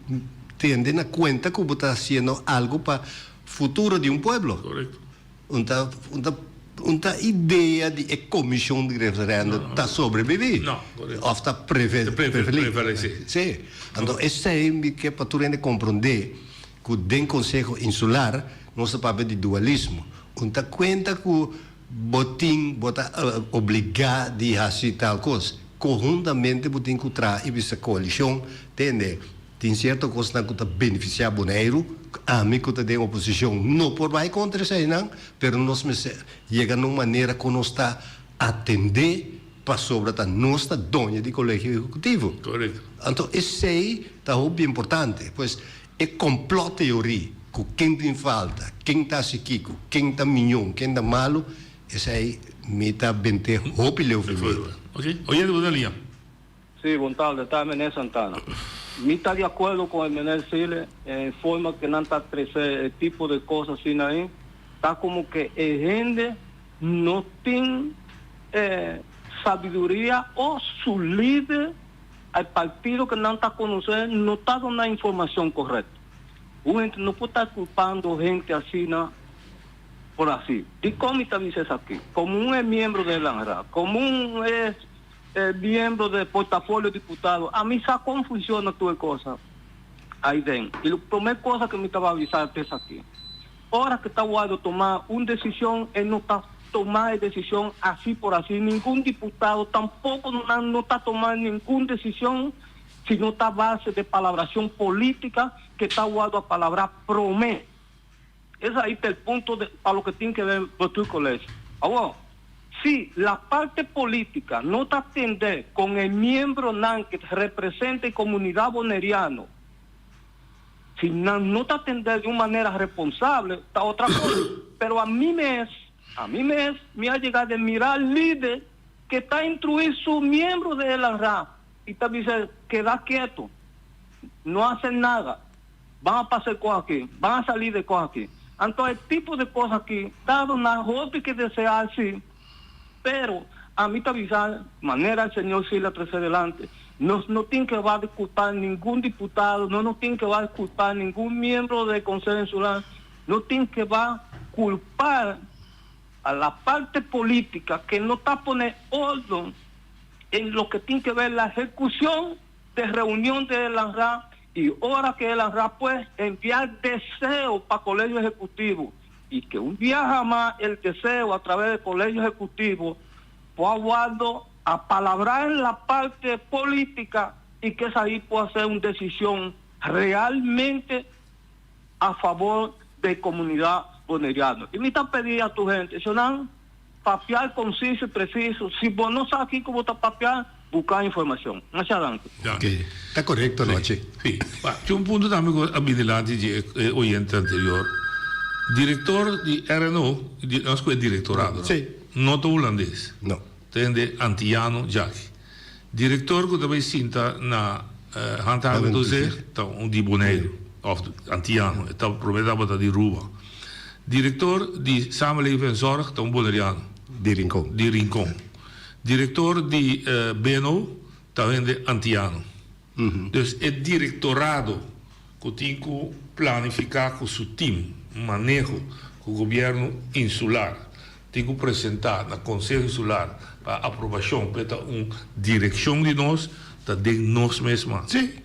tende na kuenta ku bo ta hasiendo algu pa futuro di un pueblo. Un ta un ta un ta idea di e komishon di referèndum ta sobrebibí òf ta prevalesé. Sí. Anto esei mi ke pa tur hende komprondé. Ku den Konseho Insular nos ta papia di dualismo. Un ta kuenta ku bo tin, bo ta obligá di hasi tal kos. Konhuntamente bo tin ku traha i bisa koalishon, tende, tin sierto kosnan ku ta benefisiá Boneiru, ami ku ta den oposishon no por bai kontra eseinan, pero nos mester yega na un manera ku nos ta atendé pasobra ta nos ta doño di Kolegio Ehekutivo. Anto esei ta hopi importante. Pues E complot teorie cu ken tin falta, ken ta haci kico, ken ta miñon, ken ta malo, esey mi ta bente hopi leu for mi. Ok, oyente bo ta liña. Sí, bon tarde, ta Meneer Santana. Mi ta di acuerdo con e meneer Sile en forma que nan ta trece e tipo de cos asina ahi, ta como que e hende no tin e sabiduria o su lider E partido ku nan ta konosé no ta duna informashon korekto. Un hende no por ta kulpando hende asina por así. Dikon mi ta bisa esaki? Komo un e miembro den Lanra, komo un e miembro den portafolio diputado, ami sa kon funciona tur e cosa aiden. I lo promé cosa ku mi ta bisa ta esaki. Ora ku ta wòrdu tuma un desishon e no ta tuma e desishon asi por asi. Ningun diputado tampoko nan no ta tuma ningun desishon si no ta base de palabrashon politika ke ta wòrdu a palabrá promé. Esei ta el punto de pa loke tin ke ber Bestuur College. Awor, Si la parte política no ta atendé con e miembronan que representa e comunidad boneriano, si nan no ta atendé di un manera responsable, ta otra cosa. Pero ami mes, ami mes, mi a yega de mira lider que ta instruí su miembro de el ANRA y ta bisa keda keto, no hace nada, ban a pasa e cos aki, ban a sali de e cos aki. Anto e tipo de cos aki ta duna hopi ke desea si, pero ami ta bisa manera el señor Sila trece delante, nos no tin ke wak di culpa ningun diputado, nos no tin ke wak di culpa ningun miembro de Conseho Insular, no tin ke wak culpa a la parte politica ke no ta pone orden en loke tin ke ver la ejecucion de reunion de el ANRA y ora ke el ANRA pues envia deseo pa Colegio Ejecutivo y ke un biaha mas el deseo a traves de Colegio Ejecutivo por a wordo apalabra en la parte politica y ke esaki por ser un decision realmente a favor de comunidad boneriano. Y mi ta pedi a tur hende, eshonan papia conciso y preciso, si bo no sa kico bo ta papia, buca informacion. Masha danki. Ok, ta corecto Nochi. Si. Ba, tin un punto tambe cu a bini dilanti di e oyente anterior. Director di RNO, di, nos cu e directorado, no? Si. No ta hulandes. No. Ta hende antiyano djaki. Director cu ta bay sinta na Handhaving Toezicht ta un di Boneiru of Antiano, e ta prome tabata di Ruba. Director di Samenleving en Zorg ta un Boneriano. Di Rincon. Di Rincon. Director di BNO ta hende Antiano. Dus e directorado cu tin cu planifica cu su team maneho cu gobierno insular tin cu presenta na Conseho Insular pa aprobacion pa e ta un direccion di nos ta den nos mes man. Sí.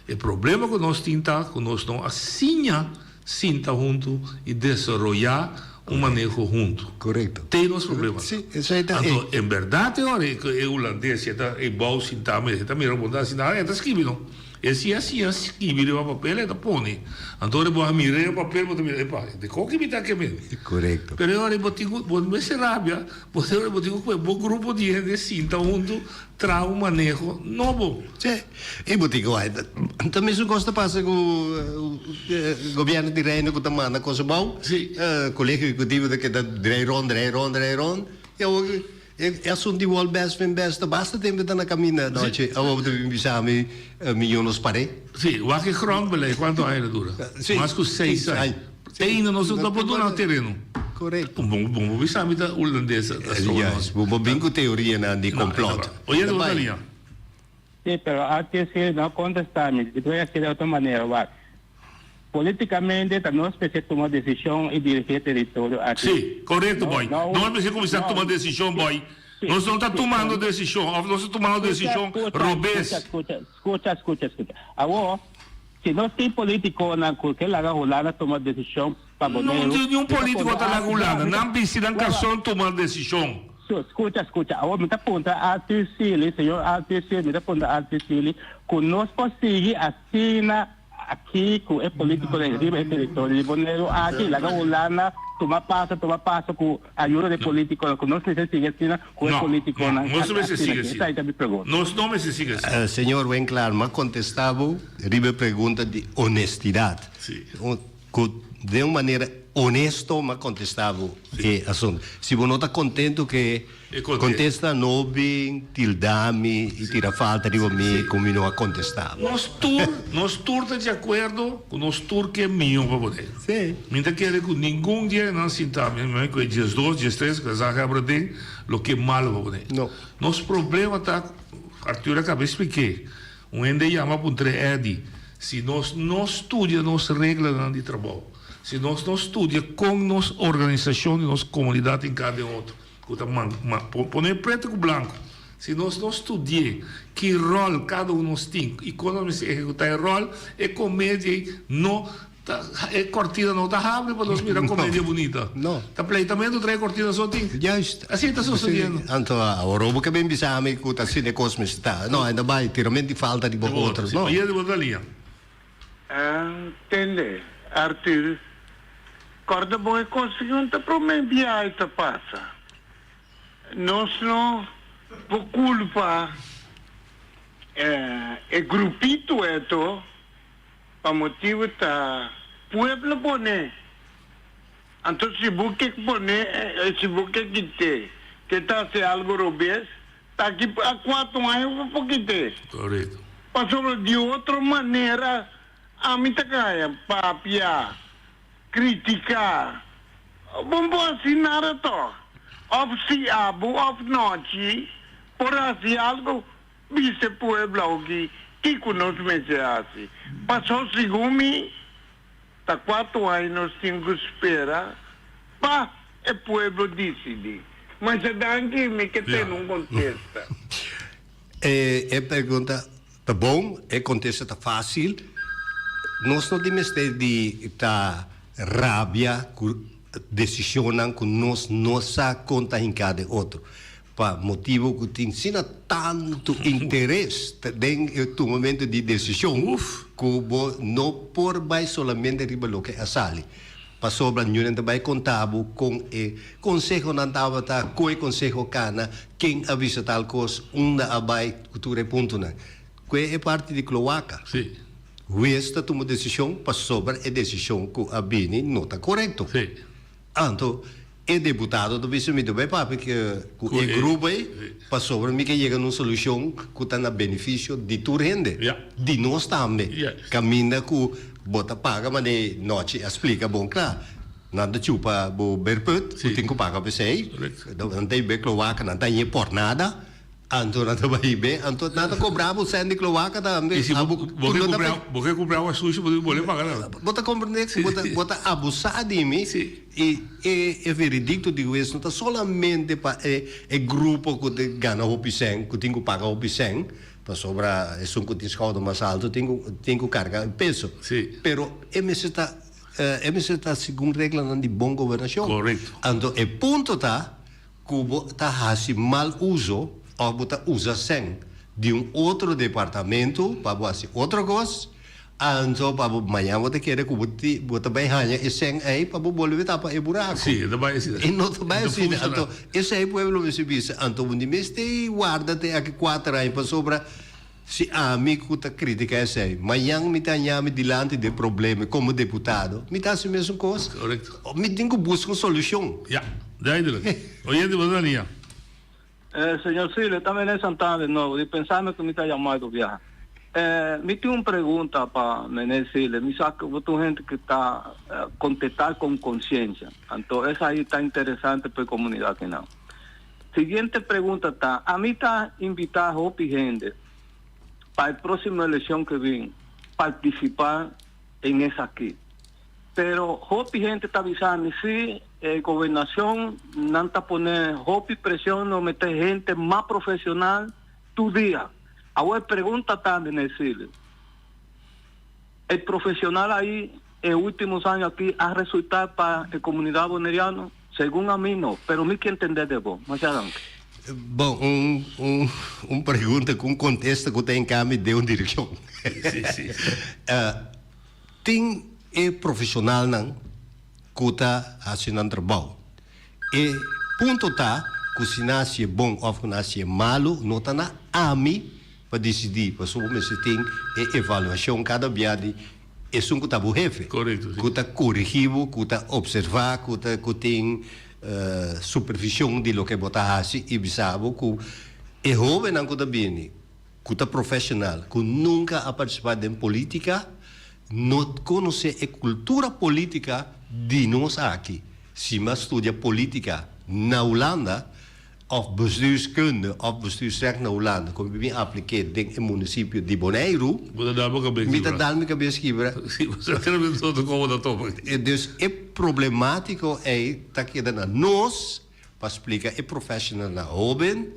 E problema cu nos tin ta cu nos no a siña sinta hunto y desaroya un maneho hunto. Correcto. T'ey nos problema ta. Sí, esey ta e. Anto en berdad e ora e hulandes e ta e bou sinta mes e ta mira bo ta sinta e ta skibi no. E si a siña skibi riba papel e ta pone. Anto ora bo a mira riba papel bo ta mira, epa, de kon ki mi ta ke men? Korekto. Pero e ora bo tin ku, bo mester rabia, bo e ora bo tin ku kohe bo grupo di hende sinta huntu traha un maneho nobo. Sí, i bo tin ku wak, ta mesun kos ta pasa ku gobièrnu di Reino ku ta manda kos abou. Sí. Kolegio Ehekutivo ta keda drei rond, drei rond, drei rond, i awor E asuntu di wòl bèst ven bèst ta basta tempu ta na kaminda anochi awor bo ta bin bisa mi mi yo nos par'é. Sí, wak e grondbeleid kuantu aña ta dura? Mas ku seis aña. Te ainda nos no ta por duna tereno. Korekto. Bon bo bisa mi ta hulandes ta stroba nos. Bo bo bin ku teorianan di komplòt. Oye bo ta liña. Sí, pero antes si no kontestá mi, mi ta bai hasi di otro manera wak. Políticamente ta nos mester tuma decision y dirigi e territorio aki. Sí, correcto boy. Nos mester cuminsa tuma decision boy. Nos no ta tumando decision of nos ta tumando decision robes. Scucha, scucha, scucha, scucha. Awor, si nos tin politiconan cu ke laga Hulanda tuma decision pa Boneiru. No tin niun politico ta laga Hulanda. Nan bisti nan carson tuma decision. Scucha, scucha. Awor mi ta puntra Arthur Sealy, señor Arthur Sealy, mi ta puntra Arthur Sealy cu nos por sigui asina. Aki ku e politikonan riba e teritorio di Boneiru aki laga Hulanda tuma paso tuma paso ku ayuda di politikonan ku nos mester sigui asina ku e politikonan Nos no mester sigui asina. Esaki ta mi pregunta. Nos no mester sigui asina. Señor Winklaar, m'a kontestá bo riba e pregunta di honestidat. Ku den un manera honesto m'a kontestá bo e asuntu. Si bo no ta kontentu ku e kontesta no bin tilda mi i tira falta riba mi ku mi no a kontestá bo. Nos tur, nos tur ta di akuerdo ku nos tur ke mihó pa Boneiru. Mi ta kere ku ningun dia nan sinta mi mi ku e diesdos, diestres ku esaki abra den lo ke malo pa Boneiru. Nos problema ta, Arthur a kaba esplik'é, Un hende yama puntr'é Eddie, si nos no studia nos reglanan di trabou, si nos no studia kon nos organisashon di nos komunidat tin kar den otro, ku ta pone pretu ku blanku, si nos no studi'é ki ròl kada un nos tin i kon nos mester ehekutá e ròl, e komedia ei no Ta e cortina no ta habri pa nos mira comedia bunita. No. Ta pleitamento trae cortina so tin. Juist. Así ta sucediendo. Anto awor bo ke bin bisa mi ku ta asina e kos mester ta. No, ainda bai tiramento di falta riba otro. No. Oye di bo ta liña. Tende, Arthur, corda bon e cos aki un ta prome biaha e ta pasa. Nos no por culpa e grupito eto pa motibo ta pueblo pone. Anto si bo ke pone, si bo ke kite, ke ta haci algo robes, ta aki a cuatro aña bo por kite. Correcto. Pasobra di otro manera ami ta caya papia. Critica. Bo no por haci nada toch. Of si abo of nochi por haci algo, bisa e pueblo awoki kico nos mester haci. Paso segun mi ta cuatro aña nos tin cu spera pa e pueblo dicidi. Masha danki, mi ke tene un contesta. E pregunta ta bon, e contesta ta facil. Nos no tin mester di ta rabia cu decisionnan cu nos no sa con ta hinca den otro. Pa motibo cu tin asina tanto interes den e tumamento di decision cu bo no por bay solamente riba loke a sali. Pasobra ñunan ta bai konta bo kon e konsehonan tabata, kon e konseho kana, ken a bisa tal kos, unda a bai, ku tur e puntonan. Kue e parti di kloaka. Sí. Hues ta tuma desishon pasobra e desishon ku a bini no ta korekto. Sí. Anto e deputado ta bisa mi ta bai papia ku e grupo ei pasobra mi ke yega na un solushon ku ta na benefisio di tur hende. Di nos tambe. Kaminda ku bo ta paga manera nochi a splika bon kla. Nan ta chupa bo berput ku tin ku paga p'esei. Nan ta hib'é kloaka, nan ta hañ'é por nada. Anto nan ta bai be, anto nan ta cobra bo cent di cloaca tambe. Y si bo, bo ke cumpra, bo ke cumpra awa sushi, bo debe paga nan. Bo ta comprende cu bo ta, bo ta abusa di mi y e, e veredicto di hues no ta solamente pa e, e grupo cu ta gana hopi cent, cu tin cu paga hopi cent, pasobra esun cu tin schouder mas alto tin cu, tin cu carga e peso. Pero e mester ta, e mester ta segun reglanan di bon gobernacion. Correcto. Anto e punto ta. Ku bo ta hasi mal uso òf bo ta usa sèn di un otro departamentu pa bo hasi otro kos, anto pa bo mañan bo ta kere ku bo ti bo ta bai haña e sèn ei pa bo bolbe tapa e buraku. Sí, e ta bai asina. E no ta bai E ta asina. funshoná. Anto esei pueblo mester bisa, anto bo di mester warda te aki kuater aña pasobra si ami ku ta kritika esei, mañan mi ta haña mi dilanti di e problema komo deputado, mi ta hasi mesun kos. Korekto. Mi tin ku buska un solushon. Ya, duidelijk. Oyente, bo ta na liña. Eh, señor Sile, ta Meneer Santana de nuevo. Dispensame cu mi ta yama do biaha. Eh, mi tin un pregunta pa Meneer Sile. Mi sa cu bo ta un hende cu ta contesta con conciencia. Anto esaki ta interesante pa e comunidad akinan. Siguiente pregunta ta, ami ta invita hopi hende pa e proximo eleccion ke bin participa en esaki. Pero hopi hende ta bisa mi si e gobernacion nan ta pone hopi presion no mete hende mas profesional tur dia. Awor e pregunta ta, Meneer Silio, e profesional ahi e ultimos años aki a resulta pa e comunidad boneriano? Segun ami no, pero mi ke entende de bo. Masha danki. Bon, un un un pregunta ku un kontesta ku ta en kambio den un direkshon. Sí, sí. Tin e profeshonalnan ku ta hasi nan trabou. E punto ta ku si nan hasié bon òf ku nan hasié malu no ta na ami pa disidí, pasobra mester tin e evaluashon kada bia di Esun ku ta bo hefe. Korekto, si. Ku ta korigí bo, ku ta opservá, ku ta ku tin supervishon di loke bo ta hasi i bisa bo ku e hóbennan ku ta bini, ku ta profeshonal, ku nunka a partisipá den polítika, no konosé e kultura polítika di nos aki. Si mi a studia polítika na Hulanda, Of bestuurskunde of bestuursrecht na Hulanda ku mi bin aplik'é den e munisipio di Boneiru, Bo ta dal bo kabes mi ta kibra. dal mi kabes kibra. Si, bo sa kere mi todo komo ta topa. Dus e problemátiko ei ta keda na nos pa splika e professionalnan hóben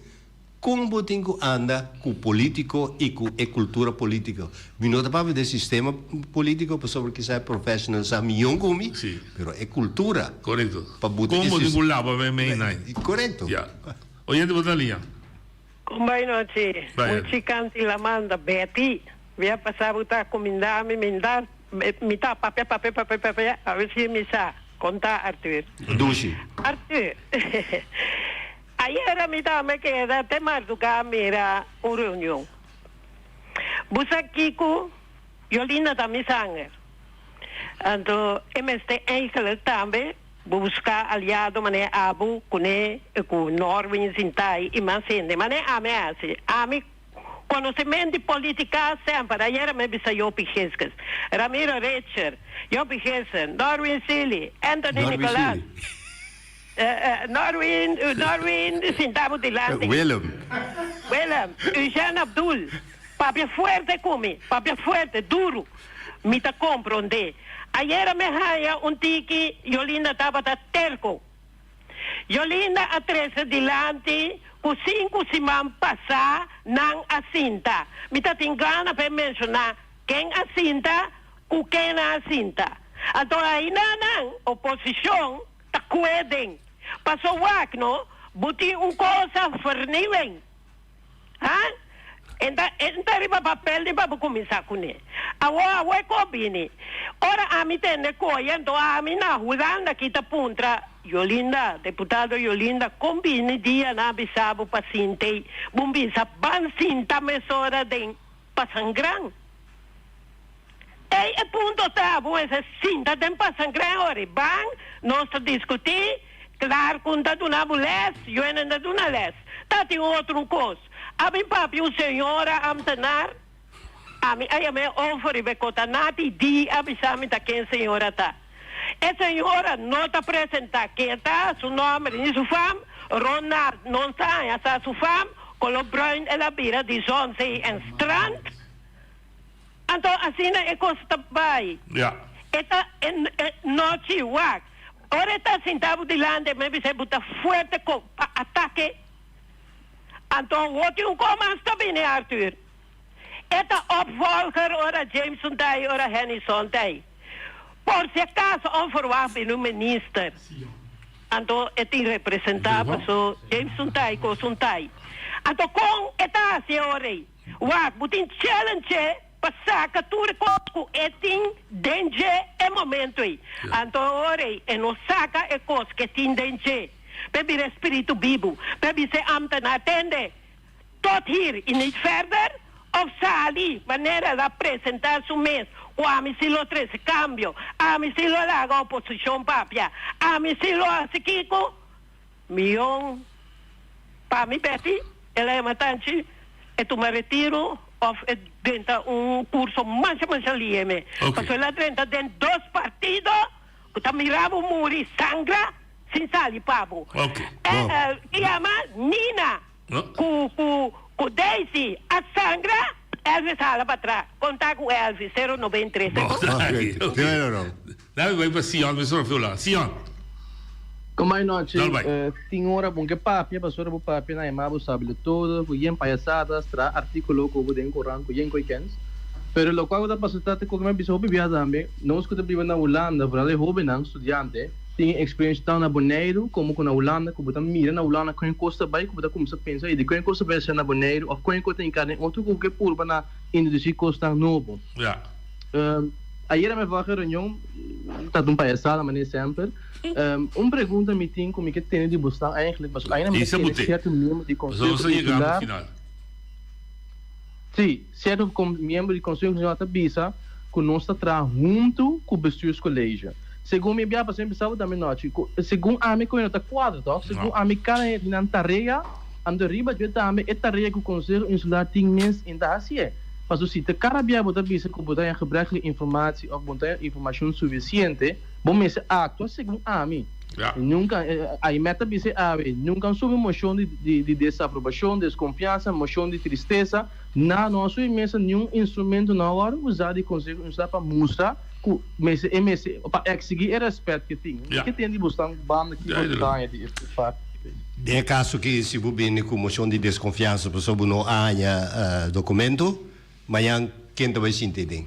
kon bo tin ku anda ku polítiko i ku e kultura polítiko. Mi no ta papia den sistema polítiko pasobra kisas e professional sa mion ku mi, pero e kultura. Korekto. Pa buta Kon e bo tin sis. ku laba me mei nai. Korekto. Ya. Oyente bo ta liña. Kon bai nochi. Bai. Muchi kanti la manda Betty. Bia pasa bo ta kuminda mi minda mi ta papia papia papia papia a ver si mi sa konta Arthur. Dushi. Arthur. Ayera mi tambe keda te marduga mira un reunion. Bo sa kico? Yolinda ta mi sanger. Anto e mester eigenlijk tambe busca aliado manera abo cune cu Norwin Sintai y mas hende. Manera ami a haci. Ami conocemento di politica semper. Ayera mi a bisa Jopie Gisges, Ramiro Richter, Jopie Gisges, Norwin Sealy, Anthony Norwin Nicolas. Sealy. Norwin, Norwin sinta bo dilanti. Willem. Willem, Eugène Abdul, papia fuerte ku mi, papia fuerte, duru. Mi ta komprondé. Ayera mi haña un tiki, Yolinda tabata terko. Yolinda a trese dilanti ku sinku siman pasá nan a sinta. Mi ta tin gana pa e menshoná ken a sinta ku ken nan a sinta. Anto aina nan, oposishon, Ta kue den. Paso wak no, bo tin un cosa vernieuwing. Ha? En ta, en ta riba papel ni pa bo cuminsa cune. Awo, awo e ko bini. Ora ami tende koe, anto ami na Hulanda ki ta puntra Yolinda, deputado Yolinda, kon bini dia nan a bisa bo pa sint'ey? Bo bisa ban sinta mesora den Pasangran. Ei e punto ta, bo mester sinta den Pasangran ora e ban, nos ta diskutí, klar ku N ta duna bo lès, Yuena ta duna lès. Ta tin otro un kos. A bin papia un señora ambtenaar, ami a yam'é over riba e kota nati di a bisa mi ta ken señora ta. E señora no ta presentá ken ta, su nòmber ni su fam, Ronald no sa haña sa su fam, koló bruin el a bira di zon, zee en strand. Anto asina e kos ta bai. Ja. E ta e e nochi wak. Ora e ta sinta bo dilanti e me bisa bo ta fuerte ko pa atake. Anto awor tin un ko mas ta bini Arthur. E ta opvolger ora Jameson ta ei ora Hennyson ta ei. Por si acaso onverwacht bini un minister. Anto e tin representa paso Jameson ta ei kosun ta ei. Anto kon e ta hasi e ora ei? Wak, bo tin challenge pa saca tur e cos cu e tin den dje e momento ei. Anto e ora ei e no saca e cos cu e tin den dje p'e bira e spiritu bibu, p'e bisa e ambtenaar, Tende, tot hier y niet verder, of sali manera el a presenta su mes cu ami si lo trece cambio, ami si lo laga oposicion papia, ami si lo haci kico. Mion pa mi Betty, el a yama tanchi, e tuma retiro of e drenta un curso masha masha lieme. Pasobra el a drenta den dos partido cu ta mira bo muri sangra sin sali pa bo. E ki yama Nina cu cu cu Daisy a sangra, Elvis hala pa tra. Conta cu Elvis, sero 93. Dame bai pa Sion, mi sor fiola. Sion. Komai nochi, Dal bai. Tin ora bon ke papia, pasobra bo papia na yama bo sabilo todo, ku yen payasadas, traha artikulo ku bo den korant ku yen koi kens. Pero lokual ku ta pasa ta ku mi a bisa hopi bia tambe, nos ku ta biba na Hulanda, vooral e hobennan, studiante, tin e eksperensha tantu na Boneiru komo ku na Hulanda ku bo ta mira na Hulanda kon e kos ta bai ku bo ta kumsa pensa, ey, dikon e kos ta bai asina na Boneiru òf kon e kos ta hinká den otro ku ke purba na introdusí kosnan nobo. Ja. Ayera mi wak e reunion, ta un payasada manera semper. Un pregunta mi tin ku mi ke tene di bosnan eigenlijk, pasobra ainda mi ta kere sierto miembro di Konseho Insular, si, sierto miembro di Konseho Insular ta bisa ku nos ta traha huntu ku Bestuurscollege. Segun mi bia pasobra mi bisa bo tambe nochi, ku segun ami ku no ta kuadra tòg, segun ami kada hende tin nan tarea, anto riba dje tambe e tarea ku Konseho Insular tin mes e ta hasié. Paso si te kada bia bo ta bisa ku bo ta haña gebrekkelijke informatie òf bo no ta haña informashon sufisiente, bo mester aktua segun ami. Nunka, Aimé ta bisa e awe, nunka a subi moshon di di desaprobashon, deskonfiansa, moshon di tristesa. Na, no a subi mesa niun instrumento no a wòrdu usá di Konseho Insular pa mustra ku mester e mester pa eksigí e rèspèt ke tin. Ke tin di bosnan banda kiko bo ta haña di e parti? Den e kaso ki si bo bini ku moshon di deskonfiansa pasobra bo no a haña dokumento, mañan ken ta bai sinti den?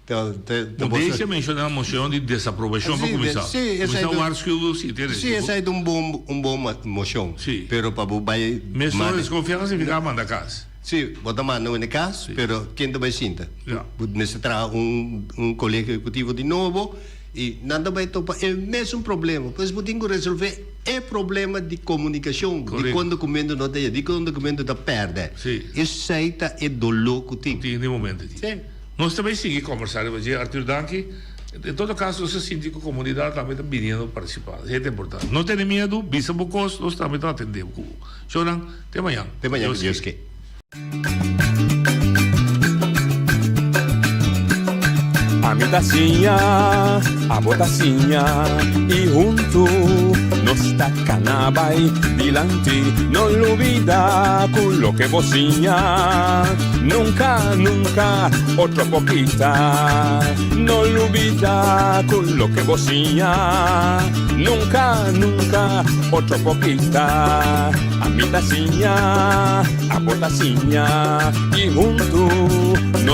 Bo deisha menshoná moshon di desaprobashon pa kuminsá. Kuminsá waarschuw si tene. Sí, esei ta un bon un bon moshon. Pero pa bo bai Mesora deskonfiansa signifiká manda kas. Sí, bo ta manda un e kas, pero ken ta bai sinta? Bo mester traha un un kolegio ehekutivo di nobo. I nan ta bai topa e mesun problema. Pues bo tin ku resolvé e problema di komunikashon, di kon dokumento no ta yega, di kon dokumento ta pèrdè. Esei ta e doló ku tin. Ku tin den momento aki. Nos ta bai sigui kòmbersá riba dje, Arthur, danki. En todo kaso nos ta sinti ku komunidat tambe ta biniendo partisipá. Esei ta importante. No tene miedu, bisa bo kos, nos tambe ta atendé bo ku bo. Shownan, te mañan. Te mañan ku Dios ke. Ami ta siña, abo ta siña y huntu nos ta cana bay dilanti. No lubida cu loke bo siña nunca, nunca otro por kita. No lubida cu loke bo siña nunca, nunca otro por kita. Ami ta siña, abo ta siña y huntu nos.